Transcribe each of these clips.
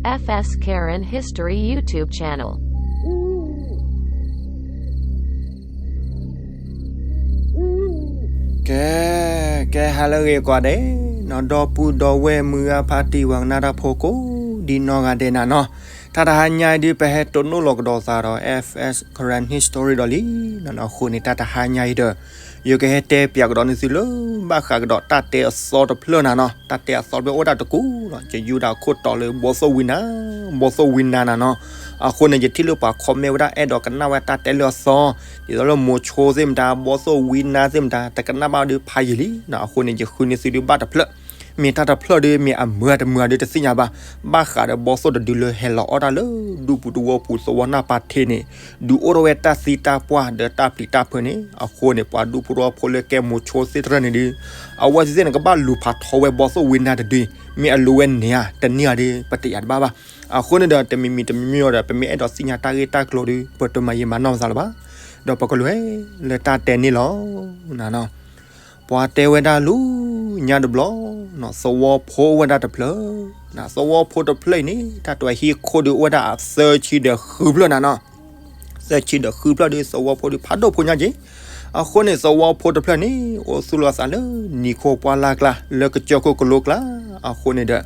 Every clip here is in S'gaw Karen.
F S Karen History YouTube channel. ကဲ, ကဲဟါလၢအဂ့ၤကိးဂၤဒဲး, နီၢ်ဒီပုၢ်ဒီဝဲၢ်မုၢ်ဂၤဖါတံၢ်ဝဲကနၣ်တၢ်ဖိကိးဒံနီၢ်ဂၤဒဲးနၤနီၤ, တၢ်တဟါညါအံၤဒုး ပဟဲတိၢ်နီၣ်လီၤကဒီးသးဒီး F S Karen History ဒီးလံ, နီၢ်နီၢ်အဃိန့ၣ် တၢ်တဟါညါအံၤဒီး ယကဟဲတဲပၠးကဒီးန့ၢ်သုလၢ ဘၣ်ဃးကဒီးတၢ်တဲအသီတဖျၢၣ်နၤနီၤ, တၢ်တဲအသီတဖျၢၣ်အိၣ်ဝဲဒၣ်တကူာ်လီၤ, ယယူဒၤခိၣ်တီလၢဘီသိၣ်ဝံနါ, ဘီသိၣ်ဝံနါနၤနီၤ, အဃိန့ၣ် ယထံၣ်လၢပှၤ comment ဝဲဒၣ်အဲၣ်ဒိးကနၣ်ဝဲတၢ်တဲလၢအသီ, ဒ်သိးလၢမိၤဆိသ့ၣ်မတၤ ဘီသိၣ်ဝံနါသ့ၣ်မတၤ တကနၣ်ဘၣ်ဒုးဖးယံာ်လံ, အဃိန့ၣ် ယဃုန့ၢ်သုဒုးဘၣ်တဖျၢၣ်, မ့ၢ်တၢ်တဖျၢၣ်ဒုး မ့ၢ်အမုာ်တမုာ်ဒုးတသ့ၣ်ညါဘၣ်, ဘၣ်ဃးဒီးဘီသိၣ်တဒုလၢဟဲလီၤအီၣ်တၢ်လၢ ဒူပူၤသဝီပူၤသဝီနၢ်ပၤထ့န့ၣ်, ဒုးအိၣ်ထီၣ်ဝဲတၢ်သံတၢ်ပှၢ်ဒီးတၢ်ပျံၤတၢ်ဖုးန့ၣ်, အဃိန့ၣ် ပှၤဒူဖိတဝီဖိလၢကဲမိၤဆိသ့ၣ်တဖၣ်န့ၣ်ဒုး အဝဲသ့ၣ်န့ၣ် ကဘၣ်လူၤဖးထီဝဲဘီသိၣ်ဝံနါတဒု, မ့ၢ်အလိၤဝဲန့ၣ်ဧါ တန့ၢ်ဧါဒုး ပတယာ်တဘၣ်ဘၣ်, အဃိန့ၣ်ဒီး တမံၤမံၤတမံၤမံၤဒီး ပမ့ၢ်အဲၣ်ဒိးသ့ၣ်ညါတၢ်ဂ့ၢ်တၢ်ကျိၤဒုး ပတမၤယံာ်မၤနီၢ်ပသးလၢၤဘၣ်, ဒီးပကလဲၤလၢတၢ်တဲန့ၣ်လီၤ. ပှၤတဲဝဲဒၣ်လူၤညါတဘျီ, သဝီဖိအိၣ်ဝဲဒၣ်တဖျၢၣ်, သဝီဖိတဖျၢၣ်အံၤန့ၣ် တၢ်တဲဝဲဟံၣ်ခိၣ်ဒုးအိၣ်ဝဲဒၣ်သၢဆံဒီးဃုဖျၢၣ်နၤနီၤ, သၢဆံဒီးဃုဖျၢၣ်ဒုး သဝီဖိဒုးဖးဒိၣ်ဖိညါက့ၤ, အဃိန့ၣ် သဝီဖိတဖျၢၣ်န့ၣ် အိၣ်သူၣ်လီၤသးလၢနံၤခိၣ်ပှၢ်လၢ်ကျါ လၢကစၢၢ်ခိၣ်ကလိကျါ, အဃိန့ၣ်ဒီး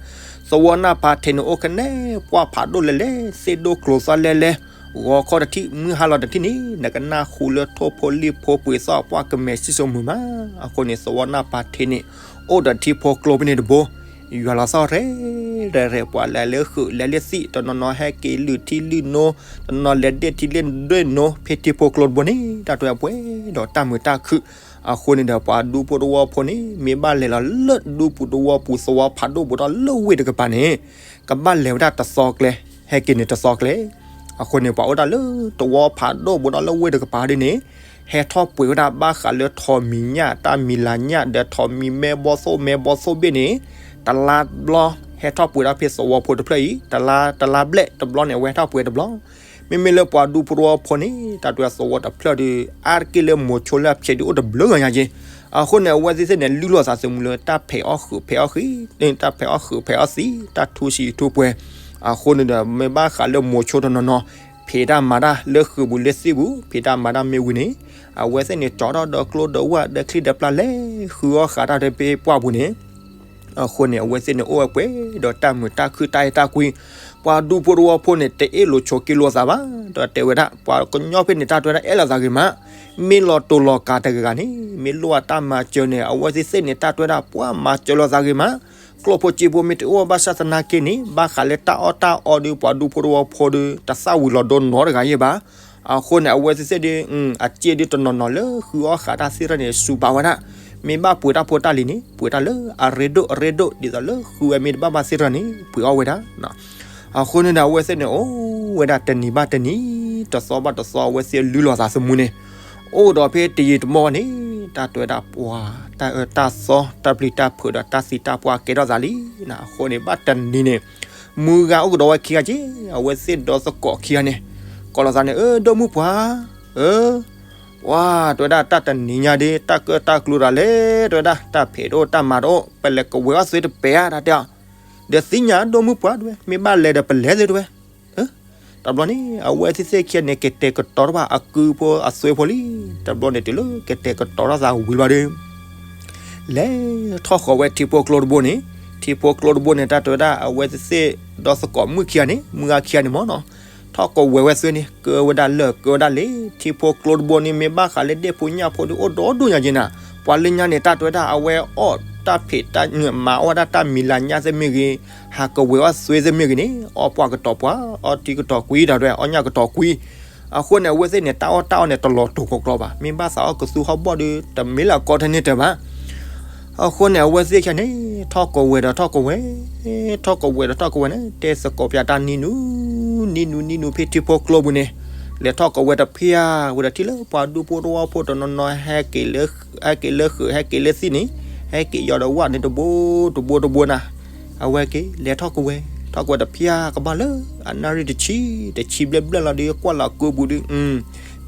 သဝီနၢ်ပၤထ့န့ၣ် အိၣ်ကနဲပှၢ်ဖးဒိၣ်လဲၣ်လဲၣ် သ့ၣ်ဒိၣ်ကျိၤသွါလဲၣ်လဲၣ်, ဂီၤခီတထံၣ် မုၢ်ဟါလီၤတထံၣ်န့ၣ် နကနၣ်ဃူလၢထိၣ်ဖိလံၣ်ဖိပှ့ၤသီၣ်ပှၢ်ကမဲာ်စံၣ်စိၤမုာ်မး, အဃိန့ၣ် သဝီနၢ်ပၤထ့န့ၣ် အိၣ်ဒီးထံဖိကျိဖဲန့ၣ်တဘိ, ယွၤလီၤဆီရဲၣ်ရဲၣ် ပှၤလဲၤလၢဃုာ်လဲၤလၢသံၣ် တနီၤနီၤဟဲက့ၤလုၢ်ထံလုၢ်နိ, တနီၤလဲၤဒ့ၣ်ထံလဲၣ်ဒ့ၣ်နိ ဖဲထံဖိကျိတဘိန့ၣ် တၢ်တဲဝဲပှဲၤဒီးတၢ်မုာ်တၢ်ခုၣ်, အဃိန့ၣ်ဒီး ပှၤဒူဖိတဝီဖိန့ၣ် မ့ၢ်ဘၣ်လဲၤလီၤလၢဒူပူၤသဝီပူၤ သဝီဖးဒိၣ်ဘူးဒီးလၢဝ့ၢ်တကပၤန့ၣ် ကဘၣ်လဲၤဝဲဒၣ်တသီကျဲ, ဟဲက့ၤန့ၣ်တသီကျဲ, အဃိန့ၣ် ပှၤအိၣ်ဒၣ်လၢသဝီဖးဒိၣ်ဘူးဒီးလၢဝ့ၢ်တကပၤဒ်န့ၣ် ဟဲထီၣ်ပှ့ၤဝဲဒၣ်ဘၣ်ဃးလၢထိးမံၤညၣ် တၢ်မံၤလၤညၣ် ဒီးထိးမံၤမဲဘီသိၣ်မဲဘီသိၣ်ဘ့ၣ်န့ၣ် တလါတဘျီ ဟဲထီၣ်ပှ့ၤဒၣ်ဖဲသဝီဖိတဖျၢၣ်အံၤ တလါ တလါဘျဲၣ်တဘျီန့ၣ် အဝဲဟဲထီၣ်ပှ့ၤတဘျီ, မ့မ့ၢ်လၢပှၤဒူဖိတဝီဖိန့ၣ် တၢ်တဲဝဲသဝီတဖျၢၣ်ဒီး အါတက့ၢ်လၢမိၤဆိလၢအဖျဲးဒုးအိၣ်တဘျုးဂၤညါက့ၤ, အဃိန့ၣ် အဝဲသ့ၣ်သ့ၣ်န့ၣ် လုၢ်လိာ်သးသမူလၢတၢ်ဖံးအီၣ်ဃုာ်ဖံးအီၣ်ဃံ, တၢ်ဖံးအီၣ်ဃုာ်ဖံးအီၣ်သံ, တၢ်ထူဆံးထူပှဲၤ, အဃိန့ၣ်ဒီး မ့ၢ်ဘၣ်ဃးလၢမိၤဆိတနီၤနီၤ ဖံးတၢ်မၤတၢ်လၢဃုာ်ပူၤလၢသံၣ်ပူၤ ဖံးတၢ်မၤတၢ်မ့ၢ်ဝံၤန့ၣ် အဝဲသ့ၣ်န့ၣ် ကၠီထီၣ်ဒီးကျိဒီးဝၣ်ဒီးချံဒီးပျၢ်လဲၤ ဃုအီၣ်ဃာ်တၢ်ဖဲပှၢ်ပူၤန့ၣ် အဃိန့ၣ် အဝဲသ့ၣ်န့ၣ်အိၣ်ဝဲပှဲၤဒီးတၢ်မုာ်တၢ်ခုၣ်တၢ်အဲၣ်တၢ်ကွံ, ပှၤဒူဖိတဝီဖိန့ၣ် တအ့ၣ်လိာ်ဆိးက့လိာ်သးဘၣ်, ဒီးတဲဝဲဒၣ် ပှၤကညီဖဲန့ၣ် တၢ်တဲဝဲဒၣ်အဲၣ်လိာ်သးဂ့ၤမး, မ့ၢ်လီၤတိာ်လီၤကၤတဂၤဂၤန့ၣ် မ့ၢ်လိၣ်အတၢ်မၤစၢၤန့ၣ် အဝဲသ့ၣ်သ့ၣ်န့ၣ် တၢ်တဲဝဲဒၣ်ပှၤမၤစၢၤလိာ်သးဂ့ၤမး, ကျိၣ်ဖိစ့ဖိမ့ၢ်တအိၣ်ဘၣ်ဆၣ်သနာ်က့န့ၣ် ဘၣ်ဃးလၢတၢ်အီၣ်တၢ်အီဒီး ပှၤဒူဖိတဝီဖိဒီး တသၣ်ဝံၤလီၤဒိနီတဂၤယဲၢ်ဘၣ်. အဃိန့ၣ် အဝဲသ့ၣ်သ့ၣ်ဒီး အစ့ဒီးတနီၤနီၤလၢဃုအီၣ်ဃာ်တၢ်သ့ၣ်တဖၣ်န့ၣ် စူးပာ်ဝဲဒၣ်, မ့ၢ်ဘၣ်ပှ့ၤတၢ်ဖိတၢ်လံၤန့ၣ် ပှ့ၤတၢ်လၢအရ့ဒိၣ်အရ့ဒိၣ် ဒ်သိးလၢဃုဝဲမ့ၢ်တဘၣ်ဘၣ်သ့ၣ်တဖၣ်န့ၣ် ပှ့ၤအီၣ်ဝဲဒၣ်. အဃိန့ၣ်ဒီး အဝဲသ့ၣ်န့ၣ် အိၣ်ဝဲဒၣ်တနံၤဘၣ်တနံၤ တသီဘၣ်တသီ အဝဲသ့ၣ်လုၢ်လီၤသးသမူန့ၣ် အိၣ်ဒီးဖဲတယံာ်တမီၢ်န့ၣ် တၢ်တဲဝဲဒၣ်ပှၤ တၢ်အၢတၢ်သီ တၢ်ပျံၤတၢ်ဖုးဒီးတၢ်သံတၢ်ပှၢ်ကဲထီၣ်သးလံ. အဃိန့ၣ် ဘၣ်တနံၤန့ၣ် မုၢ်ဂၤအိၣ်ကဒီးဝဲခံဂၤက့ၤ အဝဲသ့ၣ်ဒီသကိးခံဂၤန့ၣ် ကိးလိာ်သးန့ၣ် အၢ ဒီမုၢ်ပှၢ် အၢ ပှၤ တဲဝဲဒၣ် တၢ်တနံၤညါဒ် တၢ်ကၢၣ်တၢ်ကျူတၢ်လဲၣ် တဲဝဲဒၣ် တၢ်ဖံးတအိၣ်တၢ်မၤတအိၣ် ပလဲၤကဝဲၤအီၣ်သွဲတပဲာ်ဧါ တၢ်တဲအီၤ, ဒီးသ့ၣ်ညါ ဒီမုၢ်ပှၢ် တဲဝဲ မ့ၢ်ဘၣ်လဲၤဒီးပလဲၤသု တဲဝဲ. တဘျီန့ၣ် အဝဲသ့ၣ်သ့ၣ်ခံဂၤန့ၣ် ကတဲာ်ကတီၤတဖၣ် အကုဖိအသွဲဖိလံ. တဘျီန့ၣ် တုၤလၢကတဲာ်ကတီၤထီၣ်သးဝံၤဘျီဒီး လဲၤထီၣ်ဃီၤဝဲထံဖိကျိတဘိန့ၣ်, ထံဖိကျိတဘိန့ၣ် တၢ်တဲဝဲဒၣ် အဝဲသ့ၣ်သ့ၣ် ဒီသကိးမုၣ်ခံဂၤန့ၣ် မုၢ်ဂၤခံဂၤန့ၣ်မ့ၢ်နီၤ, ထီၣ်ကဝဲၤဝဲသွဲန့ၣ် ကၢဝဲဒၣ်လၢာ်ကၢဝဲဒၣ်လံၤ, ထံဖိကျိတဘိန့ၣ် မ့ၢ်ဘၣ်ဃးလၢဒ့ၣ်ဖိညၣ်ဖိဒီး အိၣ်ဒီဒိၣ်ညါက့ၤနၤ, ပှၤလၢညါန့ၣ် တၢ်တဲဝဲဒၣ် အဝဲအီၣ်တၢ်ဖံးတၢ်ညၣ် မၤအီၣ်ဝဲဒၣ်တၢ်မံၤလၤညၣ်သ့ၣ်မ့ၢ်ဂ့ၤ, ဟးကဝဲၤအီၣ်သွဲသ့ၣ်မ့ၢ်ဂ့ၤန့ၣ် အီၣ်ပှၢ်ကတီၤပှၢ်, အီထံကတီၤကွံ တၢ်တဲဝဲ အီၣ်ညၣ်ကတီၤကွံ. အဃိန့ၣ် အဝဲသ့ၣ်န့ၣ် တၢ်အီၣ်တၢ်အီန့ၣ် တလီၤတူာ်ကီကီဘၣ်, မ့ၢ်ဘၣ်သးအီၣ်ကသူဟီၣ်ဘီၣ်ဒီး တမ့ၢ်လၢအကီထဲန့ၣ်တၢ်ဘၣ်. အဃိန့ၣ် အဝဲသ့ၣ်ခံဂၤန့ၣ် ထီၣ်ကဝဲၤဒီးထီၣ်ကဝဲၤ, ထီၣ်ကဝဲၤဒီးထီၣ်ကဝဲၤန့ၣ် တဲသကိးပၠးတၢ်နံၤနုၤ, နံၤနုၤနံၤနုၤ ဖဲထံဖိကျိပူၤန့ၣ် လဲၤထီၣ်ကဝဲၤတဖျၢၣ်ဝဲဒီး ထံၣ်လၢပှၤဒူဖိတဝီဖိတနီၤနီၤ ဟဲက့ၤလၢဃုာ် ဟဲက့ၤလၢာ်ဃုာ် ဟဲက့ၤလၢသံၣ်န့ၣ်, ဟဲက့ၤယီၤဒီးဝၣ်န့ၣ်တဘိတဘိတဘိနၤ, အဝဲက့ၤလဲၤထီၣ်ကဝဲၤ, ထီၣ်ကဝဲၤတဖျၢၣ်ကဘၣ်လၢ အနၣ်ရံၣ်တဆံ, တဆံဘျဲၣ်ဘျဲၣ်လီၤဒီး ကွၢ်လီၤကုပူၤဒီး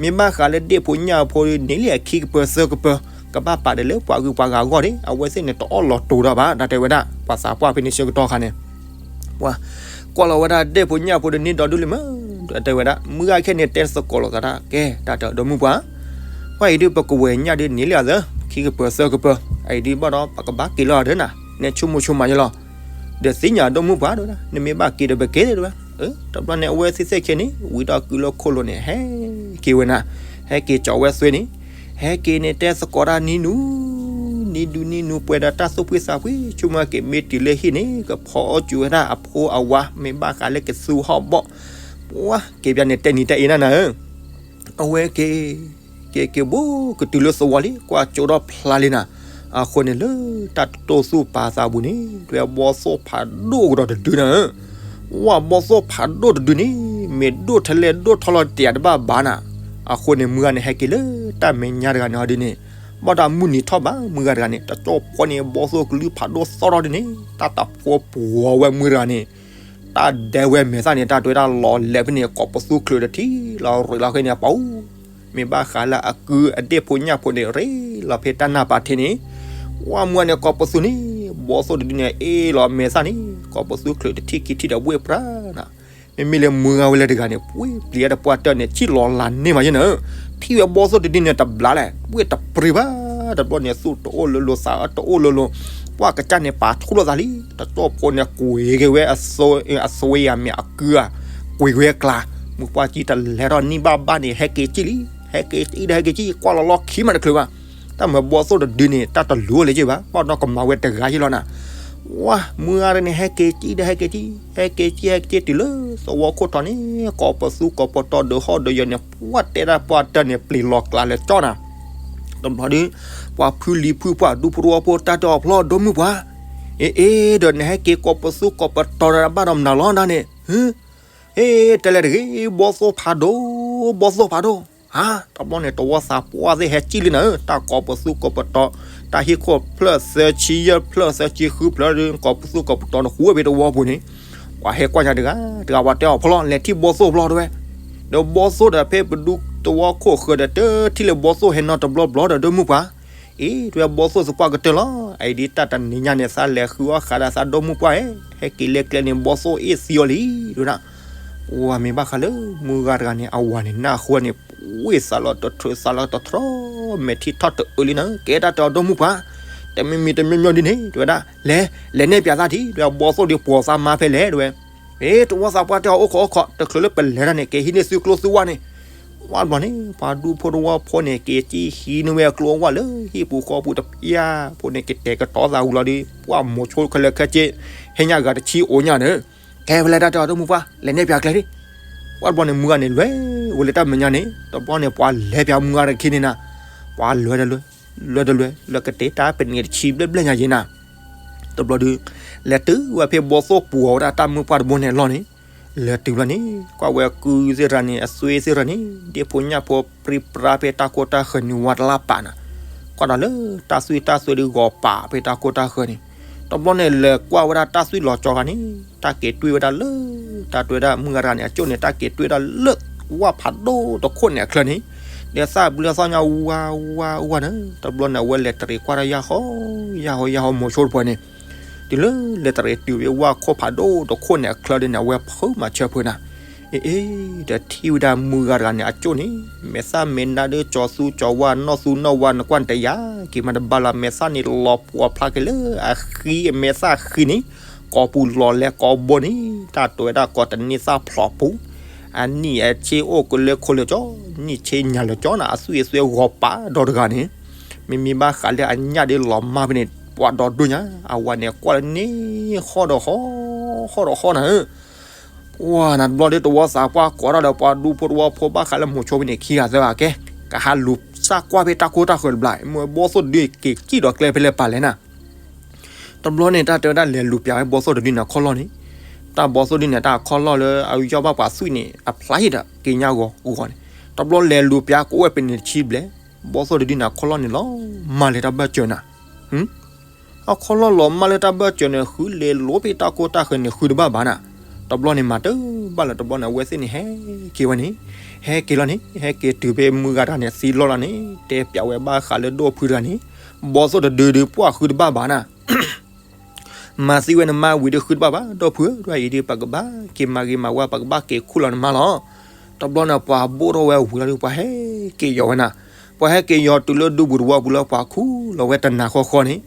မ့ၢ်ဘၣ်ဃးလၢဒ့ၣ်ဖိညၣ်ဖိဒီး န့ၢ်လံအခံကပၢၤသၢကပၢၤ, ကဘၣ်ပာ်ဒီးလၢပှၤဂုၤပှၤဂၤအဂီၢ်ဒီး အဝဲသ့ၣ်န့ၣ် တအီၣ်လီၤတူာ်ဒီးဘၣ်, တၢ်တဲဝဲဒၣ် ပှၤသးပှၢ်ဖဲန့ၣ်ဆၢကတီၢ်ခါန့ၣ် ပှၤကွၢ်လီၤဝဲဒၣ်ဒဲၣ်ဖိညၣ်ဖိဒီးန့ၢ်ဒီဒူၣ်လံမး, ဒီးတဲဝဲဒၣ် မုၢ်ဂၤခဲန့ၣ်တဲသကိးလိာ်သးဒၣ် ကဲ တၢ်တၢ်ဒီမုၣ်ပှၢ်, ပှၢ်အံၤဒုးပကဝဲၤညၣ်ဒုးန့ၢ်လံအသၢ ခံကပၤသၢကပၤ, အအံၤဒုးဘၣ်ဒီးပကဘၣ်က့ၤလီၤဒၢနၤ နဲဆိကမိၣ်ဆိကမးယလီၤ. ဒီးသ့ၣ်ညါဒီမုၣ်ပှၢ်ဒၣ် နမ့ၢ်ဘၣ်က့ၤဒီးပက့ၤဒၣ်ဝဲ, တဘျီန့ၣ် အဝဲသ့ၣ်သ့ၣ်ခဲန့ၣ် ဝံၤဒီးကုလၢခိၣ်လိၤန့ၣ် ဟဲက့ၤဝဲနၤ, ဟဲက့ၤကၠီၤဝဲသွ့န့ၣ်, ဟဲက့ၤန့ၣ်တဲသကိးတၢ်နံၤနူ နံၤဒူနံၤနူပှဲၤဒီးတၢ်သူၣ်ဖှံသးဖှံ ဆိကမိၣ်က့ၤမ့ၢ်တုၤလၢဟံၣ်န့ၣ် ကဖီအီၣ်စူၤဝဲဒၣ်အဖိအဝၤ မ့ၢ်ဘၣ်ဃးလၢကသူဟီၣ်ဘီၣ်, ပှၤက့ၤပၠးန့ၣ်တဲနံၤတဲအ့နၤနၤဧၢ အဝဲက့ၤ က့ၤက့ၤဘိကတုၤလၢသဝီလံ ကွၢ်ကၠိဒီးဖျါလံနၤ, အဃိန့ၣ်လၢတၢ်တိၢ်သူၣ်ပာ်သးပူၤန့ၣ် တွဲဘီသိၣ်ဖးဒိၣ်ကဒီးတဒုနၤဧၢ, ဝဲဘီသိၣ်ဖးဒိၣ်တဒုန့ၣ် မ့ၢ်ဒိၣ်ထဲလဲၣ်ဒိၣ်ထီလီၤတယးတဘၣ်ဘၣ်နၤ, အဃိန့ၣ် မုၢ်ဂၤန့ၣ် ဟဲက့ၤလၢတၢ်မဲာ်ညါတဂၤန့ၣ်ဟီဒုန့ၣ်, ဘၣ်ဒီးမုၢ်နံၤထီၣ်ဘၣ် မုၢ်ဂၤတဂၤန့ၣ် တကၠိဖိန့ၣ် ဘီသိၣ်ကလုၢ်ဖးဒိၣ်သီၣ်ထီၣ်ဒုန့ၣ် တၢ်တၢ်ဖိပှီၤဝဲမုၢ်တဂၤန့ၣ် တၢ်ဒဲဝဲမဲာ်သၣ်န့ၣ် တၢ်တွဲတၢ်လီၤလဲၤဖဲန့ၣ် ကိးပသူချုးတထံၣ်လီၤရ့းလီၤဃဲန့ၣ် အပူၤ, မ့ၢ်ဘၣ်ဃးလၢအကုၢ်အဒဲၣ်ဖိညၣ်ဖိန့ၣ် ရ့းလီၤဖဲတၢ်နၢ်ပၤထ့န့ၣ်, ဝဲမုၢ်ဂၤန့ၣ် ကိးပသူန့ၣ် ဘီသိၣ်တဒုန့ၣ် အ့ၣ်လီၤမဲာ်သၣ်န့ၣ် ကိးပသူချုးတထံၣ်ခံထံၣ်ဒီးဝ့ၢ်ပြၢနၤ, မ့မ့ၢ်လၢမုၢ်ဂၤဝဲလၢတဂၤန့ၣ် ပှ့ၤပျံၤတပှၢ်တၢၢ်န့ၣ် ထံၣ်လီၤလးန့ၢ်မးယဲနၤ, ထံၣ်ဝဲဘီသိၣ်တဒုန့ၣ်တဘျါလဲၣ် ဝ့ၢ်တပြံၤဘၣ်, တဘျီန့ၣ် သူၣ်တအိၣ်လၢလိၤ သးတအိၣ်လၢလိၤ, ပှၢ်ကစၢ်န့ၣ် ပာ်ထူလိာ်သးလံ, တကၠိဖိန့ၣ် ကွံာ်က့ၤဝဲ အသွံၣ်အမဲာ်အကုၢ်ဧါ, ကွံာ်က့ၤဝဲအကျါ, မုၢ်ပှၢ်ကံတလဲၤထီၣ်နံၣ်ဘၣ်ဘၣ်န့ၣ် ဟဲက့ၤကံၣ်လံ, ဟဲက့ၤကံၣ်ဒီးဟဲက့ၤကံၣ် ကွၢ်လီၤလီၢ်ခံမးတချုးဘၣ်, တၢ်မၤဘီသိၣ်တဒုန့ၣ် တၢ်တလူၤလၢၤက့ဘၣ်, ဘၣ်ဒီးကမၤဝဲတဂၤယဲလီၤနၤ ဝဲမုၢ်ဂၤန့ၣ် ဟဲက့ၤကံၣ်ဒီးဟဲက့ၤကံၣ် ဟဲက့ၤကံၣ်ဟဲက့ၤတုၤလၢသဝီခိၣ်ထီၣ်န့ၣ် ကိးပသူကိးပတီၤဒီးဟီၣ်ဒီးယီၤန့ၣ် ပှၢ်တဲဒၣ်ပှၢ်တၢၢ်န့ၣ် ပျံၤလီၤကျါလၢကၠီနၤ, တဘျီဒုး ပှၤဖုလံၤဖုပှၢ်ဒူဖိတဝီဖိ တၢ်တဲအီၤဖျီ ဒီမုၢ်ပှၢ်, အ့အ့ ဒီးနဟဲက့ၤကိးပသူကိးပတီၤဒီးဘၣ်ဒီးမနုၤလီၤဒၣ်န့ၣ် ဟ့ တဲလဲၣ်တဂ့ၤ ဘီသိၣ်ဖးဒိၣ် ဘီသိၣ်ဖးဒိၣ်, ဟါ တဘျီန့ၣ် တဝီသးပှၢ်သ့ၣ်ဟဲကံၣ်လံနၤဧၢ, တၢ်ကိးပသူကိးပတီၤ, တၢ်ဟံၣ်ခိၣ်ဖျၢၣ်သၢဆံယဲၢ်ဖျၢၣ်သၢဆံဃုဖျၢၣ်ဒီး ကိးပသူကိးပတီၤန့ၣ် ဃူဝဲဖဲတဝီပူၤန့ၣ်, ပှၤဟဲကွၢ်ညါတဂၤ တဂၤပှၤတဲအီၤဖျီ လဲၤထံၣ်ဘီသိၣ်ဖျီတဲဝဲ, ဒီးဘီသိၣ်ဒီးဖဲပဒူသဝီခိၣ်ဃၢၤဒီး တထံၣ်လၢဘီသိၣ်ဟဲနီတဘျီဘျီဒီး ဒီမုၢ်ပှၢ် အ့ တဲဝဲဘီသိၣ်သပှၢ်ကတၢၢ်လီၤ, အအံၤဒ်တၢ်တနံၤညါန့ၣ် သးလဲၤဃုအီၣ်ဃးဒီးသး ဒီမုၢ်ပှၢ်ဧၢ, ဟဲက့ၤလဲၤကျဲန့ၣ် ဘီသိၣ်အ့ၣ်သံအီၤလံ, တဲဝဲဒၣ်, ဝဲမ့ၢ်ဘၣ်ဃးလၢ မုၢ်ဂၤတဂၤန့ၣ် အဝၤန့ၣ် နၢ်ဟူန့ၣ် ဝ့ၢ်သးလီၤတထြၢ သးလီၤတထြီ မဲာ်ထံထီၣ်တအုးလံနၤ, ကဲတၢ်တဲအီၤ ဒီမုၢ်ပှၢ်, တမံၤမံၤတမံၤမံၤဒ်န့ၣ် တဲဝဲဒၣ်, လဲၤ လဲၤနဲၣ်ပၠးသးထံ တဲဝဲ ဘီသိၣ်ဒ်ပှီၤသးမါဖဲလဲၣ် တဲဝဲ, အ့ တဝီသးပှၢ်တဲအီၤ အိၣ်ခိးအိၣ်ခိး တချုးလၢပလဲၤတၢ်န့ၣ် က့ၤဟံးန့ၢ်သုကျိသုဝၣ်န့ၣ် ဝဲတဘျီန့ၣ် ပှၤဒူဖိတဝီဖိန့ၣ် က့ၤကံၣ်ဟံးန့ၢ်ဝဲအကျိအဝၣ်လၢဟံၣ်ပူၤဃီပူၤတဖၠၣ်ဖိန့ၣ် ကတဲာ်ကတီၤသးဝံၤလီၤဒီး ပှၢ်မိၤဆိခဲလၢာ်ခဲဆ့ ဟ့ၣ်ညၣ်ဂၤတဆံအိၣ်ညၣ်န့ၣ်, ကဲဖဲလဲၣ်တၢ်တဲအီၤ ဒီမုၢ်ပှၢ် လဲၤနဲၣ်ပၠးကျဲဒ်, ဝဲတဘျီန့ၣ် မုၢ်ဂၤန့ၣ် လဲၤဝဲလၢတၢ်မဲာ်ညါန့ၣ် တဘျီန့ၣ် ပှၤလဲၤပၠးမုၢ်ဂၤတခီန့ၣ်နၤ, ပှၤလဲၤတလဲၤ လဲၤတလဲၤ လဲၤကတဲာ်တၢ်ပနံးတဆံဘျဲၣ်ဘျဲၣ်ညါယဲနၤ တဘျီဒုး လဲၤတုၤဝဲဖဲဘီသိၣ်ပှီၤဝဲဒၣ်တၢ်မုၢ်ပှၢ်တဘိန့ၣ်အလီၢ်န့ၣ်, လဲၤတုၤဘျီန့ၣ် ကွၢ်ဝဲအကုၢ်သ့ၣ်တဂၤန့ၣ် အသွံၣ်သ့ၣ်တဂၤန့ၣ် ဒ့ၣ်ဖိညၣ်ဖိပြံပြါဖဲတၢ်ကိၢ်တၢ်ဃၢၤန့ၣ် ဝါတလၢပာ်နၤ, ကွၢ်ဒီးလၢတၢ်သွံၣ်တၢ်သွဲဒုးဂီၤပာ်ဖဲတၢ်ကိၢ်တၢ်ဃၢၤန့ၣ်, တဘျီန့ၣ် လဲၤကွၢ်ဝဲဒၣ်တၢ်သွံၣ်လီၤကၠီဂၤန့ၣ် တၢ်က့ၤတွ့ဝဲဒၣ်လၢ တၢ်တွဲဒၣ်မုၢ်ဂၤတဂၤန့ၣ် အကၠိၣ်န့ၣ် တၢ်က့ၤတွ့ဒၣ်လၢ ဝၣ်ဖးဒိၣ်တခိၣ်န့ၣ်အချၢန့ၣ်, ဒီးသၣ်ဘျုးသီၣ်ညါဝါဝါဝါနၤ, တဘျီန့ၣ် အဝဲလဲၤတရံးကွၢ်တၢ်ယၢ်ဟီ ယၢ်ဟီယၢ်ဟီမိၤဆိတပှၢ်န့ၣ်, တုၤလၢလဲၤတရံးတုၤဖဲဝၣ်ခိၣ်ဖးဒိၣ်တခိၣ်န့ၣ်အချၢဒ်န့ၣ် အဝဲဖုးမၤဆၢဖုးနၤ, အ့အ့ ဒီးထံၣ်ဝဲဒၣ်မုၢ်ဂၤတဂၤန့ၣ် အကၠိၣ်န့ၣ် မဲာ်သၣ်မဲာ်နါဒုးကၠီၤသူကၠီၤဝါ နီၢ်သူနီၢ်ဝါ နကွၢ်တယၤက့ၤမးတဘၣ်လီၤ, မဲာ်သၣ်န့ၣ်လီၤပှီၤဖျါက့ၤလၢအဃံ အမဲာ်သၣ်ဃံန့ၣ် ကိာ်ပူၤလီၤလဲၤကိာ်ဘိန့ၣ် တၢ်တဲဝဲဒၣ်ကိးတန့ၢ်သၣ်ဖျိးပူၤ, အနံၣ်အဆ့အိၣ်ကလၢခိၣ်လၢကၠီ, နံၣ်ဆ့ညါလၢကၠီနၤ, အသွံၣ်အသွဲဂီၤပာ်ဒီးတဂၤန့ၣ်, မ့မ့ၢ်ဘၣ်ဃးလၢအညၣ်ဒ်လီၤမၢ်ဖဲန့ၣ် ပှၤဒီးဒိၣ်ညါ, အဝၤန့ၣ်ကွၢ်လၢန့ၣ် ဟီၣ်ဒီးဟီၣ်, ဟီၣ်ဒီးဟီၣ်နၤဧၢ ပှၤနၤတဘျီဒီး တဝီသးပှၢ်ကိးထီၣ်ဒီး ပှၤဒူဖိတဝီဖိဘၣ်ဃးလၢမိၤဆိဖဲန့ၣ်ခံဂၤသၢဂၤကဲ, ကဟးလူၤစၢ်ကွၢ်ဖဲတၢ်ကိၢ်တၢ်ဃၢၤတဘျီ, မ့ၢ်ဘီသိၣ်တဒုက့ၤကံၣ်ဒီးကျဲဖဲလဲၣ်ပာ်လဲၣ်နၤ. တဘျီန့ၣ် တၢ်တဲဝဲဒၣ်လဲၤလူၤပၠးဝဲဘီသိၣ်တဒုန့ၣ်အခီၣ်လီၢ်န့ၣ်, တၢ်ဘီသိၣ်တဒုန့ၣ် တၢ်အခီၣ်လီၢ်လၢအယီၢ်ဘၣ်ပှၤသွံၣ်န့ၣ် အဖျါဟံၣ်ဒီးက့ၤညါဂီၤဂီၤန့ၣ်, တဘျီလဲၤလူၤပၠးကအိၣ်ဝဲပနံးတဆံဘျဲၣ်, ဘီသိၣ်တဒုန့ၣ်အခီၣ်လီၢ်န့ၣ်လီၤ မၢ်လၢတၢ်ဘၢၣ်စၢၤနၤ အခီၣ်လီၢ်လီၤမၢ်လၢတၢ်ဘၢၣ်စၢၤန့ၣ် ဃုလဲၤလိၤဖဲတၢ်ကိၢ်တၢ်ဃၢၤန့ၣ် ဃုတဘၣ်ဘၣ်နၤ. တဘျီန့ၣ်မၤတဘၣ်လၢၤ တဘျီန့ၣ် အဝဲသ့ၣ်န့ၣ် ဟဲက့ၤဝဲန့ၣ်, ဟဲက့ၤလီၤန့ၣ် ဟဲက့ၤတုၤဖဲမုၢ်ဂၤတဂၤန့ၣ် သံလီၢ်လီၤန့ၣ် တဲပၠးဝဲဘၣ်ဃးလၢဒိၣ်ဖုတဂၤန့ၣ်, ဘီသိၣ်တဒုဒုးပှၢ်ဃုတဘၣ်ဘၣ်နၤ. မၤသံဝဲနမါဝံၤဒီးဃုတဘၣ်ဘၣ် ဒီပုၢ်ဧၢ, ဒ်အံၤဒီး ပကဘၣ်က့ၤမၤဂ့ၤမၤဝါ ပကဘၣ်က့ၤခူၣ်လီၤနမါလီၤ. တဘျီန့ၣ် ပှၤဘိၣ်ထီၣ်ဝဲဝံၤလီၤဒီး ပှၤဟဲက့ၤယီၤဝဲနၤ, ပှၤဟဲက့ၤယီၤတုၤလၢဒူပူၤတဝီပူၤလၢပှၤခူၣ်လီၤဝဲတနၤဃီဃီန့ၣ်,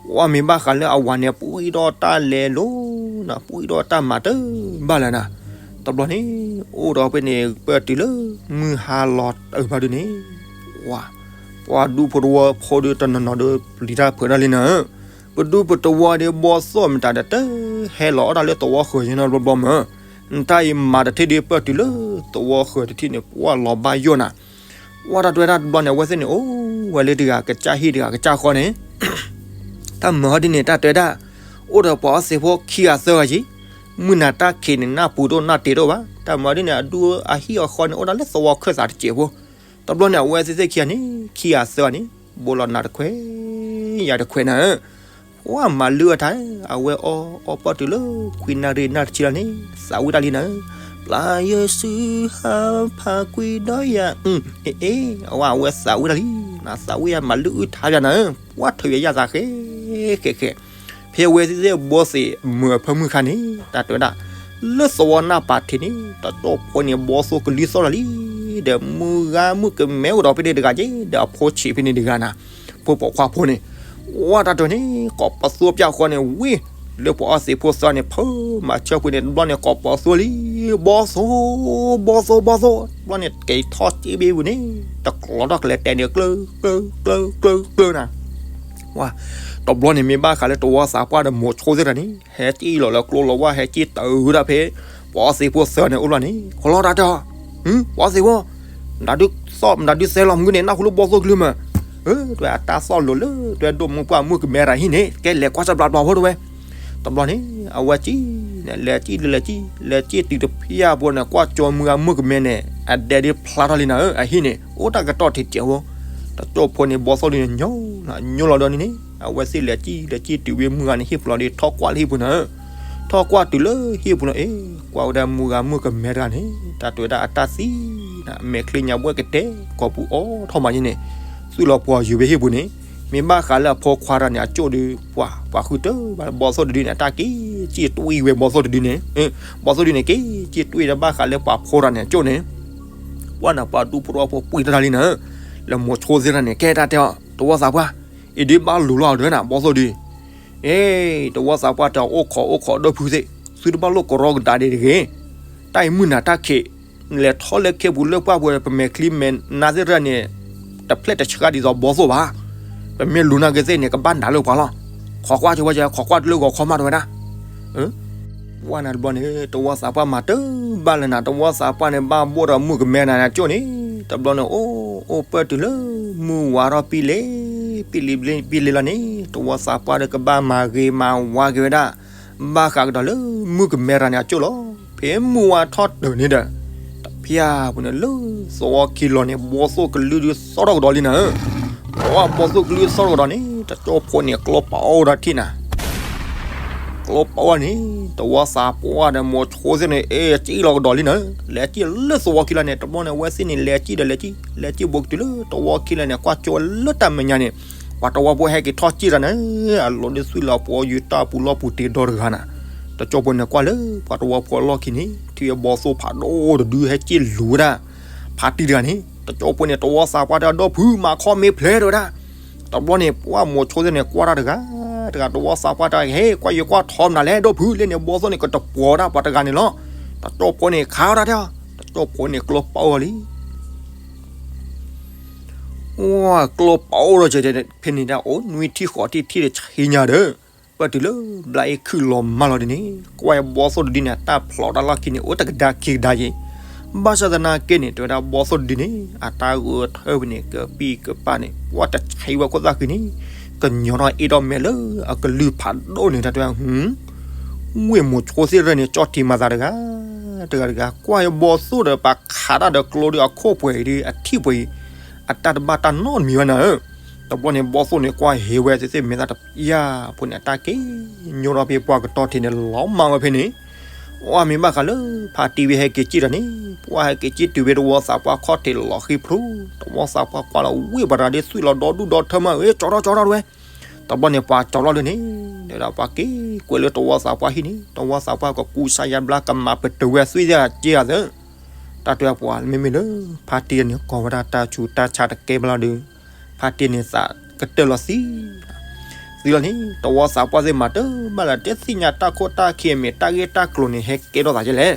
ပှၤမ့ၢ်ဘၣ်ဃးလၢအဝၤန့ၣ် ပှ့ၤဒီးတၢ်လဲၤလိၤနၤ, ပှ့ၤဒီးတၢ်မၤတဘၣ်လၢၤနၤ. တဘျီန့ၣ် အိၣ်ဒီးဖဲန့ၣ် ပၢၢ်တုၤလၢမုၢ်ဟါလီၤတၢ်ဘၣ်ဒုန့ၣ်, ဝါ, ပှၤဒူဖိတဝီဖိဒီးတနီၤနီၤဒီး ပျံၤတၢ်ဖုးတၢ်လံနၤဧၢ, ပဒူပတဝီဒီး ဘီသိၣ်မတၤဒီး တဟဲလီၤအီၣ်တၢ်လၢသဝီဃၢၤယဲနီတဘျီဘျီမး, နတၢ်အံၤမၤတထံၣ်ဒီး ပၢၢ်တုၤလၢသဝီဃၢၤတထံၣ်န့ၣ် ပှၤလီၤဘၣ်ယိာ်နၤ. ပှၤတၢ်တွဲတၢ်တဘျီန့ၣ် အဝဲသ့ၣ်န့ၣ် အိၣ်ဝဲလၢတဂၤကစၢ်ဟံၣ်တဂၤကစၢ်ဃီန့ၣ် တၢ်မၤဟီဒ်န့ၣ် တၢ်တွဲဒၣ်, အိၣ်ဒီးပှၤအီသံးဖိခံဂၤသၢဂၤက့ၤ, မုၢ်နၤတၢ်ခံးန့ၣ် နၢ်ပူၤဒိၣ်နၢ်တ့ဒိၣ်ဘၣ်, တၢ်မၤဒ်န့ၣ် အဒူအဟံၣ်အဃီန့ၣ် အိၣ်ဒၣ်လၢသဝီခၢၣ်သးတစဲးဖိ, တဘျီန့ၣ် အဝဲသ့ၣ်သ့ၣ်ခံဂၤန့ၣ် ခံဂၤသၢဂၤန့ၣ် ဘိလီၤနၤတခွဲး ယၤတခွဲးနၤဧၢ, ပှၤမၤလုၢ်အထါ, အဝဲအီၣ်အီၣ်ပၢၢ်တုၤလၢခွံနၣ်ရံၣ်နၣ်တဆံလီၤန့ၣ် သးဝံၣ်တၢ်လံနၤဧၢ, ပျၢ်ယ့ၣ်ၡူးဟါဖးကွံာ်ဒီးယၤ, အ့ အ့ အဝဲ အဝဲသးဝံၣ်တၢ်လံ, နသးဝံၣ်ယၤမၤလုၢ်အုၣ်ထါယၤနၤဧၢ, ပှၤထုးယၤယၤသးဃဲဃဲဃဲ ဖဲအဝဲသ့ၣ်သ့ၣ်ဘီသ့ၣ်မုာ်အဖၢမုၢ်ခါန့ၣ် တၢ်တဲဝဲဒၣ်, လၢသဝီနၢ်ပၤထံးန့ၣ် တကၠိၢ်ဖိန့ၣ် ဘီသိၣ်ကလုၢ်သီၣ်တၢ်လံ, ဒီးမုၢ်ဂၤမုၣ်ကမဲအိၣ်ဒီးဖဲန့ၣ်တဂၤက့ၤ ဒီးအဖိဆံးဖဲန့ၣ်တဂၤနၤ, ဖိပိာ်ခွါဖိန့ၣ်, ဝဲတၢ်တဲန့ၣ် ကိးပသူပျၢ်ဃီန့ၣ် ဝ့ၢ် လၢပှၤအီသံးဖိသၢဂၤန့ၣ် ဖုမၤဆၢပှ့ၤန့ၣ် တဘျီန့ၣ် ကိးပသူလံ, ဘီသိၣ်, ဘီသိၣ်, ဘီသိၣ်, တဘျီန့ၣ် က့ၤထီၣ်စ့ဘ့ၣ်ပူၤန့ၣ် တကျီထီၣ်ကလဲၤတဲန့ၣ် ကျၢ ကျၢ ကျၢ ကျၢ ကျၢနၤ ဝါ, တဘျီန့ၣ်မ့ၢ်ဘၣ်ဃးလၢတဝီသးပှၢ်ဒီးမိၤဆိသ့ၣ်တဖၣ်န့ၣ် ဟဲစံၣ်လီၤလၢကျိလီၤဝါ ဟဲစံၣ်တၢ်ဝဲဒၣ်ဖဲ ပှၤအီသံးဖိသၢဂၤန့ၣ်အိၣ်လီၤန့ၣ်, ခီလီၤတၢ်တဲအီၤ, ပှၤအီသံးဖိ, နဒုးသီၣ် နဒုးစဲလီၤမုၢ်န့ၣ် နၢ်ဟူလၢဘီသိၣ်ကလုၢ်မး, အၢ တဝဲအတၢ်သီၣ်လိၤလၢ တဝဲဒိၣ်မုၢ်ပှၢ်မုၢ်ကမဲတၢ်ဟံၣ်န့ၣ် ကဲလဲၤကွၢ်စၢဘျါဘျါဖိတဝဲ တဘျီန့ၣ် အဝဲစံၣ်န့ၣ် လဲၤစံၣ်လဲၤစံၣ် လဲၤစံၣ်တုၤတဖျၢၣ်ဖိန့ၣ် ကွၢ်ကၠီမုၢ်ဂၤမုၢ်ကမဲန့ၣ် အဒဲဒ်ဖျါထီၣ်လံနၤဧၢ, အဟံၣ်န့ၣ် အိၣ်တၢ်ကတီၢ်ထံးတစဲးဖိ, တကၠိၢ်ဖိန့ၣ် ဘီသိၣ်ဒုန့ၣ် ညိလီၤဒုန့ၣ်န့ၣ် အဝဲသ့ၣ်လဲၤစံၣ်လဲၤစံၣ်တုၤဝဲမုၢ်ဂၤန့ၣ်ဟံၣ်ပူၤလီၤဒီး ထီၣ်ကွၢ်လၢဟံၣ်ပူၤနၤဧၢ, ထီၣ်ကွၢ်တုၤလၢဟံၣ်ပူၤလီၤ အ့ ကွၢ်ဝဲဒၣ်မုၢ်ဂၤမုၢ်ကမဲတဂၤန့ၣ် တၢ်တဲဝဲဒၣ်အတၢ်သံနၤ မဲာ်ချံညါဘှဲၣ်ကတဲ ကိာ်ပူၤအိၣ်ထီၣ်မးန့ၣ်, သွံၣ်လီၤပှီၤယုၤဝဲဟံၣ်ပူၤန့ၣ်, မ့ၢ်ဘၣ်ဃးလၢအဖိခွါတဂၤန့ၣ် အကၠိၣ်ဒီး ပှၤ ပှၤဃုတၢ်ဘၣ်လၢဘီသိၣ်တဒုန့ၣ် အတၢ်က့ၤစံၣ်တွံၢ်ဝဲဘီသိၣ်တဒုန့ၣ်, ဘီသိၣ်ဒုန့ၣ် က့ၤစံၣ်တွံၢ်တၢ်ဘၣ်ဃးလၢပှၤဖိတဂၤန့ၣ် အကၠိၣ်န့ၣ် ပှၤန့ၣ် ပှၤဒူဖိတဝီဖိပှ့ၤတၢ်လံနၤဧၢ, လၢမိၤဆိသ့ၣ်တဖၣ်န့ၣ် ကဲတၢ်တဲအီၤ တဝီသးပှၢ်, အံၤဒ်ဘၣ်လူၤလီၤအီၤဒီးနၤ ဘီသိၣ်ဒု အ့ တဝီသးပှၢ်တဲအီၤ အိၣ်ခိးအိၣ်ခိးဒီဖုသ့ၣ်, သုတဘၣ်လိၣ်ကရီကဒါဒံးတဂ့ၤ, တၢ်အံၤမုၢ်နၤတၢ်ခံး, နလဲၤထီၣ်လၢခ့ပူၤလၢပှၢ်ပူၤ ပမဲာ်ချံမဲာ်နါသ့ၣ်တဖၣ်န့ၣ် တဖျဲၣ်တဆှါဒ်သိးဘီသိၣ်ဘၣ်, ပမ့ၢ်လူၤနာ်က့ၤသ့ၣ်န့ၣ် ကဘၣ်နးလၢပှၤလီၤ, ခိးကွၢ်က့ၤဝဲ ခိးကွၢ်တုၤလၢဂီၤခီမးတဝဲဒၣ် ပှၢ်န့ၣ်တဘျီန့ၣ် တဝီသးပှၢ်မၤတဘၣ်လၢနၤ တဝီသးပှၢ်န့ၣ် ဘၣ်ဘိၣ်ဒီးမုၢ်ကမဲနၤန့ၣ် ကၠိၣ်န့ၣ်, တဘျီန့ၣ် အိၣ်အိၣ်ပၢၢ်တုၤလၢ မုၢ်ဝါထီၣ်ပံလ့ ပံလ့ပံလ့လီၤန့ၣ် တဝီသးပှၢ်ဒီးကဘၣ်မၤဂ့ၤမၤဝါက့ၤဝဲဒၣ်, ဘၣ်ဃးကဒီးလၢ မုၢ်ကမဲတဂၤန့ၣ် အကၠိၣ်လီၤ, ဖဲမုၢ်ဝါထီၣ်တုၤန့ၣ်ဒီး တဖၣ်ပူၤန့ၣ်လၢ သဝီခံလီၤန့ၣ် ဘီသိၣ်ကလုၢ်ဒုးသီၣ်ထီၣ်ကဒီးလံနၤဧၢ, ပှၤဘီသိၣ်ကလုၢ်သီၣ်ထီၣ်ကဒီးန့ၣ် တကၠိၢ်ဖိန့ၣ် ကျိပအိၣ်ဒီးထံၣ်နၤ ကျိပအိၣ်န့ၣ် တဝီသးပှၢ်ဒီးမိၤဆိသ့ၣ်န့ၣ် အ့ စံၣ်လီၤကဒီးလံနၤ, လဲၤစံၣ်လၢသဝီခံလီၤန့ၣ် တဘျီန့ၣ် အဝဲသ့ၣ်န့ၣ် လဲၤစံၣ်ဒီးလဲၤစံၣ် လဲၤစံၣ်ဘူးကတုၤလၢသဝီခံလီၤန့ၣ် ကွၢ်ကၠိလၢတၢ်မဲာ်ညါန့ၣ် ပှၤတဝီဖိဟဲက့ၤထီၣ်စံၣ်တၢ်န့ၣ် အလိၤဒ်သွံၣ်လီၤပှီၤယုၤတၢ်ပူၤလီၢ်ပူၤတ့ဒီတဂၤနၤ, တကၠိၢ်ဖိန့ၣ်ကွၢ်လၢ ပှၤတဝီဖိအလီၢ်ခံန့ၣ် ထံၣ်ဝဲဘီသိၣ်ဖးဒိၣ်တဒုဟဲစံၣ်လူၤဝဲဒၣ် ဖးတံၢ်တဂၤန့ၣ် တကၠိၢ်ဖိန့ၣ် တဝီသးပှၢ်တဲအီၤ ဒီဖုမၤခီမ့ၢ်ဖျဲးတဝဲဒၣ် တဘျီန့ၣ် ပှၢ်မိၤဆိသ့ၣ်န့ၣ် ကွၢ်တၢ်တဂၤ တဂၤ တဝီသးပှၢ်တဲ ဟဲ ကွၢ်ယကွၢ်ထီမနုၤလဲၣ် ဒီဖုလၢန့ၣ် ဘီသိၣ်န့ၣ် ကတပှီၤဒၣ်ပှၤတဂၤန့ၣ်လီၤ. တကၠိၢ်ဖိန့ၣ် ခးအီၣ်တၢ်တဲအီၤ တကၠိၢ်ဖိန့ၣ် ကျိပအိၣ်လံ ဝါ ကျိပအိၣ်ဒီး ဖဲန့ၣ်ဒၣ်အိၣ်နွံထံၣ်ဃိးထံၣ်ထံၣ်တဆံညါဒီး ပၢၢ်တုၤလၢ ဘျါအ့ၣ်ခုၣ်လီၤမၢ်လီၤဒ်န့ၣ် ကွၢ်ဘီသိၣ်တဒုန့ၣ် တၢ်ဖျိးတၢ်လီၢ်ခံန့ၣ် အိၣ်တကဒါခံကဒါယ့ၣ် ဘၣ်ဆၣ်သနာ်က့န့ၣ် တဲဝဲဒၣ်ဘီသိၣ်တဒုန့ၣ် အတၢ်ဂိၢ်ထၢပူၤန့ၣ် ကပံၢ်ကပၢ်န့ၣ် ပှၢ်တဆံးဝဲခိၣ်သၣ်ဃံန့ၣ် ကညီထီၣ်အ့ၣ်ဒီးမဲာ်လၢအကလုၢ်ဖးဒိၣ်န့ၣ် တၢ်တဲဝဲ ဝ့ၢ်မိၤဆိသ့ၣ်ရၢၢ်န့ၣ် ကၠီၣ်ထံမၤသးတဂၤ တဂၤတဂၤ ကွၢ်ဘီသိၣ်ဒီးပှၤခးတၢ်ဒီးကျိဒီးအခိၣ်ပှဲၤအံၤဒီး အထံၣ်ပှဲၤအံၤ အတၢ်တဘၣ်တၢ်နီတမံၤဘၣ်နၤဧၢ တဘျီန့ၣ် ဘီသိၣ်န့ၣ် ကွၢ်ဟ့ဝဲသ့ၣ်သ့ၣ်မဲာ်သၣ်တပျၢ်ဖိန့ၣ် အတၢ်က့ၤညိထီၣ်ဖဲပှၢ်ကတီၢ်ထံးန့ၣ် လီၤမၢ်ဝဲဖဲန့ၣ် အီၣ်မ့ၢ်ဘၣ်ဃးလၢ ဖးတံၢ်ဝဲဟဲက့ၤစံၣ်တၢ်န့ၣ် ပှၢ်ဟဲက့ၤစံၣ်တုၤဝဲတဝီသးပှၢ်ခီၣ်ထံးလီၤဃံဖျိ တဝီသးပှၢ်ကွၢ်လီၤဝ့ၢ်ပှၤတဂၤဒ်သွံၣ်လီၤဒီဒူၣ်ဒီထၢမး အ့ ကၠီထီၣ်ကၠီထီၣ်တဝဲ တဘျီန့ၣ်ပှၤကၠီၤလီၤလၢန့ၣ်, ဒီးပှၤက့ၤကွဲးလၢတဝီသးပှၢ်ဟံၣ်န့ၣ်, တဝီသးပှၢ်ကကူစါယါဘျါကမၤပတဝဲသွံၣ်သ့ၣ်က့ဧါသၢ, တၢ်တဲပှၤမ့မ့ၢ်လၢ ဖါတံၢ်န့ၣ် ကိးဝဲဒၣ်တၢ်ဆူးတၢ်ဆါတကဲဘၣ်လီၤဒီး, ဖါတံၢ်န့ၣ်သးကတၢၢ်လီၤသံ သံလီၤန့ၣ် တဝီသးပှၢ်သ့ၣ်မၤတၢ်ဘၣ်လၢ တသ့ၣ်ညါတၢ်ခိၣ်တၢ်ခံအမံၤ တၢ်ဂ့ၢ်တၢ်ကျိၤန့ၣ် ဟဲကဲထီၣ်သးယဲလဲၣ်.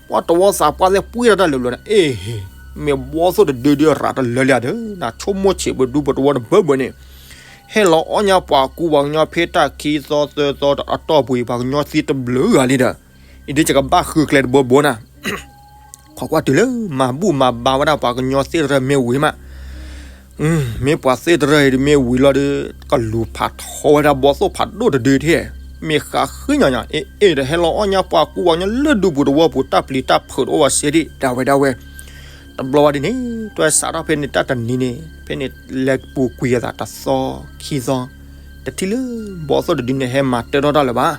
ပှၤတဝီသးပှၢ်သ့ၣ်ပှ့ၤထီၣ်တၢ်လၢာ်လၢာ်န့ၣ်, အ့ၣ်, မ့ၢ်ဘီသိၣ်တဒုဒုရၤတလၢလၢဒီး နဆိကမိၣ်ဆံးပဒူပတဝီတဘၢဘၢန့ၣ်, ဟဲလီၤအီၣ်ညါပှၤကူပှၤကညီဖဲတၢ်ခံသီသၢသီအတီၢ်ပူၤအံၤ ပှၤကညီသံတဘျုးဂၤလံဒီး, အံၤဒ်ယကဘၣ်ဃုကျဲတဘိဘိနၤ ခိးကွၢ်တုၤလၢမၤဘူၣ်မၤဘါဝဲဒၣ်ပှၤကညီသ့ၣ်တရၢမ့ၢ်ဝံၤမး, မ့ၢ်ပှၤသ့ၣ်တရၢအံၤမ့ၢ်ဝံၤလီၤဒီး ကလူၤဖးထီဝဲဒၣ်ဘီသိၣ်ဖးဒိၣ်တဒုထဲ, မ့ၢ်ဃးဃုညါညါ, အ့ၣ် ဒီးဟဲလီၤအီၣ်ညါပှၤကူပှၤကညီလၢဒူပူၤတဝီပူၤ တၢ်ပျံၤတၢ်ဖုးတအိၣ်ဘၣ်စ့ဒံး ဒၣ်ဝဲဒၣ်ဝဲ တဘျီဝဲဒ်န့ၣ် တွဲစးထီၣ်ဖဲန့ၣ်တၢ်တနံၤန့ၣ် ဖဲန့ၣ်လဲၤပူၤကွံာ်အသးတသီခံသီ, တထံၣ်လၢဘီသိၣ်တဒုန့ၣ် ဟဲမၤတၢထီၣ်တၢ်လၢၤဘၣ်.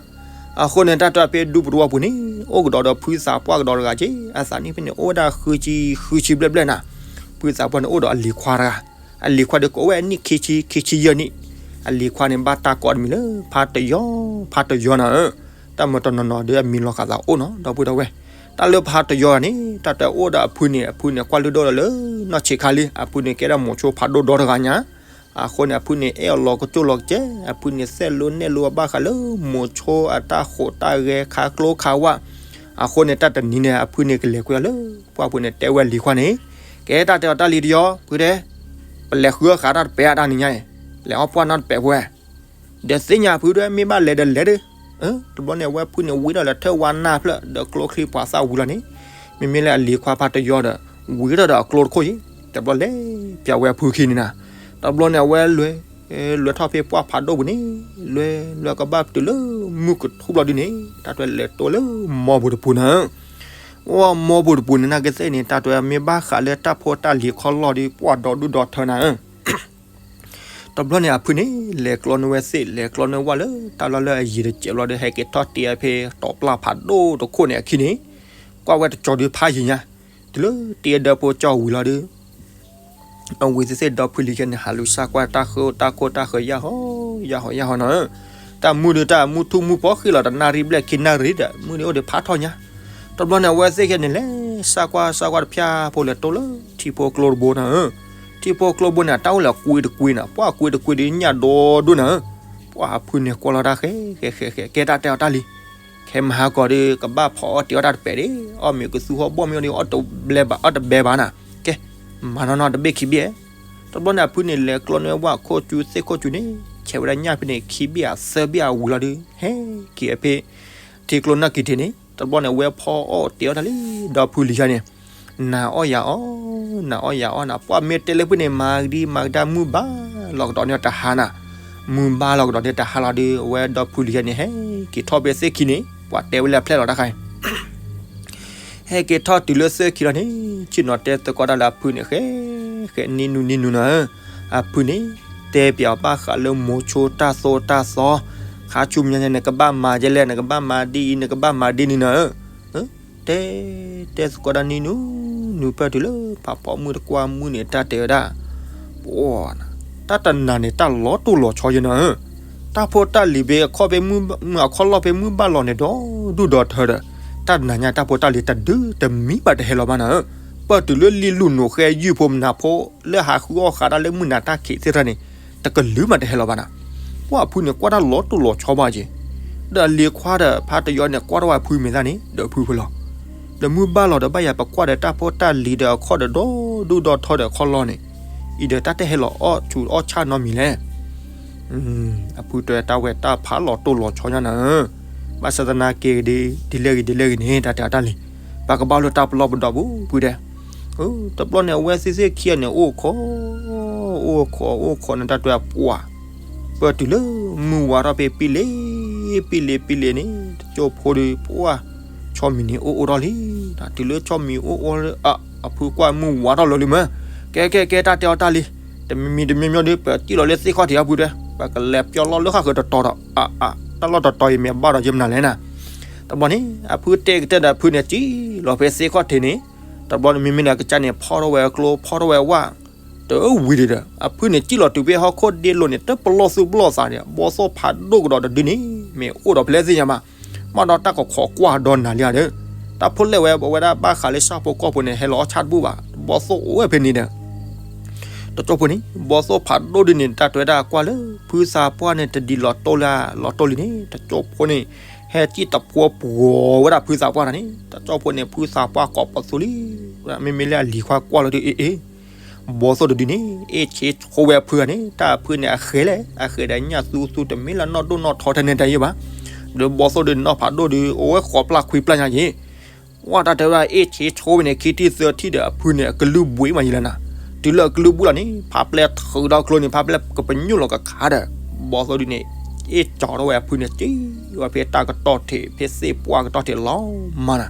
အဃိန့ၣ် တၢ်တဲဖဲဒူပူၤတဝီပူၤန့ၣ် အိၣ်ကဒီးဒီးဖုသးပှၢ်ကဒီးတဂၤက့, အသးနံၣ်ဖဲန့ၣ် အိၣ်ဝဲဒၣ်ဃုဆံဃုဆံဘျဲၣ်ဘျဲၣ်နၤ, ဖုသးပှၢ်န့ၣ်အိၣ်ဒီးအလံၤခွါတဂၤ, အလံၤခွါဒီးကိးဝဲအနံၣ်ခံဆံခံဆံယဲၢ်နံၣ်, အလံၤခွါန့ၣ်ဘၣ်တၢ်ကိးတမံၤလၢ ဖါတယီၤ ဖါတယီၤနၤဧၢ, တၢ်မၤတနီၤနီၤဒီးအမံၤလီၤဃာ်သးအိၣ်နီၤ ဒီပုၢ်ဒီဝဲၢ်, တၢ်လၢဖါတယီၤဂၤန့ၣ် တၢ်တဲအိၣ်ဒီးအဖုန့ၣ် အဖုန့ၣ်ကွၢ်လုၢ်ဒိၣ်ဒီးလၢနီၢ်ဆံးခါလံ အဖုန့ၣ်ကဲဒၣ်မိၤဆိဖးဒိၣ်ဒီတဂၤညါ အဃိန့ၣ် အဖုန့ၣ်အဲၣ်အီၤလီၤကစိၣ်လီၤကစဲး, အဖုန့ၣ်သဲလိနဲၣ်လိအဘၣ်ဃးလၢမိၤဆိအတၢ်ဃိးတၢ်ဂဲၤခါကျိခါဝၣ်, အဃိန့ၣ် တၢ်တနံၤန့ၣ် အဖုန့ၣ်ကလဲၤကွံာ်အီၤလၢပှၢ်ပူၤန့ၣ် တဲဝဲလံၤခွါန့ၣ်, ကဲတၢ်တဲအီၤတၢ်လံၤတယီၤ ဖုတဲ, ပလဲၤဃုအီၣ်ဃာ်တၢ်တပဲာ်အတၢ်နံၤညါအံၤ, လဲၤအီၣ်ပှၢ်နီတပဲာ်ဖိဝဲ ဒီးသ့ၣ်ညါဖုဒၣ် မ့ၢ်ဘၣ်လဲၤဒီးလဲၤဒီး, တဘျီန့ၣ် အဝဲဖုန့ၣ်ဝံထီၣ်လၢထၢၣ်ဝါနၢ်ဖျၢၣ် ဒီးကျိချံပှၤသၣ်ဝံၤလီၤန့ၣ်, မ့မ့ၢ်လၢအလံၤခွါဖါတယီၤဒီး ဝံထီၣ်ဒီးအကျိတခိၣ်အံၤ, တဘျီလဲၤပၠးဝဲအဖုခံန့ၣ်နၤ, တဘျီန့ၣ် အဝဲလဲၤထီၣ်ဖဲပှၢ်ဖးဒိၣ်ပူၤန့ၣ်, လဲၤလဲၤကဘၣ်တုၤလၢမုၢ်ကထူၣ်ဘျီဒုန့ၣ် တၢ်တဲလဲၤတိလၢမီပူၤတပူၤနၤ အိၣ်မီပူၤတပူၤန့ၣ် နာ်က့သ့ၣ်န့ၣ် တၢ်တဲမ့ၢ်ဘၣ်ဃးလၢတၢ်ဖိတၢ်လံၤခီလီၢ်ဒီး ပှၢ်ဒီဒူၣ်ဒီထၢနၤဧၢ, တဘျီန့ၣ် အဖုန့ၣ် လဲၤကျီန့ၢ်ဝဲသ့ၣ် လဲၤကျီန့ၢ်ဝၣ်လၢတၢ်လီၢ်လၢအယံၤတစဲးဘျီဒီး ဟဲက့ၤထီၣ်တ့အီၤဖဲတီၤပျၢ်ဖးဒိၣ်တခိၣ်န့ၣ်အခံန့ၣ်, ကွၢ်ဝဲတကၠီၤဒုးဖးယံၤညါ, တုၤလၢတ့အဒၢဖိကၠီဝံၤလီၤဒီး အဝံၤသ့ၣ်သ့ၣ်ဒီဖုလံၤယဲန့ၣ် ဟးလူၤစၢ်ကွၢ်တၢ်ဃၢတၢ်ခိၣ်တၢ်ဃၢ ယၢ်ဟီယၢ်ဟီယၢ်ဟီနီၤဧၢ, တၢ်မုၢ်ဒုးတၢ်မုၢ်ထူၣ်မုၢ်ဖီဃံလီၤ တနၣ်ရံၣ်ဘျဲၣ်ခံနၣ်ရံၣ်ဒီး မုၢ်ဒုးအိၣ်ဒံးဖးထီၣ်ညါ, တဘျီန့ၣ် အဝဲသ့ၣ်ယဲန့ၣ် လဲၤစၢ်ကွၢ်စၢ်ကွၢ်တဖၠၣ်ဖိ လဲၤတိလၢထံဖိကျိတဘိနီၤဧၢ, ထံဖိကျိဘိန့ၣ် တၢ်အိၣ်လၢအကွ့တကွ့နီၤ ပှၢ်ကွ့တကွ့ဒီးညၣ်ဒိဒိနၤဧၢ, ပှၢ်အဖုန့ၣ်ကွၢ်လီၤတၢ်ဃဲဃဲဃဲဃဲ ကဲတၢ်တဲအီၤတၢ်လံ ခဲမဟါကီးဒီး ကဘၣ်ဖီအီၣ်တ့အီၣ်တၢ်တပဲာ်ဒံး, အီၣ်မ့ၤကသူဟီၣ်ဘီၣ်မ့ၤအီၣ်ဒံး အီၣ်တဘဲဘၣ် အီၣ်တဘဲဘၣ်နၤ, ကဲ, မၤနီၢ်နီၢ်တဘ့ၣ်ခံဘ့ၣ်, တဘျီန့ၣ် အဖုန့ၣ် လဲၤကျီန့ၢ်ဝၣ်ခိၣ်ကူသ့ၣ်ခိၣ်ကူန့ၣ် ဆဲးဝဲဒၣ်ညၣ်ဖဲန့ၣ် ခံဘ့ၣ်ဧါသၢဘ့ၣ်ဧါဝံၤလီၤဒီး ဟဲက့ၤအဖဲ ထံကျိနီၢ်ကံၤထံးန့ၣ် တဘျီန့ၣ် အဝဲဖီအီၣ်တ့အီၣ်တၢ်လံ ဒီဖုလံၤယဲန့ၣ် နၤအီၣ်ယၤအီၣ်, နၤအီၣ်ယၤအီၣ်နၤ ပှၢ်မ့ၢ်တဲလၢဖုန့ၣ် မၤကဒံမၤကဒါ မုၢ်ဘၣ်လီၤကဒီးန့ၣ်တဟါနၤ, မုၢ်ဘၣ်လီၤကဒီးန့ၣ်တဟါလီၤဒီး အဝဲဒီဖုလံၤယဲန့ၣ် ဟဲက့ၤထီၣ်ဖဲသ့ၣ်ခံန့ၣ် ပှၤတဲဝဲလၢအဖျဲၣ်လီၤတၢ်ခါအံၤ ဟဲက့ၤထီၣ်တုၤလၢသၢခံလီၤန့ၣ် ဆ့ၣ်နီၤတဲသကိးတၢ်လၢအဖုန့ၣ် ဃဲ ဃဲနံၣ်နူနံၣ်နူနီၤဧၢ, အဖုန့ၣ် တဲပၠးဘၣ်ဃးလၢမိၤဆိတၢ်သိတၢ်သီ, ခါဆူညါန့ၣ် နကဘၣ်မၤဒ်လဲၣ် နကဘၣ်မၤဒ်အံၤ နကဘၣ်မၤဒ်န့ၣ်နီၤဧၢ, တဲ တဲသကိးတၢ်နံၣ်နူနူ ဖဲတုၤလၢဖးဖီမုၢ်တကွၢ်မုၢ်န့ၣ် တၢ်တဲဝဲဒၣ် ပှၤ တၢ်တနၤန့ၣ် တၢ်လီၤတိၢ်လီၤဆီယဲနီၤဧၢ, တၢ်ဖိတၢ်လံၤဖဲအခီၣ်ဖဲမုၢ် အခီၣ်လီၢ်ဖဲမုၢ်ဘၣ်လီၤန့ၣ် ဒီဒူၣ်ဒီထၢဒီး တၢ်တနၤညါတၢ်ဖိတၢ်လံၤတဒုတမံၤဘၣ်တဟဲလီၤဘၣ်နီၤဧၢ, ပၢၢ်တုၤလၢလံာ်လူၢ်နိးဃဲယုၢ်ဖိမနၤဖိ လၢဟးဃုအီၣ်ဃာ်တၢ်လၢမုၢ်နၤတၢ်ခံးသ့ၣ်တဖၣ်န့ၣ် တကလုာ်မးတဟဲလီၤဘၣ်နီၤ, ပှၤအဖုန့ၣ် ကွၢ်တၢ်လီၤတိၢ်လီၤဆီဘၣ်က့ၤ, ဒီးအလံၤခွါဒီးဖါတယီန့ၣ် ကွၢ်ထီၣ်ဝဲအဖုမ့ၢ်သၣ်န့ၣ် ဒီးဖုဖုလီၤ ဒီးမုၢ်ဘၣ်လီၤဒီးဘၣ်ယၤပကွၢ်ဒီးတၢ်ဖိတၢ်လံၤဒီးအခီၣ်ဒီး ဒီဒူၣ်ဒီထီဒီးအခီၣ်လီၢ်န့ၣ်, အံၤဒီးတၢ်တဟဲလီၤအီၣ်ဆူးအီၣ်ဆၣ်နီတမံၤလဲၣ်. အဖုတဲတၢ်ဝဲတၢ်ဖးလီၤတိၢ်လီၤဆီညါနၤဧၢ, ဘၣ်ဆၣ်သနာ်က့ဒီး ဒ်လဲၣ်ဂ့ၤဒ်လဲၣ်ဂ့ၤန့ၣ် တၢ်တဲအီၤတၢ်လံၤ, ပကဘၣ်လၢတၢ်ပလီၢ်ပဒီးပူၤဖုတဲ တဘျီန့ၣ် အဝဲသ့ၣ်သ့ၣ်ခံဂၤန့ၣ် အိၣ်ခိး အိၣ်ခိး အိၣ်ခိးန့ၣ် တၢ်တဲပှၤ ပၢၢ်တုၤလၢမုၢ်ဝါထီၣ်ဖဲပံလ့ၤ ပံလ့ၤ ပံလ့ၤန့ၣ် တကၠိဖိဒီး ပှၤ ဆီမံၤန့ၣ်အိၣ်အိၣ်ထီၣ်လံ, တုၤလၢဆီမံၤအိၣ်အိၣ်လၢ အဖုကွၢ်မုၢ်ဝါထီၣ်လီၤလံမး, ကဲကဲကဲ တၢ်တဲအီၤတၢ်လံ, တမံၤမံၤတမံၤမံၤဒီး ပစံၣ်လီၤလၢသ့ၣ်ခီၣ်ထံးအဖုတဲ ပကလဲၤပျီလီၤလၢဃၣ်ဃၢၤတတီၤဒီး အါအါ တၢ်လီၢ်တတီၤအံၤမ့ၢ်ဘၣ်ဒီးယမနုၤလဲၣ်နၤ, တဘျီန့ၣ် အဖုတဲကတၢၢ်ဒီးအဖုန့ၣ် စံၣ်လီၤဖဲသ့ၣ်ခီၣ်ထံးန့ၣ်, တဘျီန့ၣ် မ့မ့ၢ်န့ၣ် အကစၢ်န့ၣ် ဖီၣ်ထီၣ်ဝဲအကျိ ဖီၣ်ထီၣ်ဝဲအဝၣ်, တဝံၤဒံးဒီး အဖုန့ၣ်စံၣ်လီၤတုၤဖဲဟီၣ်ခိၣ်ဒ့လိၤန့ၣ် တပလီၢ်သူၣ်ပလီၢ်သးန့ၣ် ဘီသိၣ်ဖးဒိၣ်ကဒီးတဒုန့ၣ် မ့ၢ်အိၣ်ဒီးဖဲလဲၣ်သ့ၣ်ညါဘၣ်. မ့ၢ်ဒီးတၢ်ကခိးကွၢ်ဒီးနၤလံဧါဒီး တၢ်ဖိလဲၣ်ဝဲ ပဝဲဒၣ်ဘၣ်ဃးလၢဆၣ်ဖိကီၢ်ဖိန့ၣ် ဟဲလီၤအီၣ်ဆၣ်တဘူၣ်ဘၣ်, ဘီသိၣ်အိၣ်ဝဲဖဲန့ၣ်ဒီး တကၠိဖိန့ၣ် ဘီသိၣ်ဖးဒိၣ်ဒုန့ၣ် တၢ်တဲဝဲဒၣ်ကွၢ်လၢ ဖုသးပှၢ်န့ၣ် တဒ်လီၤတိၢ်လၢလီၤတိၢ်လံန့ၣ် တကၠိဖိန့ၣ် ဟဲစံၣ်တဖိပှီၤဝဲဒၣ်ဖုသးပှၢ်တၢ်န့ၣ် တကၠိဖိန့ၣ် ဖုသးပှၢ်ကိးပသူလံ, မ့မ့ၢ်လၢအလံၤခွါကွၢ်လီၤဒုး အ့ အ့ ဘီသိၣ်တဒုန့ၣ် အ့ၣ်ဆ့ဆိဝဲအဖုဂၤန့ၣ် တၢ်အဖုန့ၣ်အဃဲၤလဲၣ် အဃဲၤဒီးညၣ်သူသူ တမ့ၢ်လၢနီၢ်ဒိၣ်နီၢ်ထီထဲန့ၣ်တၢ်ယဲၢ်ဘၣ်. ဒီးဘီသိၣ်ဒုန့ၣ် နီၢ်ဖးဒိၣ်ဒု အိၣ်ဝဲဃိးပျၢ်ခွံပျၢ်ညါက့ၤ ဝဲတၢ်တဲဝဲဒၣ် အ့ၣ်ဆ့ဆိဝဲန့ၣ် ခံထံၣ်သၢထံၣ်ဒီး အဖုန့ၣ် အကလုၢ်ဘှံးမးယံၤလၢနၤ, တုၤလၢအကလုၢ်ဘှံးလီၤန့ၣ် ဖးပျဲၢ်ထုးဒီးကျိန့ၣ် ဖးပျဲၢ်ကပညိၣ်လီၤကခါဒီး ဘီသိၣ်ဒုန့ၣ် အ့ၣ်ကၠီထီၣ်ဝဲအဖုန့ၣ် စံၣ်ဝဲဖဲတၢ်ကတီၢ်ထံး ဖဲသ့ၣ်ပှၢ်ကတီၢ်ထံးလီၤမးနၤ.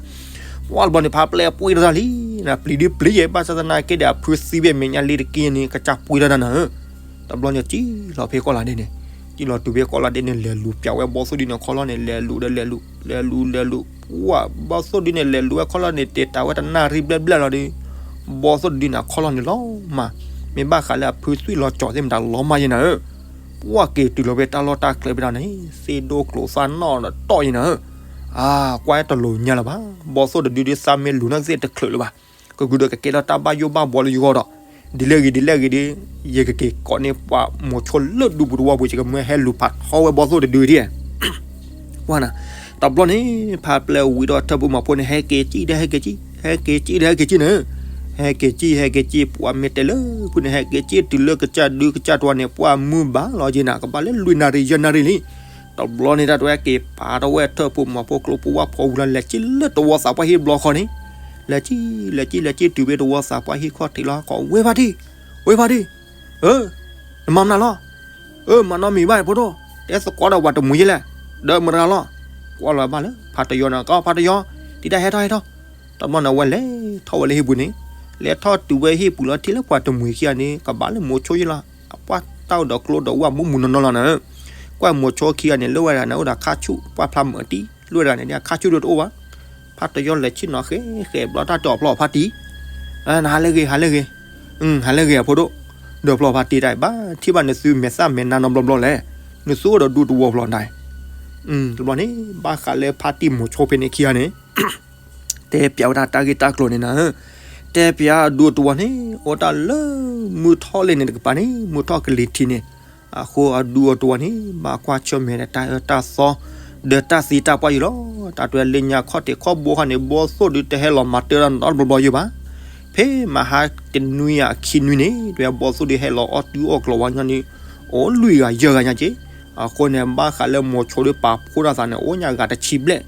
ဝဲတဘျီန့ၣ် ဖးပျဲၢ်ပှံၢ်တၢ်လံ, ပျံၤဒုပျံၤယဲ ဘၣ်ဆၣ်သနာ်က့ဒီး အဖုသံဘ့ၣ်မဲာ်ညါလံတက့ၢ်န့ၣ် ကစၢ်ပှံၢ်တၢ်နၤဧၢ. တဘျီန့ၣ် စံၣ်လီၤဖဲကီၢ်လၤဒဲးန့ၣ်, စံၣ်လီၤတုၤဖဲကီၢ်လၤဒဲးန့ၣ် လဲၤလူၤပျးဝဲဘီသိၣ်ဒုန့ၣ် ခီလီၢ်န့ၣ် လဲၤလူၤဒီးလဲၤလူၤ လဲၤလူၤလဲၤလူၤ ပှၢ် ဘီသိၣ်ဒုန့ၣ် လဲၤလူၤဝဲခီလီၢ်န့ၣ် တဲတၢ်ဝဲတနၣ်ရံၣ်ဘျဲၣ်ဘျဲၣ်လီၤဒီး ဘီသိၣ်တဒုန့ၣ် အခီၣ်လီၢ်န့ၣ်လီၤမး, မ့ၢ်ဘၣ်ဃးလၢအဖုသွံၣ်လီၤကၠီၤသ့ၣ်မတၤလီၤမးယဲနၤဧၢ. ပှၢ်က့ၤတုၤလီၤဖဲတၢ်လီၢ်တၢ်ကျဲဖဲဒၣ်န့ၣ် သ့ၣ်ဒိၣ်ကျိၤသၣ်နီၣ်ဒီးတီၢ်ယဲနၤဧၢ. အါ ကွၢ်တလိၤညါလၢၤဘၣ်, ဘီသိၣ်တဒုဒုသးမ့ၢ်လူၤနီၢ်ကသ့ၣ်တချုးလၢၤဘၣ်, ကဂုၤဒီးကကဲထီၣ်တၢ်ဘၣ်ယိၣ်ဘၣ်ဘှီလၢယဂီၢ်ဒီး ဒ်လဲၣ်ဂ့ၤဒ်လဲၣ်ဂ့ၤဒီး ယကက့ၤကိးန့ၢ်ပှၤမိၤဆိလၢဒူပူၤတဝီပူၤ ယကမၢဟဲလူၤဖးထီဝဲဘီသိၣ်တဒုဒံး ပှၢ်နၤ, တဘျီန့ၣ် ဖးပျဲၢ်ဝံၤဒီးထၢၣ်ဖိမၤဖိန့ၣ် ဟဲက့ၤစံၣ်ဒီးဟဲက့ၤစံၣ်, ဟဲက့ၤစံၣ်ဒီးဟဲက့ၤစံၣ်နၤ, ဟဲက့ၤစံၣ် ဟဲက့ၤစံၣ် ပှၢ်မ့ၢ်တဲလၢဖုန့ၣ် ဟဲက့ၤစံၣ်တုၤလၢကစၢ်ဒုကစၢ်တဝီန့ၣ် ပှၢ်မုၢ်ဘၣ်လီၤက့ၤနၤ ကဘၣ်လၢလွံၢ်နၣ်ရံၣ်ယဲၢ်နၣ်ရံၣ်လံ. တဘျီန့ၣ် တၢ်တဝဲက့ၤပာ်ထီၣ်ဝဲထၢၣ်ဖိမၤဖိကျိဖိဝၣ်ဖိဝံၤလီၤ လဲၤစံၣ်လၢတဝီသးပှၢ်ဟံၣ်ဘျီဃီန့ၣ်, လဲၤစံၣ် လဲၤစံၣ် လဲၤစံၣ်တုၤဖဲတဝီသးပှၢ်ဟံၣ်ခီၣ်ထံးလီၤ ကိးဝဲဖါတံၢ်, ဝဲဖါတံၢ်, အၢ နမၤမနုၤလီၤ, အၢ မၤနီတမံၤဘၣ်ဖိဒိၣ်, တဲသကိးဒီးပှၤတမှံၤယဲၢ်လဲၣ်, ဒီးမတၤဂၤလီၤ, ကွၢ်လီၤဘၣ်လၢ ဖါတယီန့ၣ် ကီၢ်ဖါတယီ, တံၤတၢ်ဟဲထီၣ်ဟဲထီၣ်, တဘျီန့ၣ် အဝဲလဲၤထီၣ်ဝဲလၢဟံၣ်ပူၤန့ၣ်, လဲၤထီၣ်တုၤဝဲဟံၣ်ပူၤလီၤ ထံၣ်လၢပှၤတမှံၤခံဂၤန့ၣ် ကဘၣ်လၢမိၤဆိယဲၢ်လီၤ, အပှၢ်တၢ်အိၣ်ဒီးကျိဒီးဝၣ်မူးမူးနီၢ်နီၢ်လီၤနၤ, ကွၢ်မိၤဆိခံဂၤန့ၣ် လၢဝဲဒၣ်န့ၣ် အိၣ်ဒီးခါဆူၣ် ပှၢ်ဖျါမုာ်တံၢ် လၢဝဲဒၣ်န့ၣ် အခါဆူၣ်ဒုတအိၣ်ဘၣ်, ဖါတယီလဲၤဆ့ၣ်နီၤဃဲဃဲဘျီတၢ်တဲအီၤဖျီအီၤဖါတံၢ်, နဟးလၢဂ့ၤ ဟးလၢဂ့ၤ, ဟးလၢဂ့ၤအဖိဒိၣ်, ဒီးဖျီဖါတံၢ်တၢ်ဘၣ် ထံၣ်ဘၣ်နသုမဲာ်သၣ်မဲာ်နါနီတဘျီဘျီလဲၣ်, နသုအိၣ်ဒီးဒူတဝီဖျီနၤ, တဘျီန့ၣ် ဘၣ်ဃးလၢဖါတံၢ်မိၤဆိဖဲန့ၣ်ခံဂၤန့ၣ် တဲပျးဝဲဒၣ်တၢ်ဂ့ၢ်တၢ်ကျိၤန့ၣ်နၤ, တဲပျးအဒူအတဝီန့ၣ် အိၣ်တၢ်လၢမုၢ်ထီၣ်လဲၣ်န့ၣ်တကပၤန့ၣ် မုၢ်ထီၣ်ကလံၤထံးန့ၣ်, အဃိအဒူအတဝီန့ၣ် ဘၣ်ကွၢ်ဆၢၣ်မဲာ်ဒီးတၢ်အၢတၢ်သီ ဒီးတၢ်သံတၢ်ပှၢ်ယံၤလီၤ, တၢ်တဝဲလၢညါခီၣ်ထံးခီၣ်ဘိခါန့ၣ် ဘီသိၣ်ဒုတဟဲလီၤမၤတၢ်တၢ်နီတဘျီဘျီယံၤဘၣ်, ဖဲမဟါတနွံအခံနွံန့ၣ် တဝဲဘီသိၣ်ဒုဟဲလီၤအီၣ်တုၤအီၣ်ကျီၤဝဲညီနုၢ် အိၣ်လွံၢ်ဂၤယဲၢ်ဂၤညါက့ၤ, အဃိန့ၣ် ဘၣ်ဃးလၢမိၤဆိဒုပာ်ဖှိၣ်တၢ်သးန့ၣ် အိၣ်ညါဂၤတဆံဘျဲၣ်,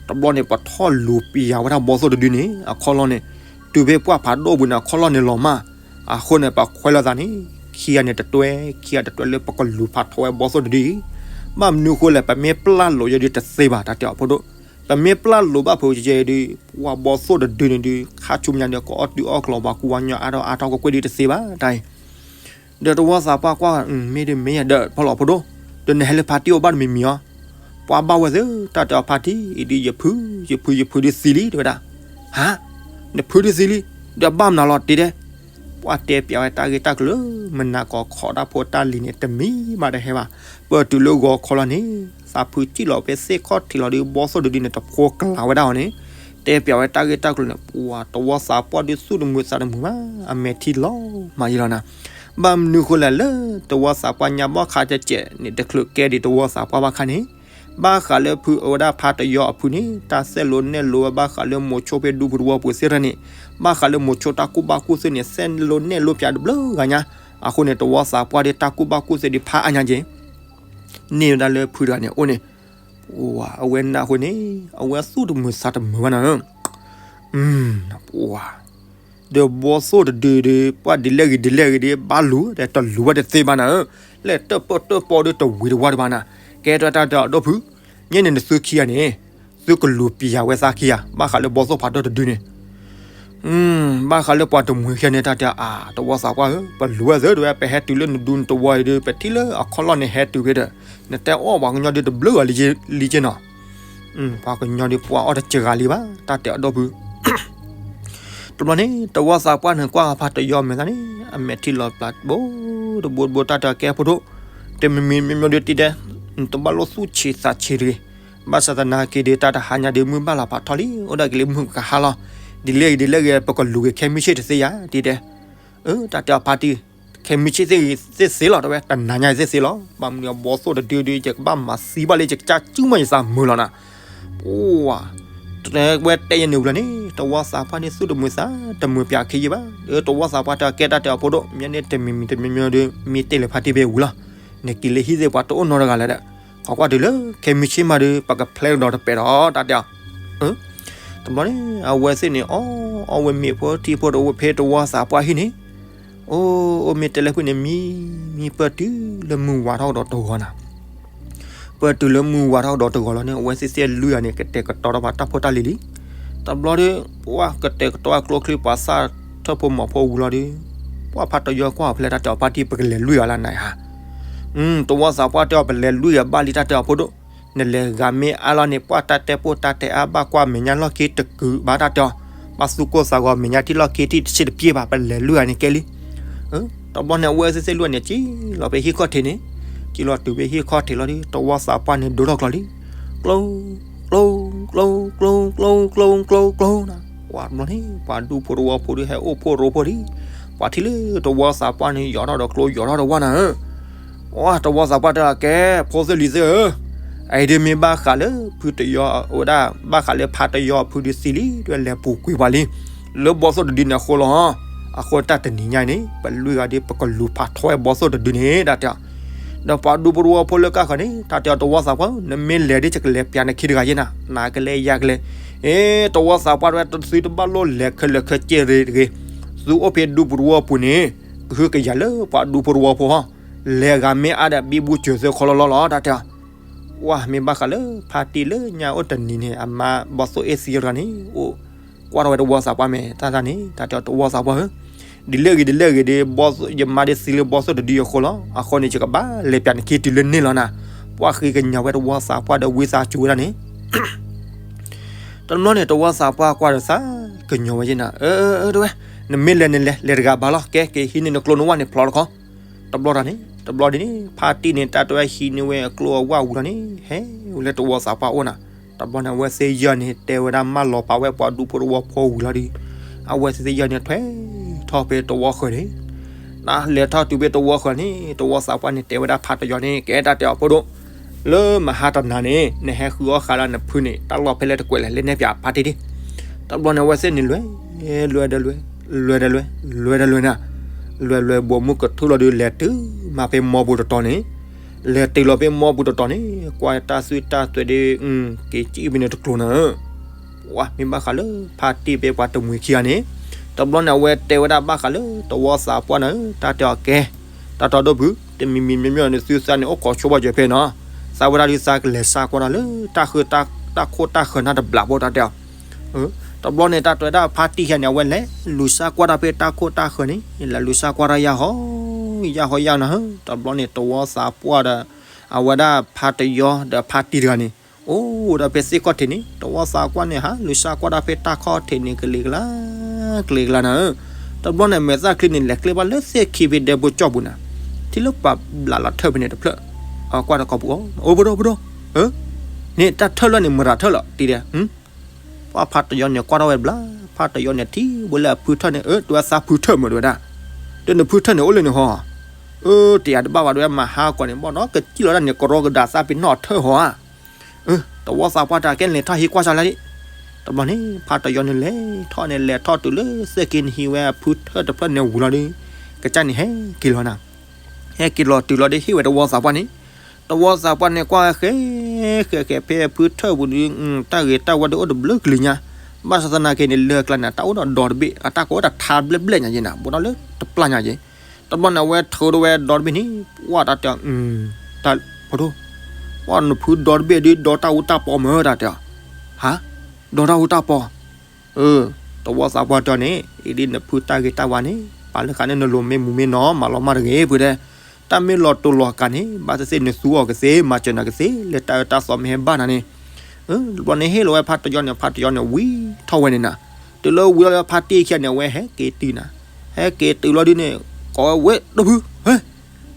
တဘျီန့ၣ် ပထီၣ်လူၤပျးဝဲဒၣ်ဘီသိၣ်တဒုန့ၣ် အခီၣ်လီၢ်န့ၣ်, တုၤဖဲပှၢ်ဖးဒိၣ်ပူၤန့ၣ် အခီၣ်လီၢ်န့ၣ်လီၤမး, အဃိန့ၣ် ပခွဲးလိာ်သးန့ၣ်, ခံဂၤန့ၣ်တတွဲ, ခံဂၤတတွဲလၢပကလူၤဖးထီဝဲဘီသိၣ်တဒုအံၤ, ဘၣ်မနုၤဃိလဲၣ် ပမ့ၢ်ပျၢ်လိာ်ယဲဒုတသ့ဘၣ် တၢ်တဲအီၤဖိဒိၣ်, ပမ့ၢ်ပျၢ်လိာ်ဘၣ်ဖုးယဲဒု ပှၢ်ဘီသိၣ်တဒုန့ၣ်ဒု ခါဆူညါဒု ကအီၣ်တုၤအီၣ်ကျီၤပှၤကူဝါညီအါထီၣ်အါထီၣ်ကွ့ၢ်ကွ့ၢ်ဒုတသ့ဘၣ် တၢ်အံၤ ဒီးတဝီသးပှၢ်ကွၢ် မ့ၢ်ဒ်မ့ၢ်ယၤဒီးဖီလီၤဖိဒိၣ်, ဒီးနဟဲလၢဖါတံၢ်အိၣ်ဘၣ်တမံၤမံၤအီၤ, ပှၤဘၣ်ဝဲသ့ၣ် တၢ်တဲအီၤဖါတံၢ်အံၤဒ်ယဖု, ယဖုယဖုဒ်သံလံ တဲဝဲဒၣ်, ဟါ, နဖုဒ်သံလံ, ဒီးဘၣ်မနုၤလီၤတ့တဲ, ပှၤတဲပျးဝဲတၢ်ဂ့ၢ်တၢ်ကျိၤလၢ မနၤကီၤခီတၢ်ဖိတၢ်လံၤန့ၣ် တမံၤဘၣ်တဟဲဘၣ်, ပတုၤလၢဂီၤခီလီၤန့ၣ်, သးဖုစံၣ်လီၤဖဲသ့ၣ်ခီၣ်ထံးလီၤဒု ဘီသိၣ်တဒုန့ၣ် တဖိကျးဝဲဒၣ်အီၤန့ၣ်, တဲပျးဝဲတၢ်ဂ့ၢ်တၢ်ကျိၤန့ၣ် ပှၤတဝီသးပှၢ်ဒုသူၣ်တမုာ်သးတမုာ်ဘၣ်, အမဲာ်ထံလီၤမးယံၤလီၤနၤ, ဘၣ်မနုၤဃိလဲၣ်လၢ တဝီသးပှၢ်ညါဘီၣ်ခါကဲးကဲးန့ၣ် တချုးကဲဒံးတဝီသးပှၢ်ဘၣ်ခါန့ၣ်, ဘၣ်ဃးလၢဖုအဝဲဒၣ်ဖါတယီအဖုန့ၣ် တၢ်စဲးလိာ်နဲၣ်လိာ်ဝဲဘၣ်ဃးလၢမိၤဆိဖဲဒူပူၤတဝီပူၤသ့ၣ်တဖၣ်န့ၣ်, ဘၣ်ဃးလၢမိၤဆိတၢ်ကူၣ်ဘၣ်ကူၣ်သ့န့ၣ် စဲးလိာ်နဲၣ်လိာ်ပျးတဘျုးဂၤညါ, အဃိန့ၣ် တဝီသးပှၢ်ဒုတၢ်ကူၣ်ဘၣ်ကူၣ်သ့ဒုဖးအါညါက့ၤ န့ၢ်ဝဲဒၣ်လၢဖုတဂၤန့ၣ်အိၣ်န့ၣ်, ပှၤအဝဲနၢ်ဟူန့ၣ် အဝဲသူၣ်တမုာ်သးတမုာ်ဘၣ်နၤဧၢ, ပှၤ, ဒီးဘီသိၣ်တဒုဒု ပှၤဒ်လဲၣ်ဂ့ၤဒ်လဲၣ်ဂ့ၤဒ် ဘၣ်လူၤဒီးတလူၤဝဲတသ့ဘၣ်နၤဧၢ, လဲၣ်တၢၣ်ပၢၢ်တၢၣ်ပီဒုတဝံၤတဝါတဘၣ်နၤ, ကဲထီၣ်တၢ်ဒီးအဒိၣ်ဖု, ညဲန့ၣ်နသုခံဂၤန့ၣ်, သုကလူၤပျးဝဲသးခံဂၤ ဘၣ်ဃးလၢဘီသိၣ်ဖးဒိၣ်တဒုန့ၣ် ဘၣ်ဃးလၢပှၤတမှံၤခံဂၤန့ၣ် တၢ်တဲအါ တဝီသးပှၢ်ဧၢ, ပလူၤဝဲသ့ၣ်တဝဲ ပဟဲတုၤလၢနဒူနတဝီအံၤဒီး ပထံၣ်လၢအခီၣ်လီၢ်န့ၣ်ဟဲတုၤဖဲဒီး နတဲအီၣ်ပှၤကညီဒုတဘျုးဂၤလံက့နီၤ, ပှၤကညီဒုပှၤအီၣ်တစှၤဂၤလံဘၣ် တၢ်တဲအဒိၣ်ဖု, တ တဘျီန့ၣ် တဝီသးပှၢ်န့ၣ်ကွၢ်ဖါတယီမဲာ်သးန့ၣ် အမဲာ်ထံလီၤပျၢ်ဘိတဘိတဘိ တၢ်တဲအီၤကဲဖိဒိၣ်, တမံၤမံၤမံၤမံၤဒီးတံၤဒဲး, နတဘၣ်လိၣ်သူၣ်ဆံးသးဆံးတဂ့ၤ, ဘၣ်ဆၣ်သနာ်က့ဒီး တၢ်တဟါညါဒီး မုၢ်ဘၣ်လီၤဖးထီလံ, အိၣ်ဒၣ်က့ၤလၢမုၢ်ကဟါလီၤ, ဒ်လဲၣ်ဂ့ၤဒ်လဲၣ်ဂ့ၤ ပကလူၤက့ၤခဲမုၢ်ဆ့ၣ်တသ့ယၤ တံၤဒဲး, အၢ တၢ်တဲအီၤဖါတံၢ်, ခဲမုၢ်ဆ့ၣ်သ့ၣ်ဂ့ၤသ့ၣ်သ့လီၤ တဲဝဲ, တနၤညါသ့ၣ်သ့လီၤ, ဘၣ်မနုၤအဘီသိၣ်တဒုဒု ယကဘၣ်မၤသံဘၣ်လၢယကစၢ်စုမၢ်ယသးမုာ်လီၤနၤ, ပှၤ တဝဲတဲယန့ၣ်ဝံၤလီၤန့ၣ် တဝီသးပှၢ်န့ၣ်သူၣ်တမုာ်သးတမုာ်ပၠးခံယဲၢ်ဘၣ်, ဒီးတဝီသးပှၢ်တဲအီၤကဲတၢ်တဲအီၤဖိဒိၣ် မ့ၢ်န့ၣ်တမံၤမံၤတမံၤမံၤဒီး မ့ၢ်တဲလၢဖါတံၢ်ဖဲဝံၤလီၤ, နက့ၤလၢဟံၣ်သ့ၣ်ပှၤတအိၣ်နီတဂၤလဲၣ်ဒီး, ခိးကွၢ်တုၤလၢခဲမုၢ်ဆ့ၣ်မးဒီး ပကဖျဲကဒီးတပဲာ်ဒီး တၢ်တဲအီၤ တဘျီန့ၣ် အဝဲသ့ၣ်န့ၣ် အီၣ်အီၣ်ဝဲမ့ၤဖိထံဖိတအိၣ်ဖဲတဝီသးပှၢ်ဟံၣ်န့ၣ်, အိၣ် အိၣ်မ့ၢ်တဲလၢဖုန့ၣ် မံ မံပၢၢ်တုၤလၢမုၢ်ဝါထီၣ်ကဒီးတဂီၤနၤ, ပၢၢ်တုၤလၢမုၢ်ဝါထီၣ်ကဒီးတဂီၤလီၤန့ၣ် အဝဲသ့ၣ်သ့ၣ်လွံၢ်ဂၤန့ၣ် ကတဲာ်ကတီၤထီၣ်ဘၣ်တၢ်ဖိတၢ်လံၤလံ, တဘျီဒီး ပှၤကတဲာ်ကတီၤအကျိချံပှၤသၣ်ထၢၣ်ဖိမီၤဖိဝံၤလီၤဒီး, ပှၤဖါတယီကွၢ်အီၤဖဲလဲၣ်တၢ်တဲအီၤဖါတံၢ် ပကလဲၤလွံၢ်ဂၤလၢနၤဧါ တဝီသးပှၢ်တဲအီၤ ပလဲၤလွံၢ်ဂၤဘၣ်လံတၢ်တဲအီၤဖိဒိၣ်, နလဲၤဂၤမ့ၢ်အါလီၤန့ၣ် ပှၤတၢ်တဲပိၢ်တၢ်တဲအါဘၣ်ကွၢ်မဲာ်ညါလီၢ်ခံတကုာ်ဘၣ်တၢ်တဲအီၤ, ဘၣ်သူၣ်ကိၢ်သးဂီၤမဲာ်ညါထံလီၢ်ခံထံတဆံးတပျ့ၤဘၣ် ပလဲၤလွံၢ်ဂၤန့ၣ်ကဲလံ, တဘျီန့ၣ် အဝဲသ့ၣ်သ့ၣ်လွံၢ်ဂၤန့ၣ် က့ၤလီၤဖဲဟံၣ်ခီၣ်ထံးန့ၣ်, က့ၤလီၤတုၤဖဲဟံၣ်ခီၣ်ထံးလီၤဒီး တဝီသးပှၢ်န့ၣ်ဒိထီၣ်ကျီလံ, ကျိ ကျိ ကျိ ကျိ ကျိ ကျိ ကျိ ကျိ ကျိ နၤ, ပှၤတဘျီန့ၣ် ပှၤဒူဖိတဝီဖိဒီးဟဲအိၣ်ဖှိၣ်ရိဖှိၣ်လံ, ပှၤထံၣ်လၢတဝီသးပှၢ်န့ၣ် ယီၤထီၣ်ဒီးကျိယီၤထီၣ်ဒီးဝၣ်နၤဧၢ ဝါ တဝီသးပှၢ်တဲအီၤ ကဲ ဖိသ့ၣ်လံၤသ့ၣ်ဧၢ, အအံၤဒ်မ့ၢ်ဘၣ်ဃးလၢဖုတယီဝဲဒၣ် ဘၣ်ဃးလၢဖါတယီအဖုဒုးသံလံ ဒ်လဲၤပူၤကွံာ်ပှၤလံ, လၢဘီသိၣ်တဒုန့ၣ်အဃိလီၤ, အဃိတၢ်တနံၤညါအံၤန့ၣ် ပလွံၢ်ဂၤဒီး ပကလူၤဖးထီဝဲဘီသိၣ်တဒုန့ၣ် တၢ်တဲအီၤ, ဒီးပှၤဒူဖိတဝီဖိလၢကၢ်ဃၢၤန့ၣ် တၢ်တဲအီၤ တဝီသးပှၢ်ဧၢ နမ့ၢ်လဲၤဒီး ယကလဲၤပၠးနခံတဂၤယဲၢ်နၤ, နကလဲၤယကလဲၤ, အ့ တဝီသးပှၢ်တဲဝဲ တသုတဘၣ်လိၣ်လဲၤခဲလၢာ်ခဲဆ့တဂ့ၤ, သုအိၣ်ဖဲဒူပူၤတဝီပူၤန့ၣ် ကဟုကယာ်လၢပှၤဒူဖိတဝီဖိဟီ, လဲၤဂၤမ့ၢ်အါဒီး ဘံဘူစၢၤသၢခီလီၤလီၤလီၤ တၢ်တဲအီၤ, ဝါ မ့ၢ်ဘၣ်ဃးလၢဖါတံၢ်လၢညါအိၣ်တနံၤန့ၣ် အမါဘီသိၣ်အ့ၣ်သံတဂၤန့ၣ် အိၣ်ကွၢ်ထီၣ်ဝဲတဝီသးပှၢ်မဲာ်တၢ်တၢ်န့ၣ် တၢ်တဲအီၤ တဝီသးပှၢ်ဧၢ, ဒ်လဲၣ်ဂ့ၤဒ်လဲၣ်ဂ့ၤဒီး ယမါဒီးသံလၢဘီသိၣ်တဒုအဃိလီၤ, အဃိန့ၣ် ယကဘၣ်လဲၤပၠးနခံတုၤလၢန့ၣ်လီၤနၤ, ပှၤဃ့ကညးဝဲတဝီသးပှၢ်ဒီးဝံသးစူၤဝဲဒၣ်န့ၣ် တဘျီန့ၣ် တဝီသးပှၢ်ကွၢ်ဒီးသးကညီၤဝဲယဲၢ်နၤ, အၢ တဲဝဲ, နမ့ၢ်လဲၤန့ၣ်လဲၤ လဲၤတဂၤဘၣ်လီၤ, ကဲ က့ၤဟံးန့ၢ်နကျိနဝၣ်န့ၣ်ဖျိးတခီ, တဘျီတၢ်န့ၣ် တဘျီဒ်န့ၣ် ဖါတံၢ်န့ၣ် တၢ်တဲဝဲဟံးန့ၢ်ဝဲအကျိအဝၣ်ဝံၤလီၤန့ၣ် ဟဲဝဲလၢတဝီသးပှၢ်အိၣ်နၤ, တဘျီန့ၣ် အဝဲသ့ၣ်ယဲၢ်န့ၣ် တဲဝဲဒၣ်မၢလီၤပာ်ဝဲပှၤဒူဖိတဝီဖိဝံၤလီၤဒီး အဝဲသ့ၣ်ယဲၢ်န့ၣ် ထွဲထီၣ်ဖဲတဝီဃၢၤန့ၣ် နလဲၤထီၣ်တုၤဖဲတဝီဃၢၤန့ၣ် တဝီသးပှၢ်န့ၣ် တဲဝဲဒၣ်ဖါတယီန့ၣ် ကဲတၢ်တဲအီၤဖိဒိၣ်, လၢမဟါတနၤန့ၣ် နဟဲဃုအီၣ်ဃာ်လၢနဖုန့ၣ် တၢ်လီၢ်ဖဲလဲၣ်တကွဲးလဲၣ် လဲၤနဲၣ်ပၠးဖါတံၢ်ဒၣ်, တဘျီန့ၣ် အဝဲသ့ၣ်န့ၣ်လွဲ လွဲဒီးလွဲ လွဲဒီးလွဲ လွဲဒီးလွဲနၤ, လွဲလွဲဘိးမုၢ်ကထူၣ်လီၤဒီး လဲၤတုၤမးဖဲမီပူၤတတီၤန့ၣ်, လဲၤတုၤလီၤဖဲမီပူၤတတီၤန့ၣ် ကွၢ်တၢ်သွံၣ်တၢ်သွဲးဒီး က့ၤစံၣ်ဖဲန့ၣ်တကျိၤနၤဧၢ ပှၤမ့ၢ်ဘၣ်ဃးလၢဖါတံၢ်ဖဲပှၤတမှံၤခံဂၤန့ၣ်, တဘျီန့ၣ် အဝဲတဲဝဲဒၣ်ဘၣ်ဃးလၢတဝီသးပှၢ်နၤဧၢ တၢ်တဲအီၤကဲ, တၢ်တီဒိၣ်ဖု တမံၤမံၤမ့မ့ၢ်န့ၣ် သုသးန့ၣ် အိၣ်ခိးဆိဘၣ်စၢၤဖဲနီၤ, သးဝဲဒၣ်ဒုးသးကလဲၤစါကွၢ်တၢ်လၢတၢ်ဃၢ တၢ်ခိၣ်တၢ်ဃၢၤနၤတဘျီဖိ တၢ်တဲအီၤ တဘျီန့ၣ် တၢ်တဲဝဲဒၣ်ဖါတံၢ်ဟဲန့ၣ် အဝဲလဲၤလူၤစါကွၢ်တၢ်ဖဲတၢ်ခိၣ်တၢ်ဃၢၤန့ၣ် လဲၤလူၤစါကွၢ်တၢ်ယၢ်ဟီ ယၢ်ဟီယၢ်နၤဧၢ, တဘျီန့ၣ် တဝီသးပှၢ်ဒီး အဝဲဒၣ်ဖါတယီဒီးဖါတံၢ်တဂၤန့ၣ် အိၣ်ဒီးဖဲသ့ၣ်ခီၣ်ထံးန့ၣ် တဝီသးပှၢ်န့ၣ် ဟးလူၤစါကွၢ်တၢ်ဖဲတၢ်ခီၣ်ထံးန့ၣ် ကလံၤကလါ ကလံၤကလါနၤဧၢ, တဘျီန့ၣ် မဲာ်သၣ်ချံန့ၣ် လဲၤကျဲဘၣ်လၢသ့ၣ်ခံဖဲဒဲဖိကၠီၣ်ပူၤနၤ, ထံၣ်လၢပှၤဘျးလီၤထၢၣ်ဖဲန့ၣ်တဖျၢၣ်, အကွၢ်တကိးပူၤ အိၣ် ပဒိၣ် ပဒိၣ် န့ၣ်တၢ်ထၢၣ်လၢန့ၣ် မတၤထၢၣ်လီၤ တံၤဒဲး ပှၤဖါတယီန့ၣ် ကွၢ်ထီၣ်ဝဲတဘျီ, ဖါတယီန့ၣ် ထံၣ်ဘိလၢအဖုထၢၣ်န့ၣ် အၢ တဝဲသးဖုထၢၣ်မ့ၢ်တဝဲဒၣ်, ဒီးနဖုထၢၣ်န့ၣ် အိၣ်လၢန့ၣ်ဟီ, အၢ တယၤတဘၣ်ဘၣ် တဝဲမၤဟါကီးန့ၣ် ဘၣ်ဒီးကစံၣ်လီၤဒၣ်န့ၣ် ကရီကဒါသးပ့ၤနီၣ်ထၢၣ်ဟီဧါ, အၢ တဝီသးပှၢ်တၢ်ကဲလဲၤထီၣ်ဟံးကွၢ်စၢ်လၢဒၣ်, တဘျီန့ၣ် ဖါတယီန့ၣ်လဲၤထီၣ်န့ၣ် လဲၤထီၣ်တုၤလၢသ့ၣ်က့ၤနဟံးဝဲအဖုထၢၣ်တဖျၢၣ်န့ၣ်ဝံၤလီၤဒီး ကစၢ်န့ၣ်ဟဲက့ၤလီၤနၤ, ဟဲက့ၤလီၤတုၤလီၤဒီးဟ့ၣ်ဝဲတဝီသးပှၢ်န့ၣ်, တဝီသးပှၢ်န့ၣ် ကွၢ်ဃဲ ဃဲဃဲဖဲအဖုထၢၣ်ပူၤဒီး တၢ်ဂ့ၤတၢ်ဝါဒီးအိၣ်တဘျုးကလံၤညါ, ဘၣ်ဆၣ်သနာ်က့န့ၣ် လၢကျါန့ၣ် တၢ်အိၣ်ဒီးဒီတဘ့ၣ် အတၢ်ကအိၣ်တထါဘျဲၣ်ဘျဲၣ်ညါယဲၢ်နၤ ဘူးဒီးလၢတပျၢ်ညါယဲၢ်, တဘျီန့ၣ် အဝဲထုးဒီးဝဲဒီတဘ့ၣ်န့ၣ် ပှၢ်တၢ်တဲ တၢ်ဖိဒိၣ်, ပှၢ်နဖုဒီတဘ့ၣ်ဒုး ဒီတၢ်အူတၢ်ပီမ့ၢ်တၢ်တဲ, ဟါ, ဒီတၢ်အူတၢ်ပီ အၢ တဝီသးပှၢ်တဲန့ၣ် အံၤဒ်နဖုတၢ်ဂ့ၤတၢ်ဝါန့ၣ် ပာ်လၢဃာ်န့ၣ် နလိၤမ့ၢ်မူမ့ၢ်နီၤ မၤလီၤမၢ်တဂ့ၤ ဖုတဲ, တၢ်မ့ၢ်လီၤတိၤလီၤကးန့ၣ် ဘၣ်သ့ၣ်သ့ၣ်နသူအီၤကသ့ မၤစၢၤနၤကသ့ လၢတၢ်အၢတၢ်သီမ့ၢ်ဟဲဘၣ်နၤန့ၣ်, တဘျီန့ၣ်ဟ့ၣ်လီၤဝဲဖါတယီန့ၣ် ဖါတယီန့ၣ် ဝံထီၣ်ဝဲန့ၣ်နၤ, တုၤလၢဝံၤလီၤလၢဖါတံၢ်ခံဂၤန့ၣ် အဝဲဟဲက့ၤတုၤနၤ, ဟဲက့ၤတုၤလီၤဒုန့ၣ် ကိးဝဲ ဝဲၢ်ဒိၣ်ဖု, ဟဲ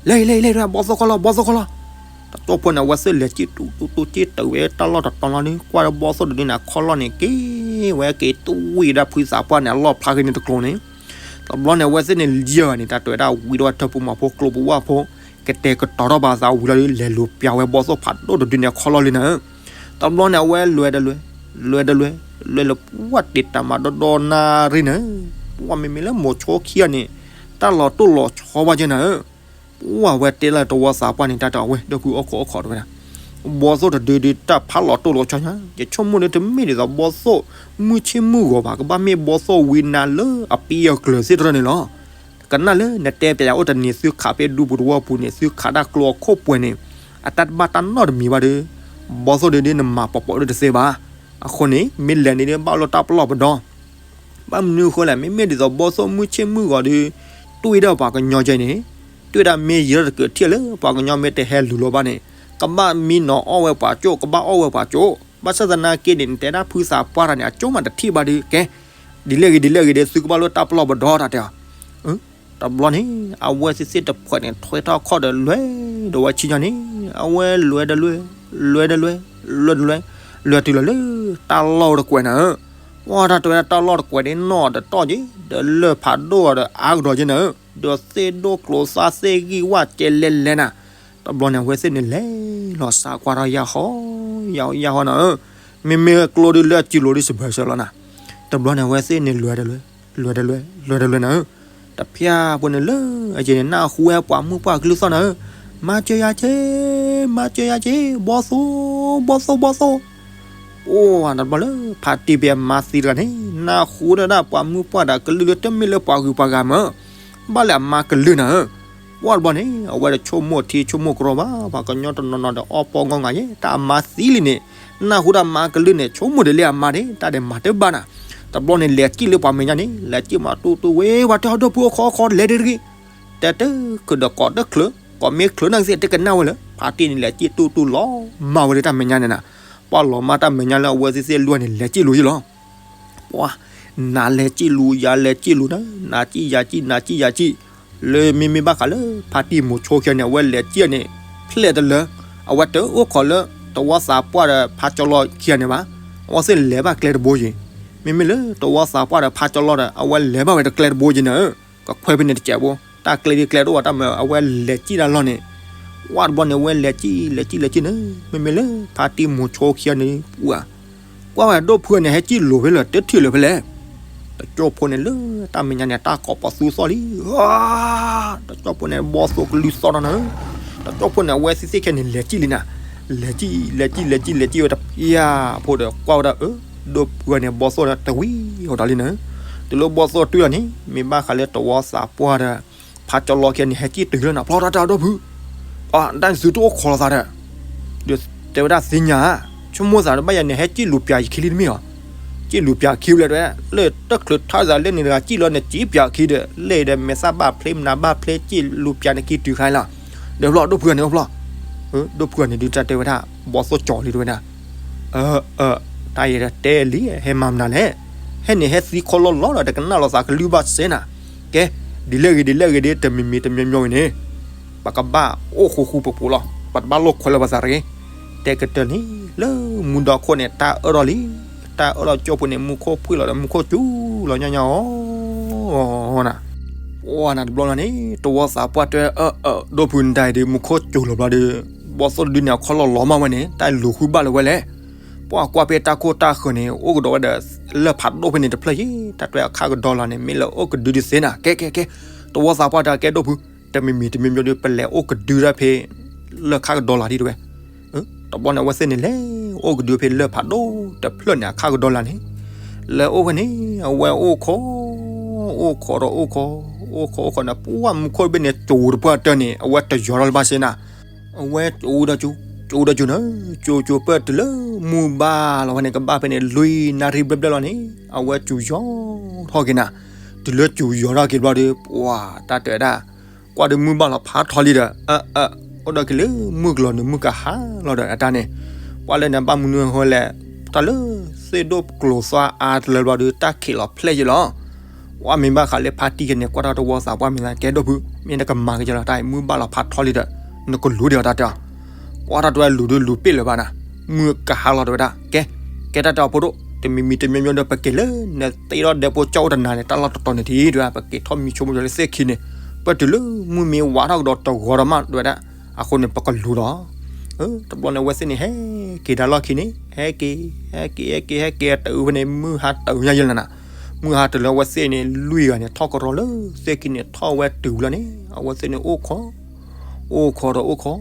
လဲၤအံၤ လဲၤအံၤ လဲၤ ဘီၣ်သိၣ်ခီၣ်လီၢ် ဘီၣ်သိၣ်ခီၣ်လီၢ်. တကၠိဖိန့ၣ် အဝဲသ့ၣ်လဲၤစံၣ်တူတူတူ စံၣ်တုၤဝဲတၢ်လီၢ်တတီၤလီၤန့ၣ် ကွၢ်ဒီးဘီၣ်သိၣ်တဒုန့ၣ် အခီၣ်လီၢ်န့ၣ် က့ၤဝဲက့ၤတွံၢ်ဒၣ်ဖုသးပှၢ်န့ၣ် အလီၢ်ဖျါက့ၤန့ၣ်တကျိၤန့ၣ်. တဘျီန့ၣ် အဝဲသ့ၣ်န့ၣ် ယၢၢ်န့ၣ် တၢ်တဲဝဲဒၣ်ဝံၤဒီးဝဲထၢပူၤမီၤဖိကျိပူၤဝၣ်ဖိ ကတဲာ်ကတီၤထီၣ်ဘၣ်သးဝံၤလီၤဒု လဲၤလူၤပျးဝဲဘီၣ်သိၣ်ဖးဒိၣ်တဒုန့ၣ် အခီၣ်လီၢ်လံနၤဧၢ. တဘျီန့ၣ် အဝဲလဲၤဒီးလဲၤ, လဲၤဒီးလဲၤ, လဲၤလၢပှၢ်တ့တၢ်မၤဒီဒီနၣ်ရံၣ်နၤဧၢ. ပှၢ်မ့မ့ၢ်လၢမိၤဆိခံဂၤန့ၣ် တၢ်လီၤတိၢ်လီၤဆီဘၣ်က့နၤဧၢ. ပှၢ်ဝဲတဲလၢတဝီသးပှၢ်န့ၣ် တၢ်တဲအဝဲ ဒိၣ်ဖုအိၣ်ခိးအိၣ်ခိးတဝဲဒၣ် ဘီၣ်သိၣ်တဒုဒု တၢ်ဖးလီၤတိၢ်လီၤဆီညါ, ယဆိကမိၣ်ဒု တမ့ၢ်ဒ်သိးဘီၣ်သိၣ်မုၢ်ဆ့ၣ်မုၢ်ဂီၤဘၣ်, ကဘၣ်မ့ၢ်ဘီၣ်သိၣ်ဝံနၤလၢအပံအကျၢၤသ့ၣ်တဖၣ်န့ၣ်လီၤ. ကနၣ်လၢနတဲပျးယၤအိၣ်တနံၤ သုခးဖဲဒူပူၤတဝီပူၤန့ၣ် သုခးတၢ်ကျိအခီၣ်ပှဲၤန့ၣ် အတၢ်တဘၣ်တၢ်နီတမံၤဘၣ်ဒီး ဘီၣ်သိၣ်ဒုဒု နမၤပိာ်ပိာ်ဒုတသ့ဘၣ်. အဃိန့ၣ် မ့ၢ်လဲၤန့ၣ်ဒု ဘၣ်အိၣ်လၢတၢ်ပလီၢ်ပဒီ ဘၣ်မနုၤအဃိလဲၣ်, မ့မ့ၢ်ဒ်သိးဘီၣ်သိၣ်မုၢ်ဆ့ၣ်မုၢ်ဂီၤဒု တွံၢ်ဒၣ်ပှၤကညီကဲန့ၣ်, တွံၢ်ဒၣ်မ့ၢ်ယံာ်ထီၣ်တကၢးထံၣ်လၢပှၤကညီမ့ၢ်တဟဲလူၤလီၤဘၣ်န့ၣ်, ကဘၣ်မံနီၤအီၣ်ဝဲပှၤကၠိၣ်, ကဘၣ်အီၣ်ဝဲပှၤကၠိၣ်, ဘၣ်ဆၣ်သနာ်က့န့ၣ် နတဲဒၣ်ဖုသးပှၢ်တၢ်န့ၣ် အကၠိၣ်မးတထံၣ်ဘၣ်ဒုကဲ, ဒ်လဲၣ်ဂ့ၤဒ်လဲၣ်ဂ့ၤဒီး သုကဘၣ်လၢတၢ်ပလီၢ်ပဒီတၢ်တဲအီၤ တဘျီန့ၣ် အဝဲသ့ၣ်သ့ၣ်တဖှဲးန့ၣ် ထွဲထီၣ်ခီၣ်ဒီးလဲၤဒီးဝဲဆံညါန့ၣ်, အဝဲလဲၤဒီးလဲၤ, လဲၤဒီးလဲၤ, လဲၤဒီးလဲၤ, လဲၤတုၤလီၤလၢတၢ်လီၢ်တကွဲးနၤဧၢ. ပှၢ်တၢ်တဲဝဲဒၣ်တၢ်လီၢ်တကွဲးန့ၣ်နီၢ်တတီၢ်က့ၤ, ဒီးလၢၢ်ဖးဒိၣ်ဒီးအါကဒီးက့နၤဧၢ, ဒီးသ့ၣ်ဒိၣ်ကျိၤသၣ်သ့ၣ်ဂံၢ်ဝၣ်ကဲလဲၣ်လဲၣ်နၤ. တဘျီန့ၣ် အဝဲသ့ၣ်န့ၣ်လဲၤလီၤစးကွၢ်ထီၣ်ယၢ်ဟီ, ယၢ်ဟီယၢ်ဟီနၤဧၢ, မ့မ့ၢ်ကျိဒုလၢအစုလိၤဒုစဘၢၣ်စၢၤလီၤနၤ. တဘျီန့ၣ် အဝဲသ့ၣ်န့ၣ်လဲၤဒီးလဲၤ, လဲၤဒီးလဲၤ, လဲၤဒီးလဲၤနၤဧၢ. တဖၠၣ်ဖိန့ၣ်လၢအယံၤန့ၣ် နၢ်ဟူဝဲပှၤမုၣ်ပှၢ်ကလုၢ်သီၣ်နၤဧၢ, မၤစၢၤယၤက့, မၤစၢၤယၤက့, ဘီၣ်သိၣ်, ဘီၣ်သိၣ်, ဘီၣ်သိၣ်. အိၣ်တဘျီလၢဖါတံၢ်ဖဲအမါသံတဂၤန့ၣ် နၢ်ဟူဒၣ်ဒၣ်ပှၤမုၣ်ပှၢ်တၢ်ကလုၢ်လၢတမ့ၢ်လၢပှၤဂုၤပှၤဂၤမၢ်, ဘၣ်လၢအမါကလုၢ်နၤဧၢ. ပှၢ်တဘျီန့ၣ် အဝဲတဆိကမိၣ်ထံဆိကမိၣ်ကရီဘၣ်, ပှၤကညီတနီၤနီၤဒီးအီၣ်ပီၣ်ငီၢ်ငါယဲ တၢ်အမါသံလံန့ၣ်, နၢ်ဟူဒၣ်မါကလုၢ်န့ၣ် ဆိကမိၣ်ဒ်လၢအမါန့ၣ် တၢ်ဒဲးမၤတဘၣ်နၤ. တဘျီန့ၣ် လဲၤစံၣ်လၢပှၤမဲာ်ညါန့ၣ် လဲၤစံၣ်မၤတူၢ်တူၢ်ဝဲ ပှၤတဲဟီၣ်ဒိၣ်ဖုအိၣ်ခိးအိၣ်ခိးလဲၤတဂ့ၤတဂ့ၤ, တဲတချုးဒီးကိးတချုး, ကိးမ့ၢ်ချုးနာ်က့သ့ၣ်တကနၣ်ဝဲလၢ ဖါတံၢ်န့ၣ် လဲၤစံၣ်တူၢ်တူၢ်လီၤမၢ်ဝဲလၢတၢ်မဲာ်ညါန့ၣ်နၤ. ပှၢ်လီၤမၢ်တၢ်မဲာ်ညါလၢအဝဲသ့ၣ်သ့ၣ်လွဲၢ်န့ၣ် လဲၤစံၣ်လိၤယ့ၣ်လီၤ. ပှၢ်, နၤလဲၤစံၣ်လိၤ ယၤလဲၤစံၣ်လိၤနၤ, နၤစံၣ်ယၤစံၣ် နၤစံၣ်ယၤစံၣ်, လၢမ့မ့ၢ်ဘၣ်ဃးလၢ ဖါတံၢ်မိၤဆိခံဂၤန့ၣ် အဝဲလဲၤစံၣ်န့ၣ် ဖျဲၣ်တလၢ, အဝဲတအိၣ်ခိးလၢ တဝီသးပှၢ်ဒီးဖါကၠီလီၢ်ခံဂၤန့ၣ်ဘၣ်, အဝဲသ့ၣ်လဲၤဘၣ်ကျဲတဘိယ့ၣ်, မ့မ့ၢ်လၢတဝီသးပှၢ်ဒီးဖါကၠီလီၢ်ဒီး အဝဲလဲၤဘၣ်ဝဲတကျဲတဘိယ့ၣ်နၤဧၢ, ကခွဲးဖဲန့ၣ်တစဲးဘိ, တၢ်ကျဲဒ်ကျဲတအိၣ်ဘၣ်တၢ်မၤ အဝဲလဲၤစံၣ်တၢ်လီၢ်န့ၣ်, ပှၢ်တဘျီန့ၣ် အဝဲလဲၤစံၣ် လဲၤစံၣ် လဲၤစံၣ်န့ၣ်, မ့မ့ၢ်လၢဖါတံၢ်မိၤဆိခံဂၤန့ၣ် ပှၢ် ကွၢ်ဝဲဒိၣ်ဖုန့ၣ် ဟဲစံၣ်လိၤဖဲလဲၣ် တထံၣ်လၢၤဖဲလဲၣ်. တကၠိဖိန့ၣ်လၢတၢ်မဲာ်ညါန့ၣ် တၢ်ကိးပသူသီၣ်လံ, တကၠိဖိန့ၣ် ဘီၣ်သိၣ်ကလုၢ်သီၣ်နီၤနၤဧၢ, တကၠိဖိန့ၣ် အဝဲသ့ၣ်သ့ၣ်ခဲန့ၣ် လဲၤစံၣ်လံနၤ, လဲၤစံၣ် လဲၤစံၣ် လဲၤစံၣ် လဲၤစံၣ်ဝဲတဖၠၣ်ဖိဒီး ကွၢ်ဝဲဒၣ်အၢ ဒိၣ်ဖုန့ၣ် ဘီၣ်သိၣ်ဒီးတဝံၤအီၤဒီးလံနၤဧၢ, တုၤလၢဘီၣ်သိၣ်တွံၢ်လီၤန့ၣ် မ့ၢ်ဘၣ်ဃးလၢတဝီသးပှၢ်ဒီး ဖါကၠီလီၢ်ခံဂၤန့ၣ် ဟဲစံၣ်တုၤလၢနၤ ဖျီတၢ်တၢ်ဒိၣ်ဖု, အတၢ်န့ၣ်သုတအိၣ်ခိးလိာ်သးဒီး, ဒီးတဲဝဲဒၣ်သ့ၣ်ညါ, ဆိကမိၣ်သးဒီးဘၣ်ယၤန့ၣ် ဟဲစံၣ်လူၤပျးယခံလံတမ့ၢ်ဧါ, စံၣ်လူၤပျးခံဖဲလဲၣ်တဝဲ, လၢတချုးထါသးလၢန့ၣ်တဂၤစံၣ်လီၤန့ၣ် စံၣ်ပျးခံဒီး လၢဒီးမဲာ်သၣ်ဘၣ်ဖျ့မနၤဘၣ်ဖျ့ စံၣ်လူၤပျးန့ၣ်ခံတုၤခါလီၤ, ဒီးဖျီဒိၣ်ဖုဂၤန့ၣ်အိၣ်ဖျီ, ဒိၣ်ဖုဂၤန့ၣ်ဒုးတၢ်တဲဝဲဒၣ် ဘီၣ်သိၣ်ကၠီလံတဝဲဒၣ် အၢ အၢ တၢ်ယဲဒၣ်တဲလံ ဟဲမၤမနုၤလဲၣ်, ဟဲန့ၣ်ဟဲသံခီလီၢ်လီၢ်ဒီး တကနၣ်လိာ်သးကလုၢ်ဘၣ်စဲနၤ, ကဲ, ဒ်လဲၣ်ဂ့ၤဒ်လဲၣ်ဂ့ၤဒီး တမံၤမံၤတမံၤမံၤဝဲန့ၣ်, ပကဘၣ်အိၣ်ဃူဃူဖိးဖိးလီၤ, ပတဘၣ်လိာ်ခွဲးလၢပသးတဂ့ၤ, တဲကတၢၢ်န့ၣ် လၢမူဒီခိၣ်န့ၣ် တၢ်အၢၣ်လီၤလံ, တၢ်အၢၣ်လီၤကၠိဖိန့ၣ် မူခိၣ်ဖှံၣ်လီၤဒီး မူခိၣ်စူၤလီၤညီညီအီၤ နၤ, ပှၢ်နၤတဘျီလီၤန့ၣ် တဝီသးပှၢ်တဲ အၢ အၢ ဒိၣ်ဖုနတၢ်အံၤဒီး မူခိၣ်စူၤလီၤဘျီဒီး, ဘီၣ်သိၣ်တဒုန့ၣ် အခီၣ်လီၢ်လီၤမၢ်ဝဲန့ၣ် တၢ်လူၤဃုဘၣ်လၢၤဝဲလဲၣ်, ပှၢ်ကွၢ်ဖဲတၢ်ခိၣ်တၢ်ဃၢၤန့ၣ် အိၣ်ကဒီးဝဲဒီး လၢၢ်ဖးဒိၣ်ဖဲန့ၣ်တဖျၢၣ်ယ့ၣ် တၢ်တဲအခါကဒီလီၤန့ၣ် မ့ၢ်လၢအိၣ်ကဒုတသ့နၤ, ကဲ ကဲ ကဲ, တဝီသးပှၢ်တဲကဲဒိၣ်ဖု, တမံၤမံၤတမံၤမံၤဒီး ပလဲၤအိၣ်ကဒုဒၣ်ဖဲ လၢၢ်ခါကဒီလီၤဒံးတဝဲ တဘျီန့ၣ် အဝဲသ့ၣ်န့ၣ်လဲၤအိၣ်ကဒုဖဲလၢၢ်ဖးဒိၣ်တဖျၢၣ်န့ၣ် အခါကဒီလီၤန့ၣ်, လဲၤအိၣ်ဖဲန့ၣ် အဝဲအိၣ်ခိး အိၣ်ခိးဒီးအိၣ်ခိး အိၣ်ခိးအိၣ်ခိးန့ၣ် ပှၢ်မူခိၣ်တဘ့ၣ်န့ၣ် စူၤတပှၢ်တၢၢ်န့ၣ် အဝဲတယီၤထီၣ်လၢၤဘၣ်စ့နၤ, အဝဲစူၤဒီးစူၤ စူၤဒီးစူၤန့ၣ် စူၤစူၤပၢၢ်တုၤလၢမုၢ်ဘၣ်လီၤဝဲန့ၣ် ကဘၣ်ဖဲန့ၣ် လွံၢ်နၣ်ရံၣ်ဘျဲၣ်ဘျဲၣ်လီၤန့ၣ် အဝဲစူၤယီၤထီၣ်က့ၤနၤ, တုၤလၢစူၤယီၤထီၣ်က့ၤဘျီဒီး ပှၢ်တၢ်တဲဝဲဒၣ် ကွၢ်ဒီးမုၢ်ဘၣ်လီၤဖးထီလံဒီး အၢ အၢ အိၣ်ဒီးက့ၤလၢမုၢ်ကလီၤနုာ်မုၢ်ကဟါလီၤဒီးအတၢ်န့ၣ်, ပှၢ်လၢန့ၣ် ဘၣ်မနုၤအဃိလဲၣ်, တၢ်လၢ သ့ၣ်ဒိၣ်ကျိၤသွါအါတလၢဘျီဒီး တၢ်ခံးလီၤဖျဲၣ်ယဲလီၤ. ဝဲမ့ၢ်ဘၣ်ဃးလၢဖါတံၢ်ကန့ၣ် ကွၢ်ထီၣ်တဝီသးပှၢ်မ့ၢ်သးကဲဒိၣ်ဖု မ့ၢ်နကမၤက့ၤလီၤ တၢ်အံၤမုၢ်ဘၣ်လီၤဖးထီလံဒီး နကလူၤဒံးအီၤတၢ်တဲအီၤ ပှၤတၢ်တဲဝဲလူၤဒုးလူၤပ့ၢ်လၢၤဘၣ်နၤ, မုၢ်ကဟါလီၤတဲဝဲဒၣ် ကဲ, ကဲတၢ်တဲအီၤဖိဒိၣ် တမံၤမံၤတမံၤမံၤဒီး ပက့ၤလၢနသ့ၣ်ထီၣ်ဒဲဖိကၠီၣ်အိၣ်တနၤန့ၣ် တၢ်လီၢ်တတီၤန့ၣ်ထံၣ်တဲဝဲ ပက့ၤထီၣ်မံဆိကမိၣ်လၢသ့ၣ်ခံန့ၣ် ပတုၤလၢမုၢ်မ့ၢ်ဝးထီၣ်ကဒီးတဂီၤဒီးမးတဲဝဲဒၣ်, အဃိန့ၣ် ပကလူၤလီၤ. တဘျီန့ၣ် အဝဲသ့ၣ်န့ၣ် ဟဲက့ၤတၢ်လီၢ်ခံန့ၣ် ဟဲက့ၤ ဟဲက့ၤ ဟဲက့ၤ ဟဲက့ၤ တုၤဖဲန့ၣ် မုၢ်ဟါတုၤညါယဲလီၤနၤ, မုၢ်ဟါတုၤလၢအဝဲသ့ၣ်န့ၣ် လွံၢ်ဂၤန့ၣ် ထီၣ်ကရီလၢသ့ၣ်ခံန့ၣ် ထီၣ်ဝဲတုၤလီၤန့ၣ် အဝဲသ့ၣ်န့ၣ် အိၣ်ခိး အိၣ်ခိးဒီးအိၣ်ခိး,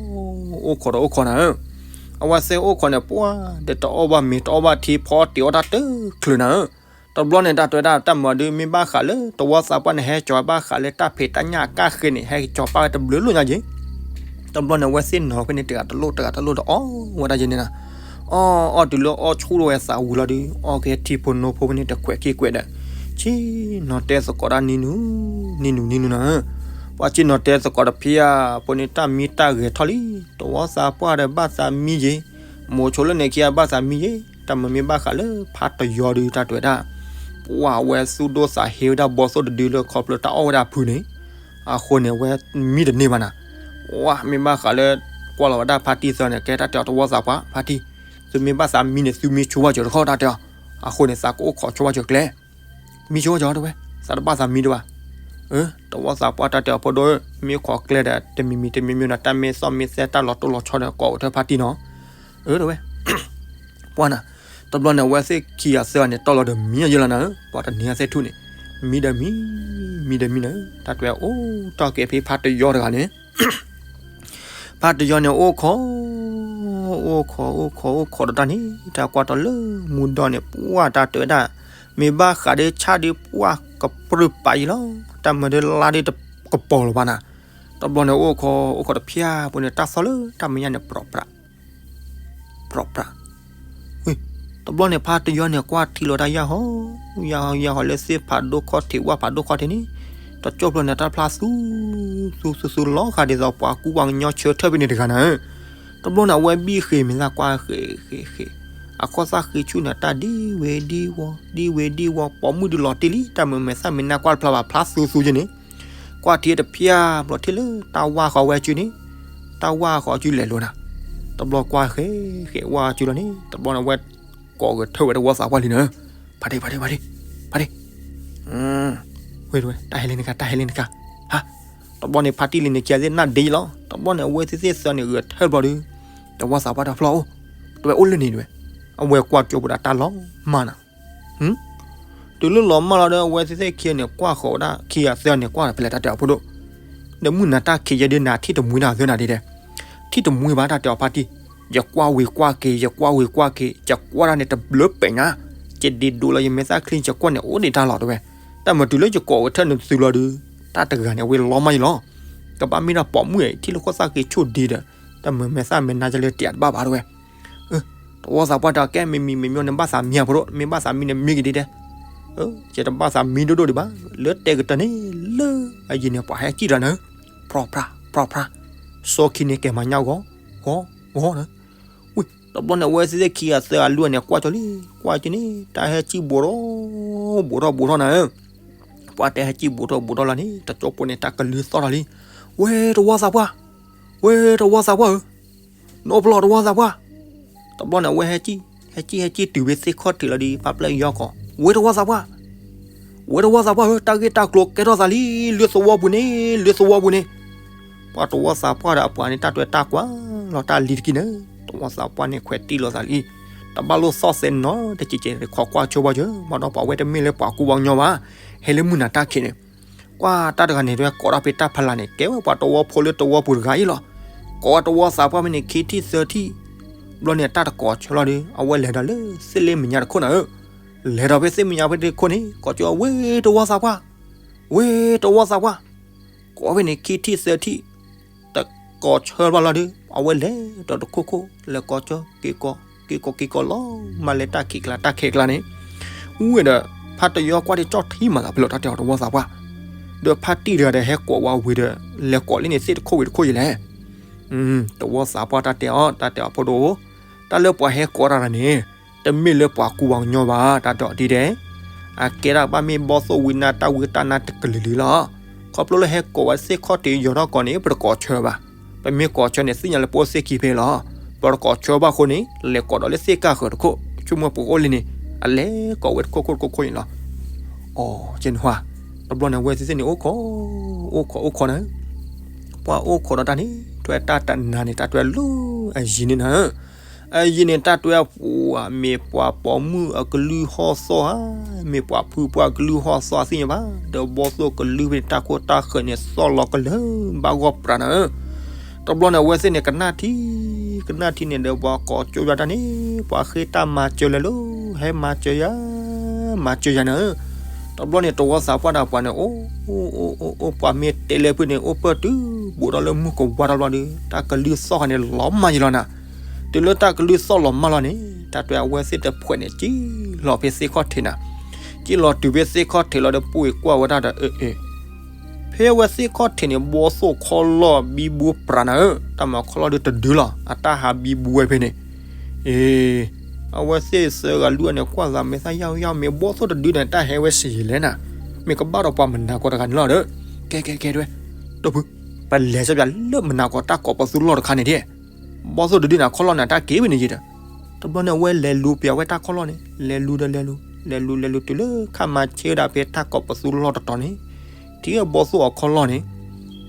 အိၣ်ခိးဒီးအိၣ်ခိးနၤဧၢ, အဝဲသ့ၣ်အိၣ်ခိးန့ၣ် ပှၢ်ဒီးတအီၣ်ဘၣ်မ့ၤတအီၣ်ဘၣ်ထံ ဖီတ့ၤအီၣ်တၢ်တချုးနၤဧၢ, တဘျီန့ၣ် တၢ်တဲဝဲဒၣ် တၢ်မၤဒုး မ့ၢ်ဘၣ်ဃးလၢ တဝီသးပှၢ်န့ၣ် ဟဲကၠီၤဘၣ်ဃးလၢတၢ်ဖံးတၢ်ညၣ်အကါဃ့န့ၣ် ဟဲကၠီၤပၣ်ဝဲတဘျုးလိာ်ညါက့ၤ, တဘျီန့ၣ် အဝဲသ့ၣ်နီၤဖဲန့ၣ် တဂၤတလိၣ် တဂၤတလိၣ်ဒီးအီၣ်ဝဲဒၣ်ယဲန့ၣ်နၤ, အီၣ် အီၣ်တုၤလၢအီၣ်ဆူၣ်ထီၣ်ဝဲသးဝံၤလီၤဒီး အီၣ်က့ၤထံဖိနိဖိဖဲန့ၣ် တခွဲးခံခွဲးဒီး ဆ့ၣ်နီၤတဲသကိးတၢ်နံၤနုၤ နံၤနုၤ နံၤနုၤနၤဧၢ, ပှၤဆ့ၣ်နီၤတဲသကိးတဖၣ်အံၤ ဖိန့ၣ် တၢ်မံတၢ်ဂဲၤထီၣ်လံ, တဝီသးပှၢ်ဒီးဘၣ်သးမံယ့ၤ, မိၤဆိလၢန့ၣ်ခံဂၤဘၣ်သးမံယ့ၤ, တၢ်မၤမ့ၢ်ဘၣ်ဃးလၢဖါတယီဒုး တၢ်တဲဝဲဒၣ်, ပှၢ်ဝဲသူၣ်ဒိၣ်သးဟ့ဝဲဒၣ်ဘီသိၣ်တဒုလၢခီဖျိတၢ်အီၣ်ဝဲဒၣ်ဖုန့ၣ်, အဃိန့ၣ် အဝဲမံတန့ၢ်ဘၣ်နၤ, ပှၢ်မ့ၢ်ဘၣ်ဃးလၢ ကွၢ်လီၤဝဲဒၣ်ဖါတံၢ်သၢန့ၣ် ကဲတၢ်တဲအီၤတဝီသးပှၢ် ဖါတံၢ်, သုမ့ၢ်ဘၣ်သးမံန့ၣ် သုမံဆိဝဲစၢၤတခီတၢ်တဲအီၤ, အဃိန့ၣ် သးကအိၣ်ခိးဆိဝဲစၢၤကျဲ မံဆိဝဲစၢၤတဲဝဲ, သးတဘၣ်သးမံဒံးဘၣ်, အၢ တဝီသးပှၢ်တၢ်တဲအီၤဖိဒိၣ်ဧၢ, မ့ၢ်ခိးကျဲဒီး တမံၤမံၤတမံၤမံၤဒီး တၢ်မ့ၢ်သီၣ်မ့ၢ်သဲတၢ်လီၤတိၢ်လီၤဆီဒီး ကိးအိၣ်ထၢဖါတံၢ်နီၤ, အၢ တဲဝဲ ပှၢ်နၤ, တဘျီန့ၣ် အဝဲသ့ၣ်ခံဂၤသၢဂၤန့ၣ် တီၢ်လီၤဒီးမံယဲလီၤနၤဧၢ, ပှၤတနံၤအသ့ၣ်ထူၣ်န့ၣ်, မံဒီးမံ, မံဒီးမံနၤဧၢ, တၢ်တဲဝဲအိၣ်တီၢ်က့ၤဖဲဖါတယီတဂၤန့ၣ် ဖါတယီန့ၣ်အိၣ်ခိး, အိၣ်ခိး အိၣ်ခိး အိၣ်ခိးဒီးတၢ်န့ၣ် တၢ်ကွၢ်တီၢ်လၢမူဒီန့ၣ် ပှၢ်တၢ်တဲဝဲဒၣ်, မ့ၢ်ဘၣ်ဃးဒီးဆၣ်ဒီးပှၢ်ကပြုၢ်ပာ်ယံၤလီၤ, တၢ်မၤဒီးလါဒီးတကပီၤလီၤဘၣ်နၤ, တဘျီန့ၣ်အိၣ်ခိး အိၣ်ခိးတဖၣ်ဖိန့ၣ် တၢ်သီလၢတၢ်မဲာ်ညါန့ၣ် ပြီၣ်ပြး ပြီၣ်ပြး, ဝံၤ, တဘျီန့ၣ် ဖါတယီန့ၣ် ကွၢ်ထံလီၤတၢ်ယၢ်ဟီ, ယၢ်ဟီ ယၢ်ဟီလၢသ့ၣ်ဖးဒိၣ်ခီၣ်ထံး ဝၣ်ဖးဒိၣ်ခီၣ်ထံးန့ၣ်, တကၠိၢ်ဖျိန့ၣ် တၢ်ဖျါသူ, သူသူသူလီၤဃာ်ဒ်သိးပှၤကူပှၤကညီဆၢထၢၣ်ဖဲန့ၣ်တဂၤနၤဧၢ, တဘျီန့ၣ် အဝဲဘံၣ်ဃ့ၤမ့ၢ်သးကွၢ်ဃ့ၤဃ့ၤဃ့ၤ, အခီၣ်သၣ်ဃ့ဆူၣ်န့ၣ် တၢ်ဒံဝ့ၤဒံဝီၤ ဒံဝ့ၤဒံဝီၤ ပိာ်မုၣ်ဒုးလီၤတံၢ်လံ တၢ်မၤမဲာ်သၣ်မဲာ်နါကွၢ်တဖျါဘၣ်ဖျါသူသူယဲန့ၣ်, ကွၢ်ထံတဖၣ်ဘျီထံၣ်လၢတၢ်ဝၢ်ဃီဝဲစုန့ၣ်, တၢ်ဝၢ်ဃီစုလဲၤလိၤနၤ, တဘျီကွၢ်ဃ့ၤဃ့ၤဝၢ်စုလီၤန့ၣ် တဘျီန့ၣ် အဝဲကိးဂဲၤထၢၣ်ဝဲတဝီသးပှၢ်လံနၤ, ဖါတံၢ် ဖါတံၢ် ဖါတံၢ် ဖါတံၢ်, ဝဲ တၢ်ဟဲလံနခါ တၢ်ဟဲလံနခါ, ဟါ, တဘျီန့ၣ် ဖါတံၢ်လံန့ၣ် ကဲသ့ၣ်နၢ်ဒ့လီၤ တဘျီန့ၣ် အဝဲသ့ၣ်သ့ၣ်သၢန့ၣ် ဂဲၤထၢၣ်ဘျီဒီး, တဝီသးပှၢ်တဖျီၣ်အိၣ်, တဝဲအိၣ်လၢန့ၣ်တဝဲ, အဝဲကွၢ်ကၠိပူၤဒီးတၢ်လီၤမၢ်နၤ တုၤလၢလီၤမၢ်လီၤဒီး အဝဲသ့ၣ်သ့ၣ်ခံန့ၣ် ကွၢ်ဃီၤဝဲဒၣ်ခံဂၤသၢဂၤန့ၣ် ကွၢ်ဒီးဖဲလဲၣ်တၢ်တဲအီၤဖိဒိၣ်, ဒီးမုၢ်နၤတၢ်ခံးယဲဒုးနၤ ထံၣ်တမှံတၢ်သၢနၤဒ်လဲၣ်, ထံၣ်တမှံဘၣ်တၢ်တဲအီၤဖါတံၢ်, ယကွၢ်ဝံၤကွၢ်က့ၤ ယကွၢ်ဝံၤကွၢ်က့ၤ ယကွၢ်တၢ်န့ၣ်တဘျုးပဲာ်ညါ, ယဒ့ဒိလီၤယမဲာ်သၣ်ချံ ယကွၢ်န့ၣ်အိၣ်ဒံးတၢ်လီၤတဝဲ, တၢ်မၤတုၤလၢယကိးဝဲထၢၣ်န့ၣ်သုလီၤဒီး, တၢ်တဂၤန့ၣ် အဝဲလီၤမၢ်ယလီၤ, ကဘၣ်မ့ၢ်ဒၣ်ပိာ်မုၣ်အံၤ ထံၣ်လၢခိၣ်သၣ်ဃ့ဆူၣ်ဒံးဒီး, တၢ်မၤမဲာ်သၣ်မဲာ်နါယလဲၤတ့ၢ်တဘၣ်ဘၣ်တဝဲ တဝီသးပှၢ်တဲ ကဲမ့မံၤမ့မံၤန့ၣ် ဘၣ်သးမံဧါဖိဒိၣ်, မ့ၢ်ဘၣ်သးမံန့ၣ် မံက့ၤဒ်ဒဲး, ယတဘၣ်သးမံဒိၣ်ဒိၣ်ဒံးဘၣ်, လၢတဲကတၢၢ်န့ၣ် လၢအယံၤန့ၣ် ပှၤဟဲစံၣ်တၢ်နၤ, ပြီၣ်ဖြၣ် ပြီၣ်ဖြၣ်, စီခံန့ၣ်ကဲမၤညၣ်ဂီၤ, ဂီၤ ဂီၤနၤ, ဝံၤ တဘျီန့ၣ် အဝဲသ့ၣ်သ့ၣ်ခံဂၤသၢဂၤလွံၢ်ဂၤန့ၣ် ကွၢ်ကၠီလံ, ကွၢ်ကၠီန့ၣ် တၢ်ဟဲစံၣ်ဘူးထီၣ်, ဘူးထီၣ်ဘူးထီၣ်နၤဧၢ, ပှၤတဲဟဲစံၣ်ဘူးထီၣ်ဘူးထီၣ်လီၤန့ၣ် တကၠိဖိန့ၣ် တၢ်ကလုၢ်သီၣ်ထီၣ်လံ, ဝဲတဝီသးပှၢ်, ဝဲတဝီသးပှၢ်ဧၢ နအိၣ်ဖျီၣ်တဝီသးပှၢ်, တဘျီန့ၣ် အဝဲဟဲစံၣ်, ဟဲစံၣ် ဟဲစံၣ်တုၤဝဲသ့ၣ်ခီၣ်ထံးလီၤဒီး ဖးဖျၢၣ်ယီၤကီး, ဝဲတဝီသးပှၢ်, ဝဲတဝီသးပှၢ်ဧၢ တၢ်ဂ့ၢ်တၢ်ကျိၤကဲထီၣ်သးလံ, လၢသဝီပူၤန့ၣ် လၢသဝီပူၤန့ၣ်, ပှၤတဝီသးပှၢ်ဒီးအပှၤန့ၣ် တၢ်တွဲတၢ်ကွၢ်လီၤတၢ်လံၤတက့ၢ်န့ၣ်, တဝီသးပှၢ်န့ၣ် ခွဲးတံၢ်လိာ်သးလံ, တဘၣ်လိၣ်သီၣ်သဲးနီတကဲးကဲး ခိးကွၢ်ဆိဘၣ်ကၠၢ, ဘၣ်ဒီးပှၤဝဲတမ့ၢ်လၢပှၤကူပှၤကညီဘၣ်, ဟဲလၢမုၢ်နၤတၢ်ခံးန့ၣ် ကွၢ်တၢ်တဂၤန့ၣ် တဝဲကိးထီၣ်ဖဲတၢ်ဖးလၢ်န့ၣ် ကဲဝဲပှၤတဝီဖိလၢတဝီပူၤတဂၤအံၤလီၤ, ကိးဝဲတဝီသးပှၢ်ဖဲန့ၣ် ခံထံၣ်သၢထံၣ်, ဘျီန့ၣ် တၢ်တကိးဆၢလီၤဒီး အဝဲလဲၤဒီးလၢသ့ၣ်လ့မဲာ်ညါတခိၣ်နၤဧၢ, လဲၤဒီးဖဲသ့ၣ်မဲာ်ညါဖဲတခိၣ်န့ၣ် ကိးကၠီ ဝဲတဝီသးပှၢ်, ဝဲတဝီသးပှၢ်, ကိးဖဲန့ၣ် ခံထံၣ်သၢထံၣ် တကိးဆၢဘၣ်လီၤဒီး အဝဲလဲၤဒီးတခိၣ်ခိၣ် လဲၤကိးကၠီ က့ၤကိး က့ၤကိးက့ၤကိးလီၤ, မၤလဲၤတၢ်ခံးကျါတၢ်ခံးကျါန့ၣ်, ဝံၤဒီး ဖါတယီကွၢ်ဒ်ကၠီထံမၤသးဖဲလဲၣ် တၢ်တဲအီၤတဝီသးပှၢ်, ဒီးဖါတံၢ်တဂၤဒီးဟဲကိးဝဲဝံၤဒီး လဲၤကိးလံန့ၣ်သ့ၣ်တခိၣ်ဝံၤတခိၣ်ယလဲၣ်, တဝီသးပှၢ်တၢ်တဲအီၤ တၢ်တဲအီၤဖိဒိၣ်, တၢ်လၢပှၤဟဲကိးတၢ်န့ၣ် တမ့ၢ်လၢပှၤကူပှၤကညီဘၣ် တၢ်ဒီးဒ်ဒဲး, အကဲဒၣ်ဘၣ်မ့ၢ်ဘီၣ်သိၣ်ဝံနါတၢ်ဝံတၢ်နါတကလုာ်လံလီၤ. ခီဖျိလၢဟဲကိးဝဲသ့ၣ်ခီၣ်ထံးယီၤထီၣ်ကီးန့ၣ် ပတကိးဆၢဘၣ်. ပမ့ၢ်ကိးဆၢန့ၣ် သ့ၣ်ညါလၢပအိၣ်သ့ၣ်ခံဖဲလီၤ. ပတကိးဆၢဘၣ်အဃိန့ၣ် လဲၤကိးဒီးလၢသ့ၣ်ကၢ်ဃၢၤတခိၣ် ဆိကမိၣ်ပအိၣ်လံန့ၣ် အလဲၤကိးဝဲတခိၣ်ခိၣ်တခိၣ်ခိၣ်န့ၣ်လီၤ. အီ ကဲန့ၣ်ဟါ, တဘျီန့ၣ်အဝဲသ့ၣ်န့ၣ် အိၣ်ခိး, အိၣ်ခိးအိၣ်ခိးနၤ, ပှၤအိၣ်ခိးဒီးတၢ်န့ၣ် တၢ်တနၤန့ၣ် တၢ်တဲလၢအယံၤန့ၣ်နၤ, အယံၤန့ၣ် တၢ်တဲပှၤမ့ၢ်ပှၤပိာ်မုၣ်အကလုၢ်ဟီၣ်သီၣ်ဧါ, မ့ၢ်ပှၤဖုပှၢ်ကလုၢ်ဟီၣ်သီၣ်သ့ၣ်ညါဘၣ်, ဒီးဘီၣ်သိၣ်ကလုၢ်ဖဲန့ၣ် တၢ်ခိၣ်တၢ်ဃၢၤန့ၣ် သီၣ်လီၤကလၢာ်ဘၣ်ဂီၢ်ပြးနၤဧၢ. တဘျီန့ၣ် အဝဲသ့ၣ်န့ၣ် ကနၣ်ထံ, ကနၣ်ထံန့ၣ်ဒီး ပှၤကိးကၠိယၤတၢ်န့ၣ် ပှၤဃ့တၢ်မၤစၢၤလဲၤလၢ ဟဲမၤစၢၤယၤ, မၤစၢၤယၤနၤဧၢ. တဘျီန့ၣ် တဝီသးပှၢ်ဒီးပှၤန့ၣ် အိၣ်အိၣ်အိၣ်အိၣ် ပှၤမ့ၢ်တဲလၢဖုန့ၣ် အိၣ်ပၢၢ်တုၤဘူးထီၣ်လၢမုၢ်ကဝါတဘျီဒီး တၢ်ကလုၢ်သီၣ်ဃီန့ၣ် လီၤမၢ်ယလီၤနၤ. တုၤလၢတၢ်ကလုၢ်သီၣ်လီၤမၢ်လီၤန့ၣ် တၢ်တဲအဝဲသ့ၣ်တဖှဲးန့ၣ် ကံၣ်လီၤဖဲသ့ၣ်ခီၣ်ထံးနၤ, ကံၣ်လီၤတုၤဖဲသ့ၣ်ခီၣ်ထံးလီၤဒီး ပှ့ၤကွၢ်ဝဲဒၣ်ဒီး အ့ၣ် ဖဲအဝဲသ့ၣ်ခီၣ်ထံးန့ၣ် ဘီၣ်သိၣ်ခီလီၢ်ဘံဘူပြးနၤဧၢ, တၢ်မၤခီလီၢ်ဒုးတဒုလီၤ, အတၢ်ဟးဘံဘူဝဲဖဲန့ၣ်. အ့ၣ်, အဝဲသ့ၣ်သၢဂၤလွံၢ်ဂၤန့ၣ် ကွၢ်သးမ့ၢ်သၣ်ယၢ်ယၢ် မ့ၢ်ဘီၣ်သိၣ်တဒုန့ၣ် တၢ်ဟဲဝဲစံးယံာ်လဲၣ်နၤ, မ့ၢ်ကဘၣ်ဒီးပှၤမနၤကီတဂၤန့ၣ်လီၤဒီး, ကဲကဲကဲတဲဝဲ, ဒီပုၢ်, ပလဲၤစၢပၠးလၢမနၤကီတၢ်ကိးပသူလီၢ်တခါန့ၣ်ဒၣ်, ဘီၣ်သိၣ်တဒုန့ၣ် အခီလီၢ်န့ၣ် တၢ်က့ၤဝဲန့ၣ်ယံာ်ဒီး, တဘျီန့ၣ် အဝဲလဲၤလူၤပၠးဝဲတၢ်ခီလီၢ်န့ၣ် လဲၤလူၤဒီးလဲၤလူၤ, လဲၤလူၤလဲၤလူၤတုၤလၢခါမၤဆ့ဝဲဒၣ်ဖဲတၢ်ကိးပသူလီၢ်တတီၤန့ၣ်, ထံၣ်ဝဲဘီၣ်သိၣ်အခီလီၢ်န့ၣ်,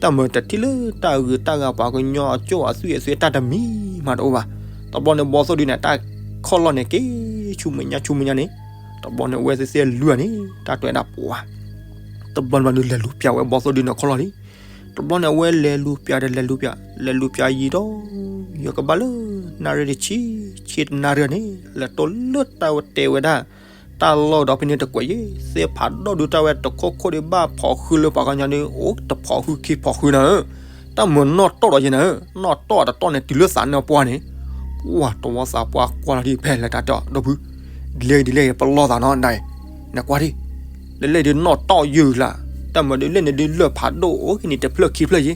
တၢ်မၤတထံၣ်လၢတၢ်အဂုၤတၢ်ဂၤပှၤကညီအကၠိၣ်အသွံၣ်အသွံၣ်တၢ်တမံၤမးတအိၣ်ဘၣ်. တဘျီန့ၣ် ဘီၣ်သိၣ်ဒုန့ၣ် တၢ်ခီလီၢ်န့ၣ်က့ၤဆူမဲာ်ညါဆူမဲာ်ညါန့ၣ်, တဘျီန့ၣ် အဝဲသ့ၣ်သ့ၣ်လွံၢ်ဂၤန့ၣ် တၢ်တဲဒၣ်ပှၤ တဘျီန့ၣ်ဘျီဒုး လဲၤလူၤပၠးဝဲဘီၣ်သိၣ်ဒုန့ၣ်ခီလီၢ်လံ. တဘျီန့ၣ် အဝဲလဲၤလူၤပၠးဒီးလဲၤလူၤပၠး လဲၤလူၤပၠးယံာ်ဒီး ယကဘၣ်လၢ နၣ်ရံၣ်တဆံ ဆ့တနၣ်ရံၣ်န့ၣ် လဲၤတိၢ်လၢတၢ်ဝဲတဲဝဲဒၣ် တၢ်လီၢ်ဒီးဖဲန့ၣ်တကွဲးယဲ သ့ၣ်ဖးဒိၣ်ဒုးတၢ်ဝဲတခိၣ်ခိၣ်ဒီး ဘၣ်ဖီၣ်ဃုာ်လၢပှၤကညီဒုး အိၣ်တဖီၣ်ဃုာ်ခံဖီၣ်ဃုာ်နၤဧၢ, တၢ်မၤနီၣ်တီၢ်ဒီးယဲနၤဧၢ, နီၣ်တီၢ်တတီၢ်န့ၣ် တုၤလၢသးနၢၣ်ပှၢ်န့ၣ်, ပှၢ်တဝီသးပှၢ်ကွၢ်လီၤဒ်ဖဲလဲၣ်တၢ်တဲအီၤ ဒီပုၢ်, ဒ်လဲၣ်ဂ့ၤဒ်လဲၣ်ဂ့ၤ ပလီၢ်သးနီၢ်ဒၣ်အံၤ, နကွၢ်ဒ်, လၢလဲၣ်ဒုးနီၣ်တီၢ်ယုၢ်လၢ်, တၢ်မၤဒုးလဲၣ်န့ၣ်ဒုးလၢၢ်ဖးဒိၣ်အိၣ်က့ၤန့ၣ် တဖျၢၣ်ခံဖျၢၣ်ယဲ,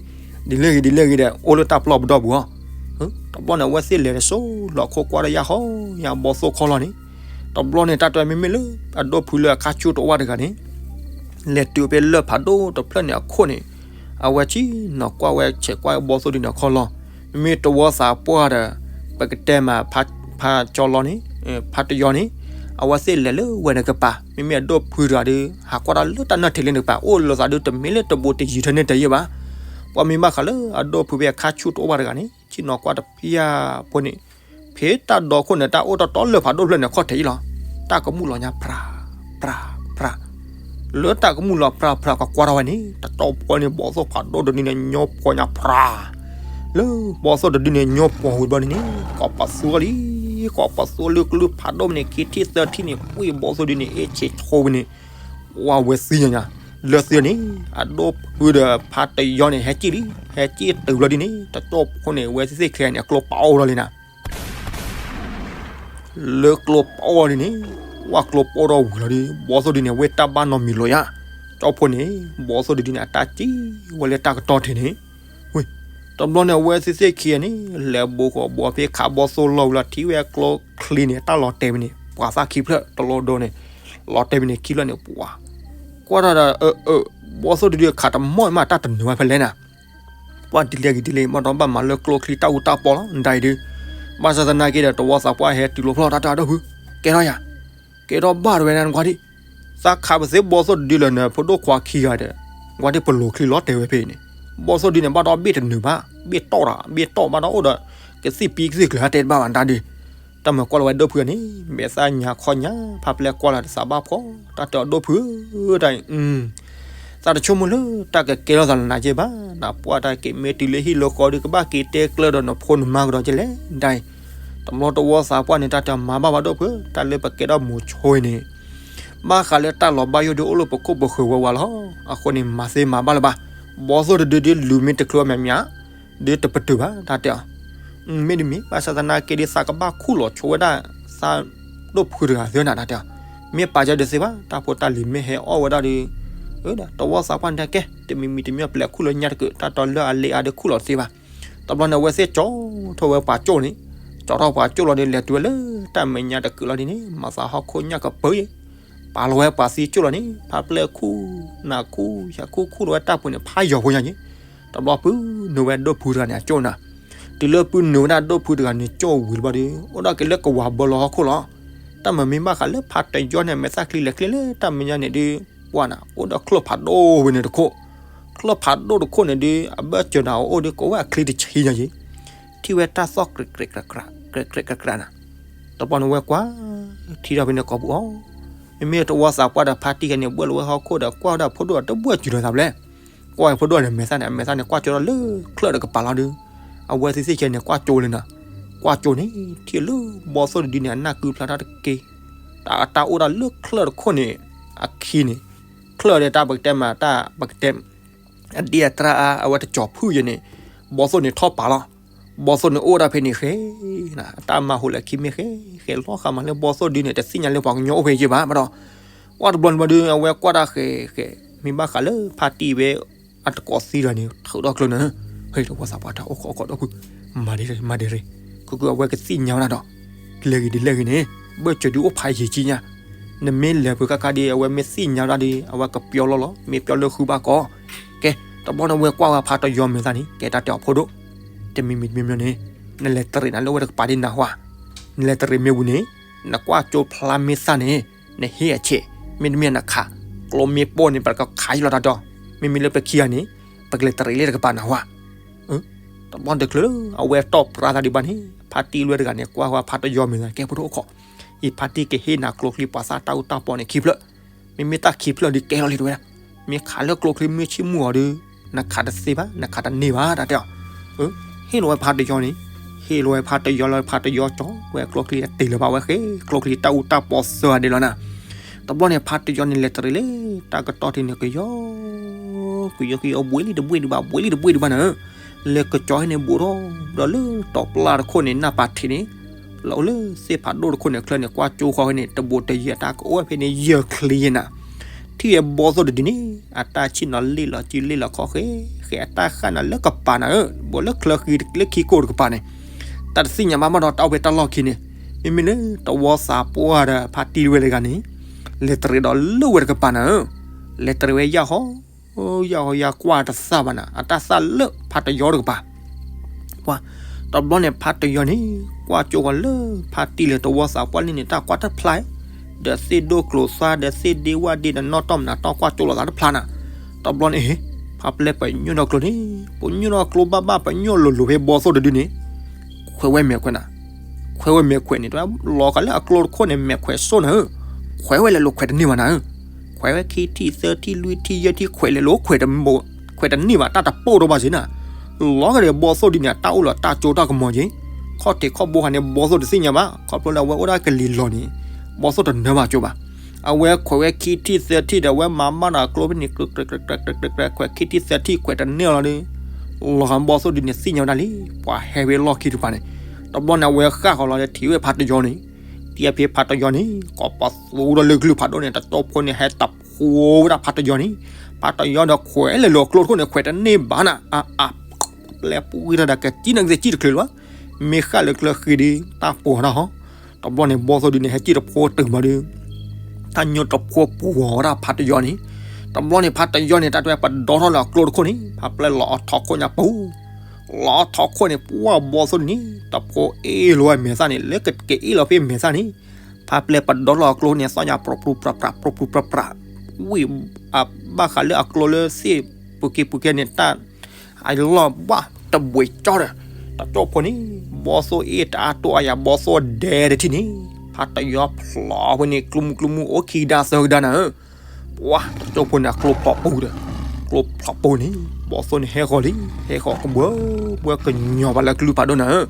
ဒ်လဲၣ်ဂ့ၤဒ်လဲၣ်ဂ့ၤဒီး အိၣ်လၢတၢ်ပျီပဒီပူၤအီၤ, တဘျီန့ၣ် အဝဲသ့ၣ်လဲၤတစိၢ်လီၤခိၣ်ကွၢ်ဒီးယၢ်ဟီ ယၢ်ဘီၣ်သိၣ်ခီလီၢ်န့ၣ်, တဘျီန့ၣ် တၢ်တဲမ့မ့ၢ်လၢ အဒိၣ်ဖုလၢအခါဆူၣ်တအိၣ်ဘၣ်တဂၤန့ၣ် လဲၤတုၤဖဲလၢၢ်ဖးဒိၣ်တဖျၢၣ်န့ၣ်အခိၣ်န့ၣ်, အဝဲဆ့ၣ်နီၤကွၢ်ဝဲဆဲးကွၢ်ဘီၣ်သိၣ်ဒုန့ၣ်ခီလီၢ်, မ့မ့ၢ်တဝီသးပှၢ်ဒီး ပကတဲမး ဖးကၠီလီၤန့ၣ်, ဖးတယီန့ၣ်, အဝဲသ့ၣ်လဲၤလၢဝဲန့ၣ်ကပၤ မ့မ့ၢ်အဒိၣ်ဖုတဂၤဒီး ဟးကွၢ်တၢ်လၢတၢ်နၢၣ်ထံးလၢန့ၣ်ကပၤ အိၣ်လိာ်သးဒုးတမ့ၢ်လၢတဘူးတယံၤထဲန့ၣ်တယံၤဘၣ်, ပှၤမ့ၢ်ဘၣ်ဃးလၢအဒိၣ်ဖုဖဲအခါဆူၣ်တအိၣ်ဘၣ်တဂၤန့ၣ် ဆ့ၣ်နီၤကွၢ်တဖျၢၣ်ဖိန့ၣ်, ဖဲတၢ်ဒီခိၣ်န့ၣ် တၢ်အိၣ်တီတီလၢၢ်ဖးဒိၣ်တဖျၢၣ်န့ၣ် ခီၣ်ထံးအံၤလီၤ, တၢ်ကမူၣ်လီၤညါဖြး, ဖြး, ဖြး လၢတၢ်ကမူၣ်လီၤဖြးဖြး ကကွၢ်ထီၣ်ဝဲန့ၣ် တတီၢ်ဖီန့ၣ် ဘီၣ်သိၣ်ဖးဒိၣ်တဒုန့ၣ် ညီဖီညါဖြး, လၢဘီၣ်သိၣ်တဒုန့ၣ် ညီဖီဝံၤဘျီန့ၣ်န့ၣ် ကိးပသူလီၤလံ, ကိးပသူလၢကလုၢ်ဖးဒိၣ်မ့ၢ်န့ၣ် ခံထံၣ်သၢထံၣ်န့ၣ် ပှ့ၢ်ဘီၣ်သိၣ်ဒုန့ၣ် အ့ၣ်ဆ့းဆိဝဲန့ၣ်, ဝဲသ့ၣ်ညါညါ, လၢသ့ၣ်န့ၣ် အဒိၣ်ဖုဒီးဖးတယီန့ၣ် ဟဲက့ၣ်လံ, ဟဲက့ၣ်တုၤဘျီဒုန့ၣ် တတီၢ်ဖီန့ၣ် ဝဲသ့ၣ်သ့ၣ်ချ့န့ၣ် အကျိပာ်အီၣ်ဝဲလီၤလံနၤ လၢကျိပီၣ်ဒ်န့ၣ်, ဝဲကျိပီၣ်ဒီးဝံၤလီၤဒီး ဘီသိၣ်ဒုန့ၣ် ဝဲတၢ်ဘၣ်နီတမံၤလီၤယါ. ကၠီဖိန့ၣ် ဘီသိၣ်ဒုဒုန့ၣ် အတၢ်စံၣ်ဝဲလၢတၢ်ကတီၢ်ထံးန့ၣ်, ဝ့ၢ်, တဘျီန့ၣ် အဝဲသ့ၣ်သ့ၣ်ခံဂၤန့ၣ် လဲၤဘူးဃီၤဘူးဖဲခးဘီသိၣ်လီၢ်ဝံၤလီၤ ထံၣ်ဝဲကျိချံန့ၣ် တၢ်လီၤတဲာ်ဝဲန့ၣ် ပှၤသၣ်ခံဖျၢၣ်တလီၤဒိန့ၣ်, လီၤတဲာ်ဝဲန့ၣ်ခံဖျၢၣ်န့ၣ် ပှၤ ကွၢ်ထီၣ်ဒီး အၢ အၢ ဘီသိၣ်ဒုဒုခးတမီၢ်မး တၢ်တနၢၤဘၣ်ဖဲလဲၣ်နၤ ပှၤဒ်လဲၣ်ဂ့ၤဒ်လဲၣ်ဂ့ၤ ဘၣ်ဒီးဘၣ်မၤလၢကျိချံတၢ်အူတၢ်ပီလီၤ နဒၣ်အံၤဒုး, ဘၣ်ဆၣ်သနာ်က့ဒီး တဝီသးပှၢ်ဟဲတုၤလီၤဖျီၣ် တၢ်တဲအီၤဒီပုၢ်, ကဲထီၣ်ယၤ, ကဲထီၣ်ဘၣ်တဝဲဒၣ်နကွၢ်ဒံး, သးခးပသ့ဘီသိၣ်တဒုလၢနဖိဒိၣ်ခွါခံဂၤဒီး, ကွၢ်ဒံးပလိၤချံလီၤတဲာ်ဝဲဖဲအံၤန့ၣ်, ဘီသိၣ်ဒုန့ၣ် ဘၣ်ဒီးဘ့ၣ်တနုာ်ဘၣ်, ဘ့ၣ်တီၢ်တၢ် ဘ့ၣ်တီၢ်ဘၣ်ဒီးအိၣ်ဒီး, ကသံၣ်ပံကသံၣ်ကျၢၤတဲတဘၣ်ဘၣ်နတၢ်ဒုး တၢ်မၤကွၢ်လီၤဝဲဒိၣ်ဖုန့ၣ် မဲာ်သၣ်ညါခီညါ ဖးပျဲၢ်ကွၢ်လီၤဒီးသးဘၣ်ဖှီၣ် တၢ်တဲအီၤဒိၣ်ဖုဧၢ တၢ်အံၤ သးတဆိကမိၣ်လၢတၢ်ကကဲထီၣ်သးလၢနၤက့ဘၣ်, နပှၢ်တၢ်က့ၤမ့ၢ်တုၤလၢဟံၣ်လၢဃီဒီး ကဘၣ်က့ၤတဲကျၢၤဒီးနဖိနမါကဒီးကလဲၣ် တၢ်အံၤ, တဘျီတဝီသးပှၢ်န့ၣ် တၢ်တဲမၤဘၣ်ဘၣ်ဒိၣ်ဖု တၢ်လၢပကဲထီၣ်မိၤဆိအံၤန့ၣ် ဘၣ်ဃးလၢတၢ်လီၤဘၣ်ယိၣ်ဒုးအိၣ်လၢပခိၣ်ပဃၢၤဝဲဝဲလီၤ, အဃိန့ၣ် မၤသ့မၤဘၣ်လၢၤဘၣ်, ဘီသိၣ်တဒုဒုးလူၤမ့ၢ်တချုးအမဲာ်ညါ ဒုးတပတုာ်ဘၣ် တၢ်တဲအီၤ, မ့တမ့ၢ် ဘၣ်ဆၣ်သနာ်က့ဒုး သးကဘၣ်ခူၣ်လီၤဆိဝဲဒၣ် သးဒိၣ်ဖုတဂၤသ့နၤ တၢ်တဲအီၤ, မ့ၢ်ပာ်စၢၤဒုးသ့ဘၣ် တၢ်ဖိတၢ်လံၤမ့ၢ်ဟဲအီၣ်ဝဲဒၣ်ဒီး, တဝီသးပှၢ်န့ၣ်တဲကဲ တမံၤမံၤတမံၤပျဲၢ်ခူၣ်လီၤညါတကုာ် တၢ်တီလၢအလ့အါဒုးခူၣ်လီၤတသ့ဘၣ်, တဘျီန့ၣ် အဝဲသ့ၣ်ကၠီထီၣ်ဝဲပှၤကၠိၣ်န့ၣ်, ကၠီထီၣ်ပှၤကၠိၣ်လီၤဒီး လဲၤတုၤဝဲလၢတၢ်မဲာ်ညါတကုာ်လီၤဒ်န့ၣ် မၤသးဟီၣ်ခိၣ်ညၣ်ကပၢၤယဲ, ပာ်လီၤဝဲပှၤသံကၠိၣ်လီၤန့ၣ် ဖါပျဲၢ်ခူၣ်နၢ်ခူၣ် ဟဲခူၣ်ခူၣ်လီၤဝဲတၢ်ပူၤန့ၣ် ဖးယီၤဖိညါယဲ, တဘျီပုၢ်နုာ်ဝဲဒိၣ်ဖုတဂၤန့ၣ် အကၠိၣ်နၤ, တုၤလၢပုၢ်နုာ်ဝဲဒၣ်ဒိၣ်ဖုတဂၤန့ၣ် ကၠိၣ်ဝံၤတဘျီဒီး အိၣ်ဒီးက့ၤလၢကဝၤဘၢလီၤဟီၣ်ခိၣ်လီၤ. တၢ်မၤမ့ၢ်ဘၣ်ဃးလၢဖါတယီန့ၣ် အမဲာ်သၣ်ချံလဲၤချ့လၢတၢ်မဲာ်ညါန့ၣ်ဒုး ပှၢ်နၤ အိၣ်ဒီးချၢၣ်ဖးဒိၣ်ဝဲန့ၣ်တခိၣ်, ချၢၣ်ဖးဒိၣ်တခိၣ်န့ၣ်ဒုး အဘၢၣ်စၢၤနၤအအိၣ်ဒုး ကိးဝဲအချံတဆံညါယဲ, ထံၣ်ဝဲတၢ်သီၣ်ကြဲးကြဲးကြဲးကြဲးနၤ, တဘျီန့ၣ်ဝဲကွၢ် ထံၣ်ထီၣ်ဖဲန့ၣ်ကိာ်ပူၤအီၤ, မ့မ့ၢ်တဝီသးပှၢ်ဒီးဖါတံၢ်ဂၤန့ၣ် ဘၢၣ်လီၤဝဲဟီၣ်ခိၣ်ဒီး ကွၢ်ဝဲဒၣ်ဖိဒိၣ်တဘၢၣ်စၢၤလီၤသးဘျဲၣ်, ကွၢ်ဝဲဖိဒိၣ်န့ၣ် မဲာ်သၣ်န့ၣ် အမဲာ်သၣ်န့ၣ် ကွၢ်ကၠိဒီးလၢချၢၣ်တကပၤလီၤဒုး, အဝဲသ့ၣ်သ့ၣ်ခဲန့ၣ် ကွၢ်ကၠိလၢနၤ, ကွၢ်ကၠိန့ၣ် ထံၣ်လၢဘီသိၣ်တဒုန့ၣ် အနၢ်ကုဖျါတၢ်တက့ၢ်, တၢ်အတၢ်အိၣ်ဒၣ်လၢချၢၣ်တခိၣ်န့ၣ် အခံန့ၣ်, ချၢၣ်ဒီးတၢ်ပကတဲမး တၢ်ပကတဲ အဒ့အတြၢ်အါ အဝဲတကၠီၤဖုၣ်ယဲန့ၣ်, ဘီသိၣ်န့ၣ်ထီၣ်ပာ်လီၤ. ဘီသိၣ်န့ၣ်အိၣ်ဒၣ်ဖဲန့ၣ်ဃဲ, အတၢ်မၤဟူးလၢခံမ့ၢ်ဃဲ, ဃဲလီၤဃာ်မးလၢဘီသိၣ်ဒုန့ၣ် တသ့ၣ်ညါလၢပှၤကညီအိၣ်ဖဲယဲဘၣ်ဘၣ်ဒီး, ကွၢ်တဘျီန့ၣ်ဘျီဒု အဝဲကွၢ်တၢ်ဃဲဃဲ, မ့ၢ်ဘၣ်ဃးလၢဖါတံၢ်ဝဲ အတကိးသံတဂၤန့ၣ် ထုးထီၣ်ကျိန့ၣ်, ဟဲတဝီသးပှၢ်တၢ်အိၣ်ခိးအိၣ်ခိးဒီပုၢ်, မၤဒံးရ့ၣ် မၤဒံးရ့ၣ်, ခုခုအဝဲကသ့ၣ်ညါဝဲဒၣ်ဒီး, လဲၤဂ့ၤဒ်လဲၤဂ့ၤန့ၣ်, ဘၢၣ်စၢၤဒုအိၣ်ဖးယံာ်ကံညါ, နမ့ၢ်လဲၤပှၤကါကါဒ် အဝဲမ့ၢ်သ့ၣ်ညါဒၣ်ဒ် အဝဲကပျီလီၤလီၤ မ့ၢ်ပျီလၢဃုဘၣ်ကီး, ကဲ, တဘျီန့ၣ်ဝဲကွၢ်ဝဲဖါတယီမဲာ်သၣ်န့ၣ် ကဲတၢ်တဲအီၤဖိဒိၣ်, တမံၤမံၤတမံၤမံၤန့ၣ်, နလဲၤတရံးနၤလၢဝဲတကပၤဒ်နၢ်ဟူဧါ, နလဲၤတရံးမ့ၢ်ဝံၤန့ၣ်, နကွၢ်ကၠိဖျါမဲာ်သၣ်န့ၣ်, နဟ့ၣ်အဆဲး, မ့တမ့ၢ်နခး, ကျိမ့ၢ်ပိၢ်န့ၣ် ပကခးယလီၤတၢ်ဒီး, မ့မ့ၢ်လၢပခံဂၤန့ၣ်, ပကလဲၤတရံးလၢတကပၤနၢ်ဟူဧါ တဘျီတချုးလၢ အဝဲတီၣ်ပြါသးဒံးဘၣ်န့ၣ် ဖါတံၢ်လွဲၢ်တဂၤန့ၣ် ကွၢ်ဃီဖါတယီမဲာ်သၣ် ကဲဖိဒိၣ်အိၣ်ခိး, ယဖါတံၢ်ကဟ့ၣ်နၤကျိချံ ပှၤသၣ်တၢ်အူတၢ်ပီန့ၣ်ခံဖျၢၣ်, မ့မ့ၢ်တၢ်ခံဖျၢၣ်ဒုးကဲလီၤလံတဝဲဒၣ်, မ့ၢ်ခးလၢကျိချံမုၢ်ဆ့ၣ်မုၢ်ဂီၤဒီး, နခးတသ့ဘၣ် နခးတန့ၢ်ဘၣ် တၢ်တဲအီၤ, ဟ့ၣ်လီၤဝဲဖါတယီန့ၣ်, ဟ့ၣ်လီၤဝဲဖါတယီလၢဖါတယီကၠီဝဲကျိချံ အတ့ၢ်လၢၤဘၣ်ဝဲဃဲ ကျိချံတၢ်အူတၢ်ပီသၢဂၤဒဲးလီၤနၤ, တဘျီန့ၣ် ဖါတယီန့ၣ်လဲၤတရံးလၢ တၢ်ကတီၢ်ထံးန့ၣ်ကယီ ကယီကယီ ဘှံးလံတဘှံးဒံးဘၣ် ဘှံးလံတဘှံးဒံးဘၣ်နၤဧၢ, လဲၤကၠီဟဲန့ၣ်ဘူးထီၣ် ဒီးလၢတီၤပျၢ်တခိၣ်န့ၣ် နၢ်ပၤထံးန့ၣ်, လီၤအိၣ်လၢသ့ၣ်ဖးဒိၣ်တခိၣ်န့ၣ် ချၢန့ၣ် ကွၢ်ကၠိဃီဟဲန့ၣ် တဘိးတယံာ်အတၢ်ကအိၣ်ဖဲန့ၣ် ယဲၢ်ချံယဲၢ်နၤ, ထံၣ်ဝဲဘီသိၣ်တဒုန့ၣ် အတၢ်ဆ့ၣ်နီၤလ့ၣ်လီၤစုလ့ၣ်လီၤခီဃဲ ဃဲအတၢ်ဃၣ်နၤလၢကပၤနၤဧၢ, ဘူးလၢချၢဃံလၢခံကိာ်တကပၤန့ၣ်, တၢ်တသ့ၣ်ညါဘၣ်မးဒီး တၢ်အိၣ်ဖဲတၢ်လီၢ်ခံန့ၣ်, မ့မ့ၢ်လၢတဝီသးပှၢ်ဒီးဖါတံၢ်ဝဲတဂၤန့ၣ်, လဲၤတရံးဒီးလၢဝဲတကပၤနၤဧၢ, လဲၤတရံးဝဲယၢ်ဟီ ယၢ်ဟီယၢ်ကွၢ်တသၣ်ဘၣ်နၤ အတၢ်သၣ်လၢဖါတယီတကပၤ ပှၤ, တဘျီန့ၣ် ဖါတယီန့ၣ် ကွၢ်ကၠိဃီလၢဖါတံၢ်လၢတဝီသးပှၢ်လံန့ၣ် တၢ်ကွၢ်တဖျါ, ဒီးသ့ၣ်ဒိၣ်ကျိၤသွါ ဒီးသ့ၣ်ဒ့ဝၣ်ဒ့ ဒီးနီၢ်တီၢ်မနုၤတီၢ်ကွၢ်ကၠိလိာ်သးတဖျါနၤ, တဘျီန့ၣ် ဖါပျဲၢ်ပညိၣ်ဒီးကျိန့ၣ်, ပညိၣ်ဒီးကျိဘၣ်ဘၣ် ပညိၣ်လိၤလိၤဖဲဘီသိၣ်တဒုန့ၣ်, ခွဲးဝဲမဲာ်ခွဲးနၤ, ခွဲးဝဲမဲာ်ခွဲးန့ၣ် တဝဲလီၤဃာ်လၢအကျိတခိၣ်န့ၣ် မဲာ်ခွဲးစိၣ်နၤဧၢ, ခွဲးဝဲလဲၤလိာ်ခွဲးတန့ၢ်ဘၣ်နၤဧၢ ခွဲးဝဲခံထံၣ်သၢထံၣ်လွံၢ်ထံၣ်ယဲၢ်ထံၣ် ခွဲးလဲၤလိာ် ခွဲးတမ ခွဲးတန့ၢ်ဘၣ် တၢ်တပိၢ်ထီၣ်ဘၣ်စ့ၢ်နၤ, လီၤဂာ်ဒီးဘီသိၣ်ဒုန့ၣ် အတၢ်အိၣ်လီၤတၢ်ကၠိတၢ်ကမီၤက့ၤ, ခီၣ်ထံးခီၣ်ဘိဟါန့ၣ် ဘီသိၣ်တသ့ၣ်ညါဘၣ် ခီဖျိလၢအဝဲအိၣ်ဒၣ်ကလံၤလီၤန့ၣ်, ဘီသိၣ်တနၢဘၣ်ကၠိဘၣ်, အဝဲခွဲးဝဲခံထံၣ်သၢထံၣ်ဒီး အဝဲမၤဘၣ်ဒီးအကျိဖဲန့ၣ် ကြဲးကြဲးကြဲးကြဲး ခွဲးခံထံၣ်သၢထံၣ် ခွဲးတန့ၢ်လီၤဒီး, လီၤဂာ်ဘီသိၣ်ဒုန့ၣ်သ့ၣ်ညါဝဲဒၣ်လံ, ပှၤဟဲဝဲလီၢ်ခံတကပၤန့ၣ်, တဘျီန့ၣ် အဝဲဃၣ်ဃီလီၤဒီးထံၣ်ဝဲဖါတယီန့ၣ်, တံၢ်ဖဲဖါတယီန့ၣ် ကိးပသူဒီးလၢကလုၢ်ဖးဒိၣ်န့ၣ် တကၠိဖိန့ၣ် ဟဲတဖိဝဲဒၣ်ဖါတယီန့ၣ်, ဖါတယီဒီးခွဲးလဲၤလိာ်အကျိတခိၣ်န့ၣ် ခွဲးတန့ၢ်ဘၣ်နၤ, အါအါ ပျဲၢ်ပူၤဝံၤဒီးကစံၣ်နကစံၣ်တချုးလီၤ, မ့ၢ်ဃၣ်လၢကျၢၤဃံဒု တၢ်ပိာ်ထီၣ်ဟီ, တဘျီန့ၣ် ဘီသိၣ်ဒုန့ၣ် ဟဲစံၣ်တဖိတုၤမးဒီး တၢ်ညိတဖိပှီၤဝဲဒၣ်ဖါတယီန့ၣ်, တဘျီန့ၣ် ဖါတယီန့ၣ် တၢ်တဲပဒီထီၣ်လၢအကျိတခိၣ်န့ၣ် ဖါပျဲၢ်လီၤအထီခိၣ်ညါပူၤ, လီၤအထီခိၣ်န့ၣ် ပှၢ်ဘီသိၣ်ဒုန့ၣ် တဖိအ့ၣ်လိာ်ဝဲမဲာ်သၣ်န့ၣ် လၢကကအ့ၣ်လီၤဖဲမဲာ်သၣ်န့ၣ်, ဖါပျဲၢ်ပဒီလီၤအကျိန့ၣ် သီၣ်ညါပြူးပြူးပြးပြး ပြူးပြူးပြးပြး, ဝံၤ အဘၣ်ဃးလၢအကျိလၢသ့ၣ်ပူၤက့ၤပူၤက့ၤန့ၣ် တၢ် အလီၢ်ဘၣ်တဘှံးကၠီဒီး တကၠိဖိန့ၣ် ဘီသိၣ်အ့ၣ်တအါတိၢ်အါယၤ ဘီသိၣ်ဒဲတထံၣ်န့ၣ် ဖါတယီဖျိးဝဲန့ၣ် ကျူမူကျူမူအိၣ်ခံကဒါသၢကဒါနၤဧၢ, ပှၤတကၠိဖိန့ၣ် အကျိဖျိးပူၤဒီး ကျိဖျိးပူၤန့ၣ် ဘီသိၣ်န့ၣ်ဟဲဃီၤလံ ဟဲဃီၤကဘှီဘှီကညီၤဘၣ်လၢကလုၢ်ဖးဒိၣ်နၤဧၢ,